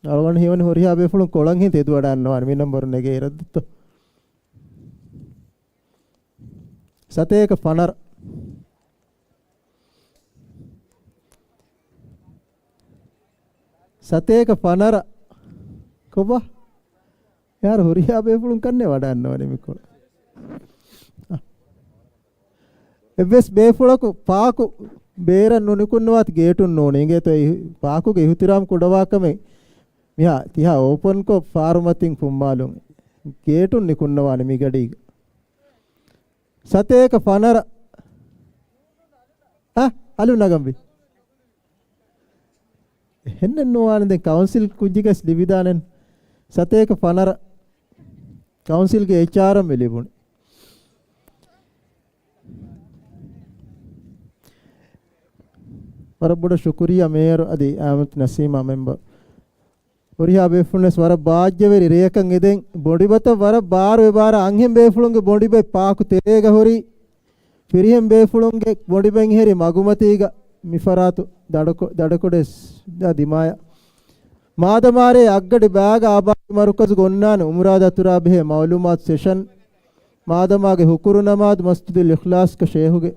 އަޅުގަނޑު ހީވަނީ ހުރިހާ ބޭފުޅުން ކޮޅަށް ހިން ތެދުވަޑައިގަންނަވާނެ މި ނަންބަރު ނެގޭ އިރަށް ދެއްތޯ. ސަތޭކަ ފަނަރަ. ސަތޭކަ ފަނަރަ. ކޮބާ؟ އެހާރު ހުރިހާ ބޭފުޅުން ކަންނޭ ވަޑައިގަންނަވާނެ މިކޮޅަށް. އެއްވެސް ބޭފުޅަކު ޕާކު ބޭރަށް ނުނިކުންނަވާތި ގޭޓުން ނޫނީ. އިނގޭތޯ އެ ޕާކުގެ އިހުތިރާމް ކުޑަވާކަމެއް. މިހާ ތިހާ އޯޕަންކޮށް ފާރުމަތިން ފުންމާލުން ގޭޓުން ނިކުންނަވާނެ މި ގަޑީގަ. ސަތޭކަ ފަނަރަ. އަ، އަލު ނަގަނބި. އެހެންނެއް ނުވާނެ ދެން ކައުންސިލް ކުއްޖިގަސް ލިބިދާނެ. ސަތޭކަ ފަނަރަ ކައުންސިލްގެ އެޗްއާރްއެމް ލިބުނީ. ވަރަށް ބޮޑަށް ޝުކުރިއްޔާ މޭޔަރު އަދި އާމިން ނަސީމާ މެމްބަރު. ހުރިހާ ބޭފުޅުންވެސް ވަރަށް ބާއްޖަވެރި ރެޔަކަށް އެދެން ބޮޑިބަތަށް ވަރަށް ބާރު އެބާރަށް އަންހެން ބޭފުޅުންގެ ބޮޑިބަތް ޕާކު ތެރޭގަ ހުރި ފިރިހެން ބޭފުޅުންގެ ބޮޑިބަތް ހެރި މަގުމަތީގަ މިފަރާތު ދަޑުކޮ، ދަޑުކޮޑެސް ދިމާޔަށް. މާދަމާރޭ އަށްގަޑި ބައިގަ އާބާދީ މަރުކަޒުގަ އޮންނާނެ އުމުރާ ދަތުރާ ބެހޭ މައުލޫމާތު ސެޝަން. މާދަމާގެ ހުކުރު ނަމާދު މަސްޖިދުލް އިޚްލާޞްގަ ޝޭހުގެ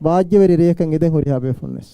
ބާއްޖަވެރި ރެޔަކަށް އެދެން ހުރިހާ ބޭފުޅުންވެސް.